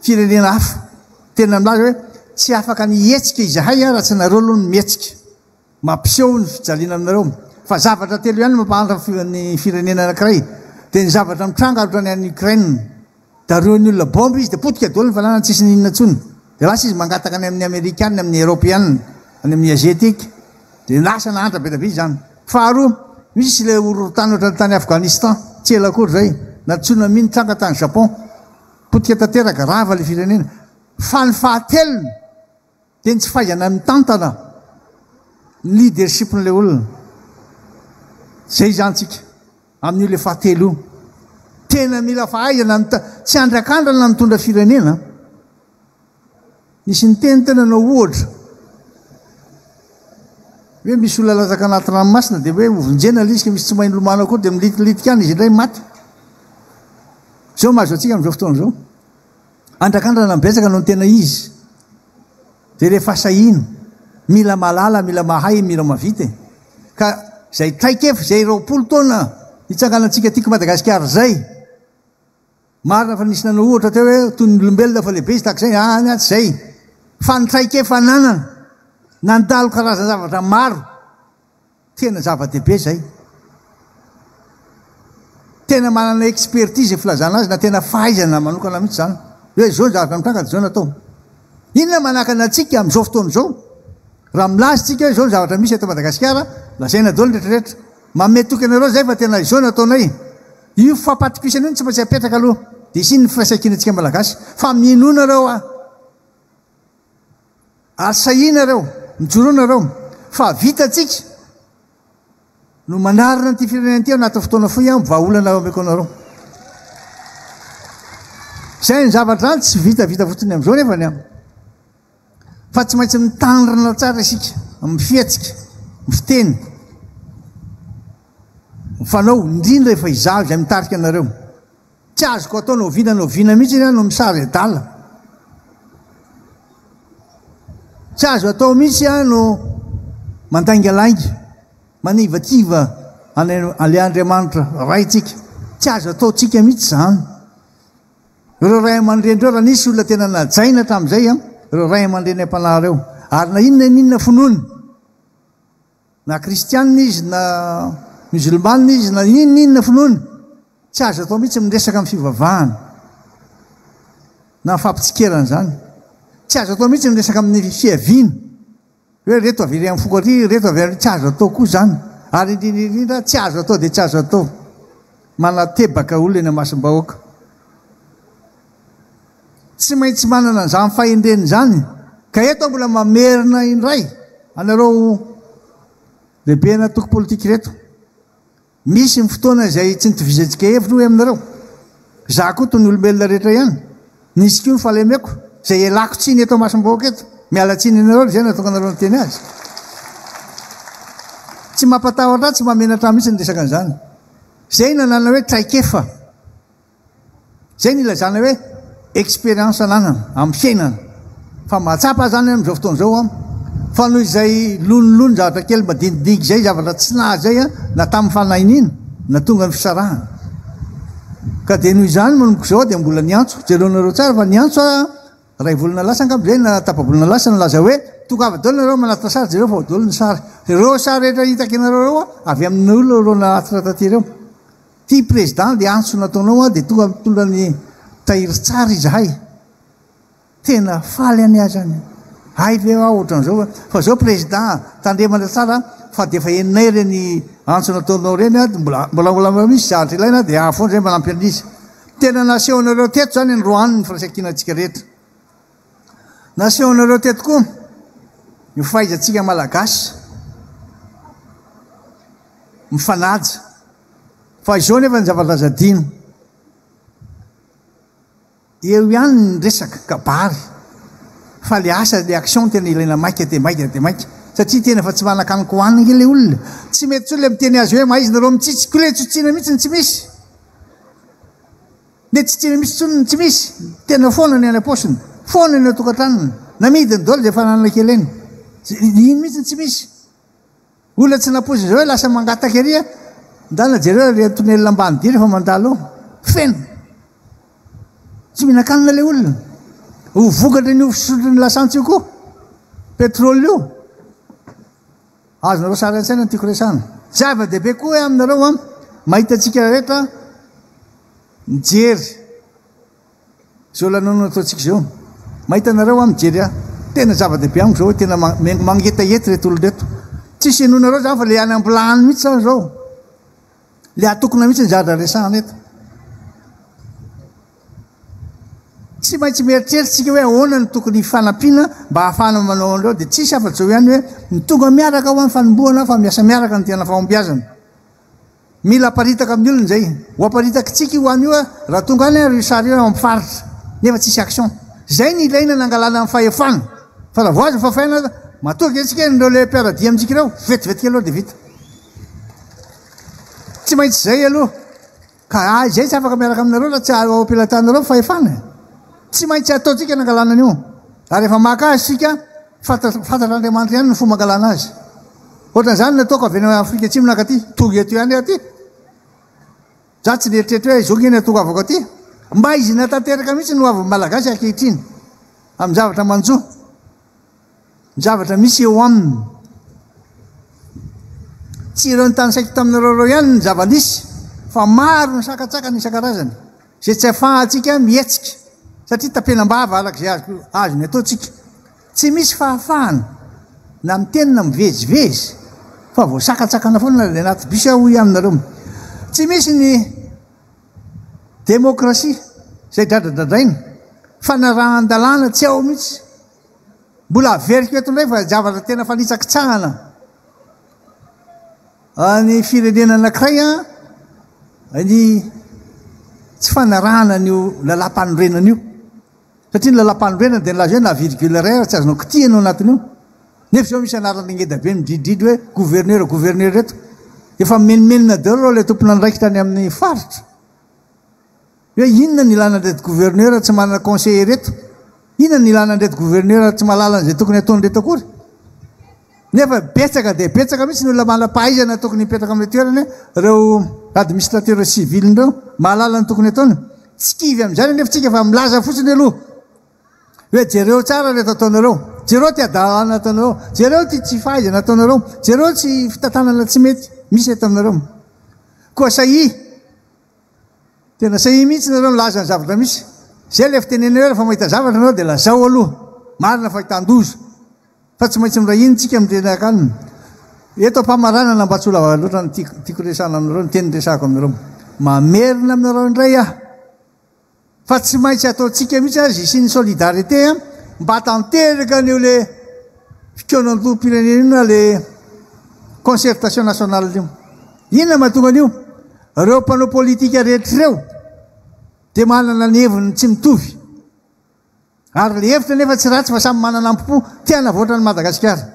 firenena hafa. Tena milaza hoe tsy afaka ny hihetsika izahay raha tsy nareo aloha no mihetsika. Mampiseho ny fijaliana aminareo fa zavatra telo ihany no mampahantra ny firenena anankiray dia ny zavatra mitranga ohatran'ny any Ukraine darohan'ny olona bombe izy dia potika daholo ny fananany tsisy n'inona intsony dia lasa izy mangataka any amin'ny amerikana amin'ny eropeana any amin'ny asiatique dia lasa nahantra be dia be izany faharoa misy ilay horohorontany ohatran'ny tany Afghanistan tsy ela akory izay na tsunami nitranga tany Japon potika tanteraka rava ilay firenena fa ny fahatelony Dia ny tsy fahaizana mitantana ny leadership-n'ilay olona. Izay izany tsika amin'io ilay fahatelo io. Tena mila fahaizana mita-, tsy andrakandrana mitondra firenena. Nisy niteny teo nanao ohatra hoe misy olona latsaka anaty ranomasina dia hoe hovonjena ilay izy ka misy tsy mahay milomano akory dia militilitika any izy indray maty. Izao mahazo antsika amin'izao fotoana izao. Andrakandrana betsaka noho ny tena izy. Dia rehefa sahina, mila mahalala, mila mahay, mila mavita e. Ka izay traikefa, izay 20 taona nitsanganantsika tiako Madagasikara izay, marina fa nisy nanao ohatra teo hoe toy ny olombelona fa lehibe izy tahaka izay, any atsy izay. Fa ny traikefa ananana, nandalo karazan-javatra maro. Tena zava-dehibe izay. Tena manana expertise filazana azy na tena fahaizana manokana mihitsy izany. Hoe izao ny zavatra mitranga dia izao no atao. Inona manakana antsika amin'izao fotoana izao? Raha milaza isika hoe izao ny zavatra misy eto Madagasikara, lazaina daholo ny rehetra rehetra. Manome toky anareo izay fa tena izao no ataonay. Io fampatokisana io no tsy maintsy apetraka aloha. Dia hisian'ny ny firaisankinantsika Malagasy. Fa minoa nareo aho. Ary sahia nareo, mijoroa nareo, fa vitantsika no manarina an'ity firenena ity ao anatin'ny fotoana fohy an, vahaolana omeko anareo. Izay ny zavatra izany tsy vitavita fotsiny amin'izao nefany an. Fa tsy maintsy mitandrina tsara isika amin'ny fihetsika, ny fiteny, ny fanao, indrindra efa izaho izay mitarika anareo. Tsy azoko atao na oviana na oviana mihitsy no misary adala. Tsy azo atao mihitsy aho no mandaingalainga, manivativa an'ilay Andriamanitra Raintsika. Tsy azo ataontsika mihitsy izany. Ireo ray aman-dreny ireo, raha nisy olona tena najaina hatramin'izay, ireo ray aman-dreny am-panahy ireo. Ary na inona na inona finoany, na kristianina izy, na musulmane izy, na inona na inona finoany, tsy azo atao mihitsy miresaka amin'ny fivavahana, na fampitsikerana izany. Tsy azo atao mihitsy miresaka amin'ny fiaviana. Hoe reto avy ery amin'ny foko aty, reto avy ary, tsy azo atao koa izany. Ary indrindra indrindra, tsy azo atao dia tsy azo atao. Manatebaka olona eny amasom-bahoaka. Tsy maintsy manana an'izany fahendrena izany. Ka eto aho mbola mamerina indray anareo lehiben'antoko politika ireto. Misy ny fotoana izay tsy nitovizantsika hevitra hoy aminareo. Izaho koa toy ny olombelona rehetra ihany. Nisy koa ny fahalemeko izay ialako tsiny eto amasom-bahoaka eto. Miala tsiny anareo izay nahatonga anareo niteny azy. Tsy mampatahotra ahy, tsy mahamenatra ahy mihitsy ny resaka an'izany. Izay no ananana hoe traikefa. Izay no ilazana hoe expérience ananana amin'ny fiainana. Fa mahatsapa aho izany amin'izao fotoana izao aho fa noho izay lonilony zavatra kely madinidinika izay, zavatra tsy naha izay na tamin'ny fanahy iniana na tonga ny fisarahana. Ka dia noho izany manomboka izao aho dia mbola niantso, jereonareo tsara fa niantso aho iray volana lasa angamba izay na tapa-bolana lasa nilaza hoe tongava daholo nareo manatitra sary, jereo fa ao daholo ny sary. Ireo sary rehetra hitako ianareo ireo avy amin'ny olona ireo nanatitra taty ireo. Ty président le antso nataonao an dia tonga mitondra ny tahirin-tsary izahay. Tena faly anie aho zany. Hay ve aho ohatran'izao fa zao président tandremana tsara fa dia efa henonay ireny antso nataonao ireny an, mbola mbola mbola misy zavatra ilaina dia aho foana zay manampy an'izy. Tena nasehonareo teto zany androany ny firaisankinantsika rehetra. Nasehonareo teto koa ny fahaizantsika malagasy mifanaja. Fa izao nefa ny zavatra aza adino. Eo ihany ny resaka, kabary. Fa le asa, le action tena ilaina maika dia maika dia maika. Satria tena efa tsy manan-kaniko hohanina ange le olona. Tsy mety intsony le miteny azy hoe maizina nareo mitsitsy. Ko le tsitsiana mihitsy no tsy misy. Le tsitsiana mihitsy intsony no tsy misy. Tena foana ny any am-paosiny. Foana ny ao an-tokantranony. Namidiny daholo izay fananana kely eny. Iny mihitsy no tsy misy. Olona tsy nampoizina izao hoe lasa mangataka ery a! Ndana jereo ary tonelina Ambanidia rehefa mandalo eo. Feno. Tsy mihinan-kanina ilay olona. Ho vokatry ny fisotro ny lasantsy io koa. Pétrole io. Azonareo sary an-tsaina ny tiako resahana. Zava-dehibe koa hoe aminareo an, mahita antsika rehetra mijery. Izao lanonana ataontsika izao. Mahita anareo aho mijery ahy. Tena zava-dehibe amiko izao hoe tena mangetaheta ireto olona ireto. Tsisy henoinareo izany fa le any am-bilany mihitsy izany izao. Le atokona mihitsy ny zavatra resahana eto. Tsy maintsy mieritreritra isika hoe ahoana no tokony hifanampiana mba hahafahana manao an'ireo dia tsisy afa-tsy izao ihany hoe ny tonga miaraka ho an'ny fanombohana fa miasa miaraka ny tena fahombiazana. Mila aparitaka amin'ny olona izay. Ho aparitakitsika io any io raha tonga any ary io sary io ao amin'ny faritra. Nefa tsisy action. Izay ny ilaina nangalana ny fahefana. Fa raha vao azo ny fahefana, matoky antsika ireo le mpiara-dia amintsika ireo, vetivety kely aloha dia vita. Tsy maintsy izay aloha. Ka ah, izay tsy afaka miaraka aminareo raha tsy ao am-pelatanareo ny fahefana. Tsy maintsy ataontsika nangalana an'io. Ary rehefa maka azy isika, fantatr'Andriamanitra ihany ny fomba angalana azy. Ohatran'izany ny ataoko avy any Afrika Atsimo nankaty, tonga eto ihany aho aty. Za tsy nieritreritra hoe izao nge ny hatongavako aty. Maizina tanteraka mihitsy ny hoavin'ny Malagasy ankehitriny amin'ny zavatra manjo, ny zavatra misy eo aminy. Tsy ireo notanisaiko taminareo ireo ihany ny zava-nisy fa maro ny sakantsakana isan-karazany izay tsy afahantsika mihetsika satria tapenam-bava araka izay azoko azony atao tsika. Tsy misy fahafahana na miteny na mivezivezy fa voasakantsakana foana na dia anaty bus aho hoy aho aminareo. Tsy misy ny demokrasia izay dradradradraina, fanarahan-dalàna tsy ao mihitsy. Mbola averiko eto indray fa zavatra tena fanitsakitsahana ny firenena anankiray ny tsy fanarahana an'io lalàmpanorenana io. Satria ny lalàmpanorenana dia nilaza hoe na virgule iray ary tsy azonao kitihina ao anatin'io. Nefa izao misy anarana ngeda be midridridry hoe gouverneur gouverneur eto. Efa mimenomenona daholo ireo ilay tompon'andraikitra any amin'ny faritra. Hoe inona ny ilana an'ireto gouverneur tsy manana conseiller ireto? Inona ny ilana an'ireto gouverneur tsy mahalala an'izay tokony ataony ireto akory? Nefa betsaka dia betsaka mihitsy ny olona manam-pahaizana tokony hipetraka amin'ilay toerana, ireo administrateur civil ireo, mahalala ny tokony ataony. Tsy kivy amin'izany anefa tsika fa milaza fotsiny aloha hoe jereo tsara ireto ataonareo, jereo ity hadalana ataonareo, jereo ity tsy fahaizana ataonareo, jereo tsy fitantanana tsy mety misy eto aminareo. Koa sahia. Tena sahia mihitsy nareo milaza ny zavatra misy. Zay ilay fitenenana hoe rehefa mahita zavatra ianao dia lazao aloha. Marina fa ahitan-doza. Fa tsy maintsy miray hina tsika mirenaka aminy. Eto am-pamaranana mba tsy ho lava loatra ny tiako tiako resahana aminareo, ny teny resahako aminareo. Mamerina aminareo indray aho fa tsy maintsy ataontsika mihitsy azy hisian'ny solidarité mba tanteraka an'io le fikaonandoham-pirenena io na le concertation nationale io. Inona mahatonga an'io? Ireo mpanao politika rehetra ireo dia manana ny heviny tsy mitovy. Ary le hevitra nefa tsy ratsy fa samy manana ampo te hanavoatra an'i Madagasikara.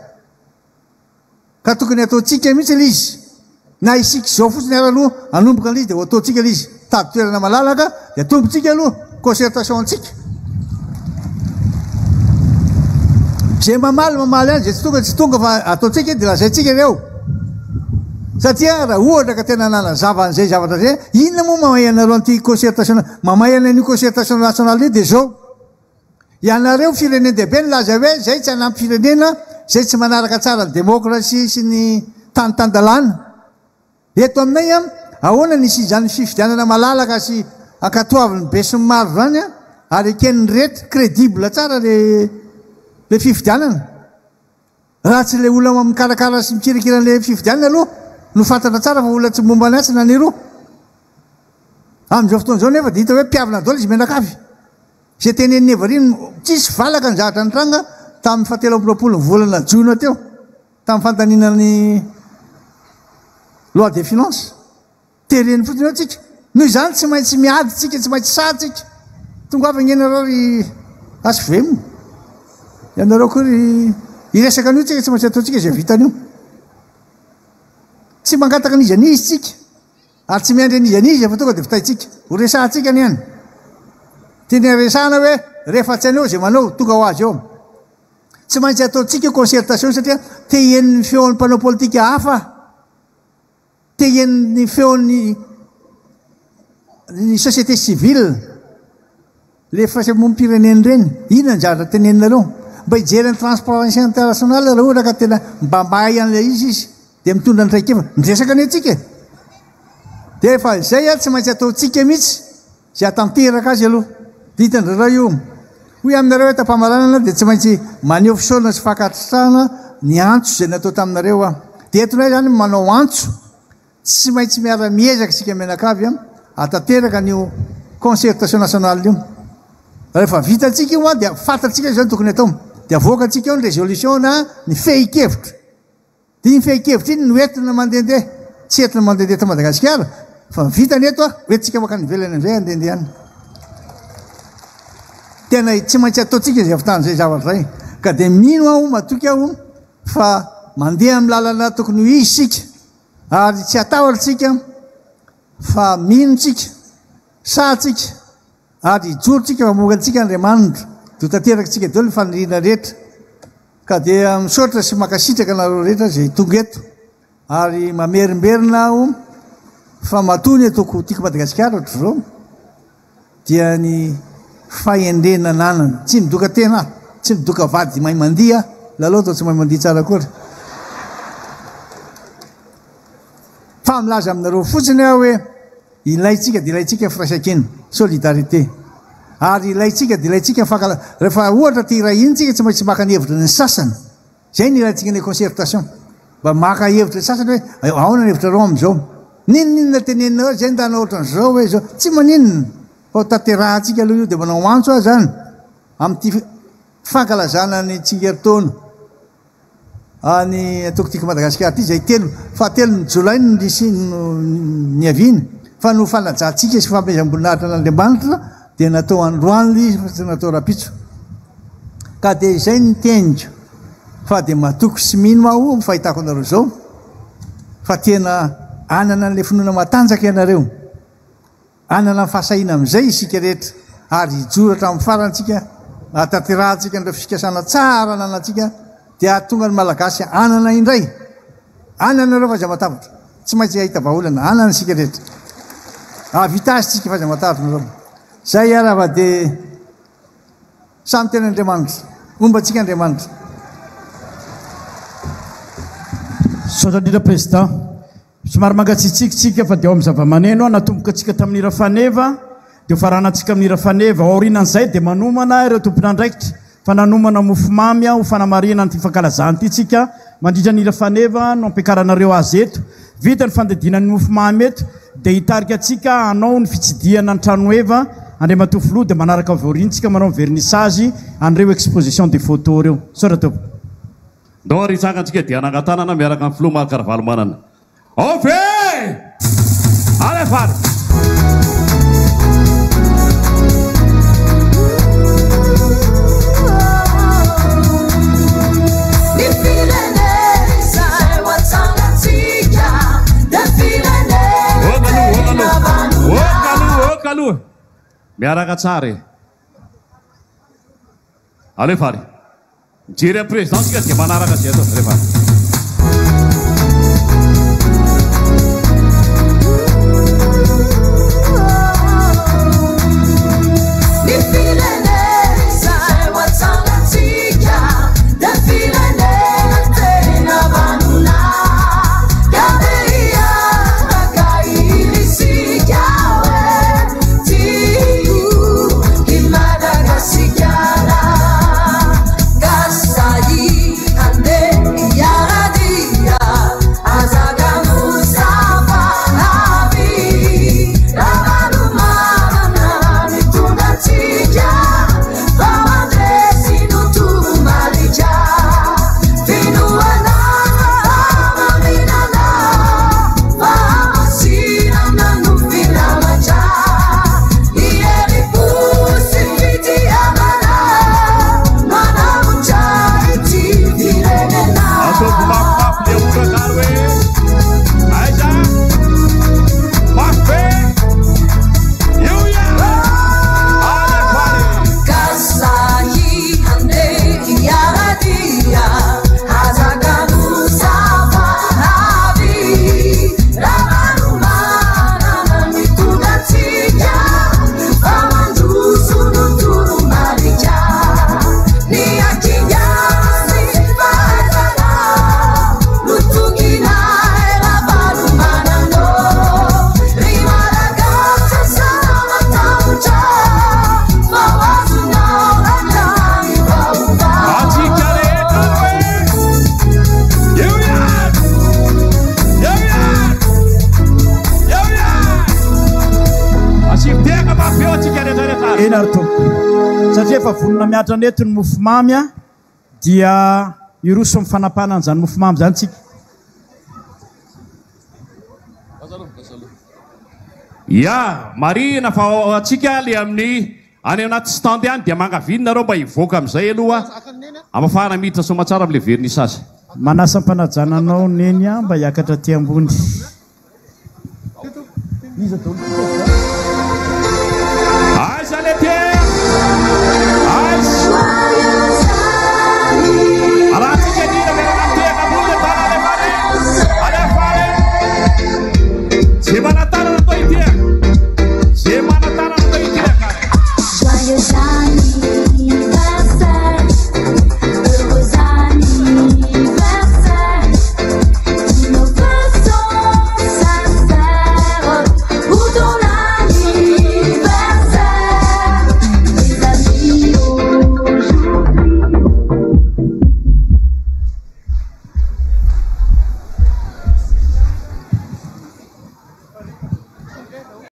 Ka tokony ataontsika mihitsy ilay izy. Na isika izao fotsiny ary aloha hanomboka an'ilay izy dia ho ataontsika ilay izy. Tady toerana malalaka dia atombontsika aloha concertation antsika. Izay mamaly mamaly any, izay tsy tonga tsy tonga fa ataontsika dia lazaintsika ireo. Satria raha ohatra ka tena nanazava an'izay zavatra izay, inona moa mamay anareo an'ity concertation, mamay an'io concertation nationale io dia izao. Ianareo firenen-dehibe nilaza hoe izay tsy hanampy firenena izay tsy manaraka tsara ny demokrasia sy ny tany tan-dalàna. Eto aminay an, ahoana ny hisian'izany fifidianana malalaka sy ankatoavin'ny besinimaro izany an, ary eken'ny rehetra, crédible tsara le le fifidianana. Raha tsy ilay olona mikarakara sy mikirakira an'ilay fifidianana aloha no fantatra tsara fa olona tsy momba ny atsy na ny eroa. Amin'izao fotoana izao nefa dia hita hoe mpiavona daholo izy mianakavy. Izay tenenin'i Everine, tsisy valaka ny zavatra nitranga tamin'ny fahatelo amby 23 ny volana jona teo, tamin'ny fandaniana ny loi des finances. Tereny fotsiny eo tsika. Noho izany tsy maintsy miady tsika, tsy maintsy sahy tsika. Tongava ange nareo ry HVM. Ianareo koa ry hiresaka an'io tsika, tsy maintsy ataontsika izay vitan'io. Tsy mangataka an'iza n'iza tsika. Ary tsy miandry an'iza n'iza fa tonga dia vitaintsika. Ho resahantsika ny any. Tiana resahana hoe rehefa tsy anao izay manao, tonga ho azy eo. Tsy maintsy ataontsika io concertation satria te hihaino ny feon'ny mpanao politika hafa. Te hihaino ny feon'ny ny société civile, le firaisamonim-pirenena ireny, inona ny zavatra teneninareo? Mba hijery ny Transparency International raha ohatra ka tena mba mahay an'ilay izy izy, dia mitondra ny traikefa. Miresaka anie tsika e! Dia efa izay tsy maintsy ataontsika mihitsy izay hatanteraka azy aloha. Vita indraindray io. Hoy aminareo eto am-pamaranana dia tsy maintsy maneho fisaorana sy fankasitrahana ny antso izay natao taminareo aho. Dia eto indray izany manao antso, tsy maintsy miara-miezaka isika mianakavy hahatanteraka an'io concertation nationale io. Rehefa vitantsika io dia fantatsika izao ny tokony atao. Dia avoakantsika eo ny résolution na ny fehin-kevitra. Dia iny fehin-kevitra iny no entina mandehandeha, tsy entina mandehandeha eto Madagasikara fa ny vitany eto hoentintsika mankany ivelany amin'izay handehandeha any. Tena tsy maintsy ataontsika izay ahavitan'izay zavatra izay. Ka dia mino aho, matoky aho fa mandeha amin'ny lalana tokony ho izy isika ary tsy hatahotra isika fa mino isika, sahy isika ary hijoro isika fa mamoaka antsika Andriamanitra. Dia ho tanteraka isika daholo ny faniriana rehetra. Ka dia misaotra sy mankasitraka anareo rehetra izay tonga eto ary mamerimberina aho fa matoa ny ataoko tiako Madagasikara ohatr'izao dia ny fahendrena ananana. Tsy midoka tena aho, tsy midoka vady mahay mandihy aho, lalao toa tsy mahay mandihy tsara akory. Fa milaza aminareo fotsiny aho hoe ilaintsika dia ilaintsika ny firaisankina, solidarité. Ary ilaintsika dia ilaintsika ny fankala, rehefa ohatra te hiray hina tsika tsy maintsy maka ny hevitry ny sasany. Izay no ilaintsika ny concertation. Mba maka hevitry ny sasany hoe ahoana ny hevitrareo amin'izao. N'inon'inona teneninareo izay ndana ohatran'izao hoe izao. Tsy maninona fa ho tanterahantsika aloha io dia manao antso aho izany amin'ity fankalazana ny tsingerin-taona any Antoko Tiako Madagasikara ity izay telo fahatelon'ny jolay no nisiany no niaviany fa noho fanajantsika sy fanomezam-boninahitra an'Andriamanitra dia natao androany ilay izy fa tsy natao rahampitso. Ka dia izay ny teniko fa dia matoky sy mino aho amin'ny fahitako anareo izao fa tena hanana an'ilay finoana matanjaka ianareo. Hanana ny fahasahiana amin'izay isika rehetra ary hijoro hatramin'ny farany isika hahatanterahantsika an'ireo fikasana tsara ananantsika dia hahatonga ny Malagasy hanana indray. Hanana ireo fa aza matahotra. Tsy maintsy hahita vahaolana. Hanana isika rehetra. Hahavita azy isika fa aza matahotra nareo. Izay ary fa dia samy tena Andriamanitra. Homba antsika Andriamanitra. Misaotra indrindra Président. Somary mangatsiatsiaka tsika fa dia ao amin'ny zava-maneno, natomboka antsika tamin'ny hira faneva, dia ho faranantsika amin'ny hira faneva. Ao aorianan'izay dia manomana ireo tompon'andraikitra fa nanomana mofomamy ho fanamarihana an'ity fankalazana ity tsika. Mandritra ny hira faneva no ampiakaranareo azy eto. Vita ny fandidiana ny mofomamy eto dia hitarika antsika hanao ny fitsidihana ny tranoheva Andriamatoa Filoha dia manaraka avy aoriana tsika manao ny vernissage an'ireo exposition de photos ireo. Misaotra tompoko. Ndao ary hitsangantsika dia hanangan-tanana miaraka amin'ny Filoha Marc Ravalomanana. Ao ve? Alefa ary! Ny firenena izay ho atsangantsika dia firenena tena vanona. Ok aloha, ok aloha. Miaraka tsara e. Alefa ary. Mijery an'i président tsika dia manaraka izay atao. Alefa ary. Ny firenena izay ho atsangantsika dia firenena tena vanona. Ka dia hiaraka isika hoe tiako i Madagasikara. Ka sahy handeha hiara-dia, aza kanosa fa avy Ravalomanana mitondra antsika, fa mandresy no toromarika. Finoana fahamarinana, fahamasinana no filamatra. Ny herim-po sy fitiavana manavotra ity firenena. Ataovy mafimafy le orana ary hoe aiza? Mafy be! Io ihany! Alefa ary! Ka sahy handeha hiara-dia, aza kanosa fa avy Ravalomanana mitondra antsika, fa mandroso no toromarika. Ny hakingana sy fahaizana no tokinay Ravalomanana. Ry Malagasy aza matahotra fa ho azonao hatrany vaovao. Antsika rehetra hoe eo ihany! Eo ihany! Eo ihany! Asio tehaka mafy eo antsika rehetra rehetra ary. Eny ary tompoko. Satria efa vonona miatrana eto ny mofomamy dia hiroso amin'ny fanapahana an'izany mofomamy izany tsika. Ya, marihina fa ao antsika le amin'ny any anaty stand any dia mangaviny nareo mba hivoaka amin'izay aloha amafahana miditra soamatsara amin'le vernissage. Manasa am-panajana anao Neny a mba hiakatra aty ambony. Iza daholo kosa zany?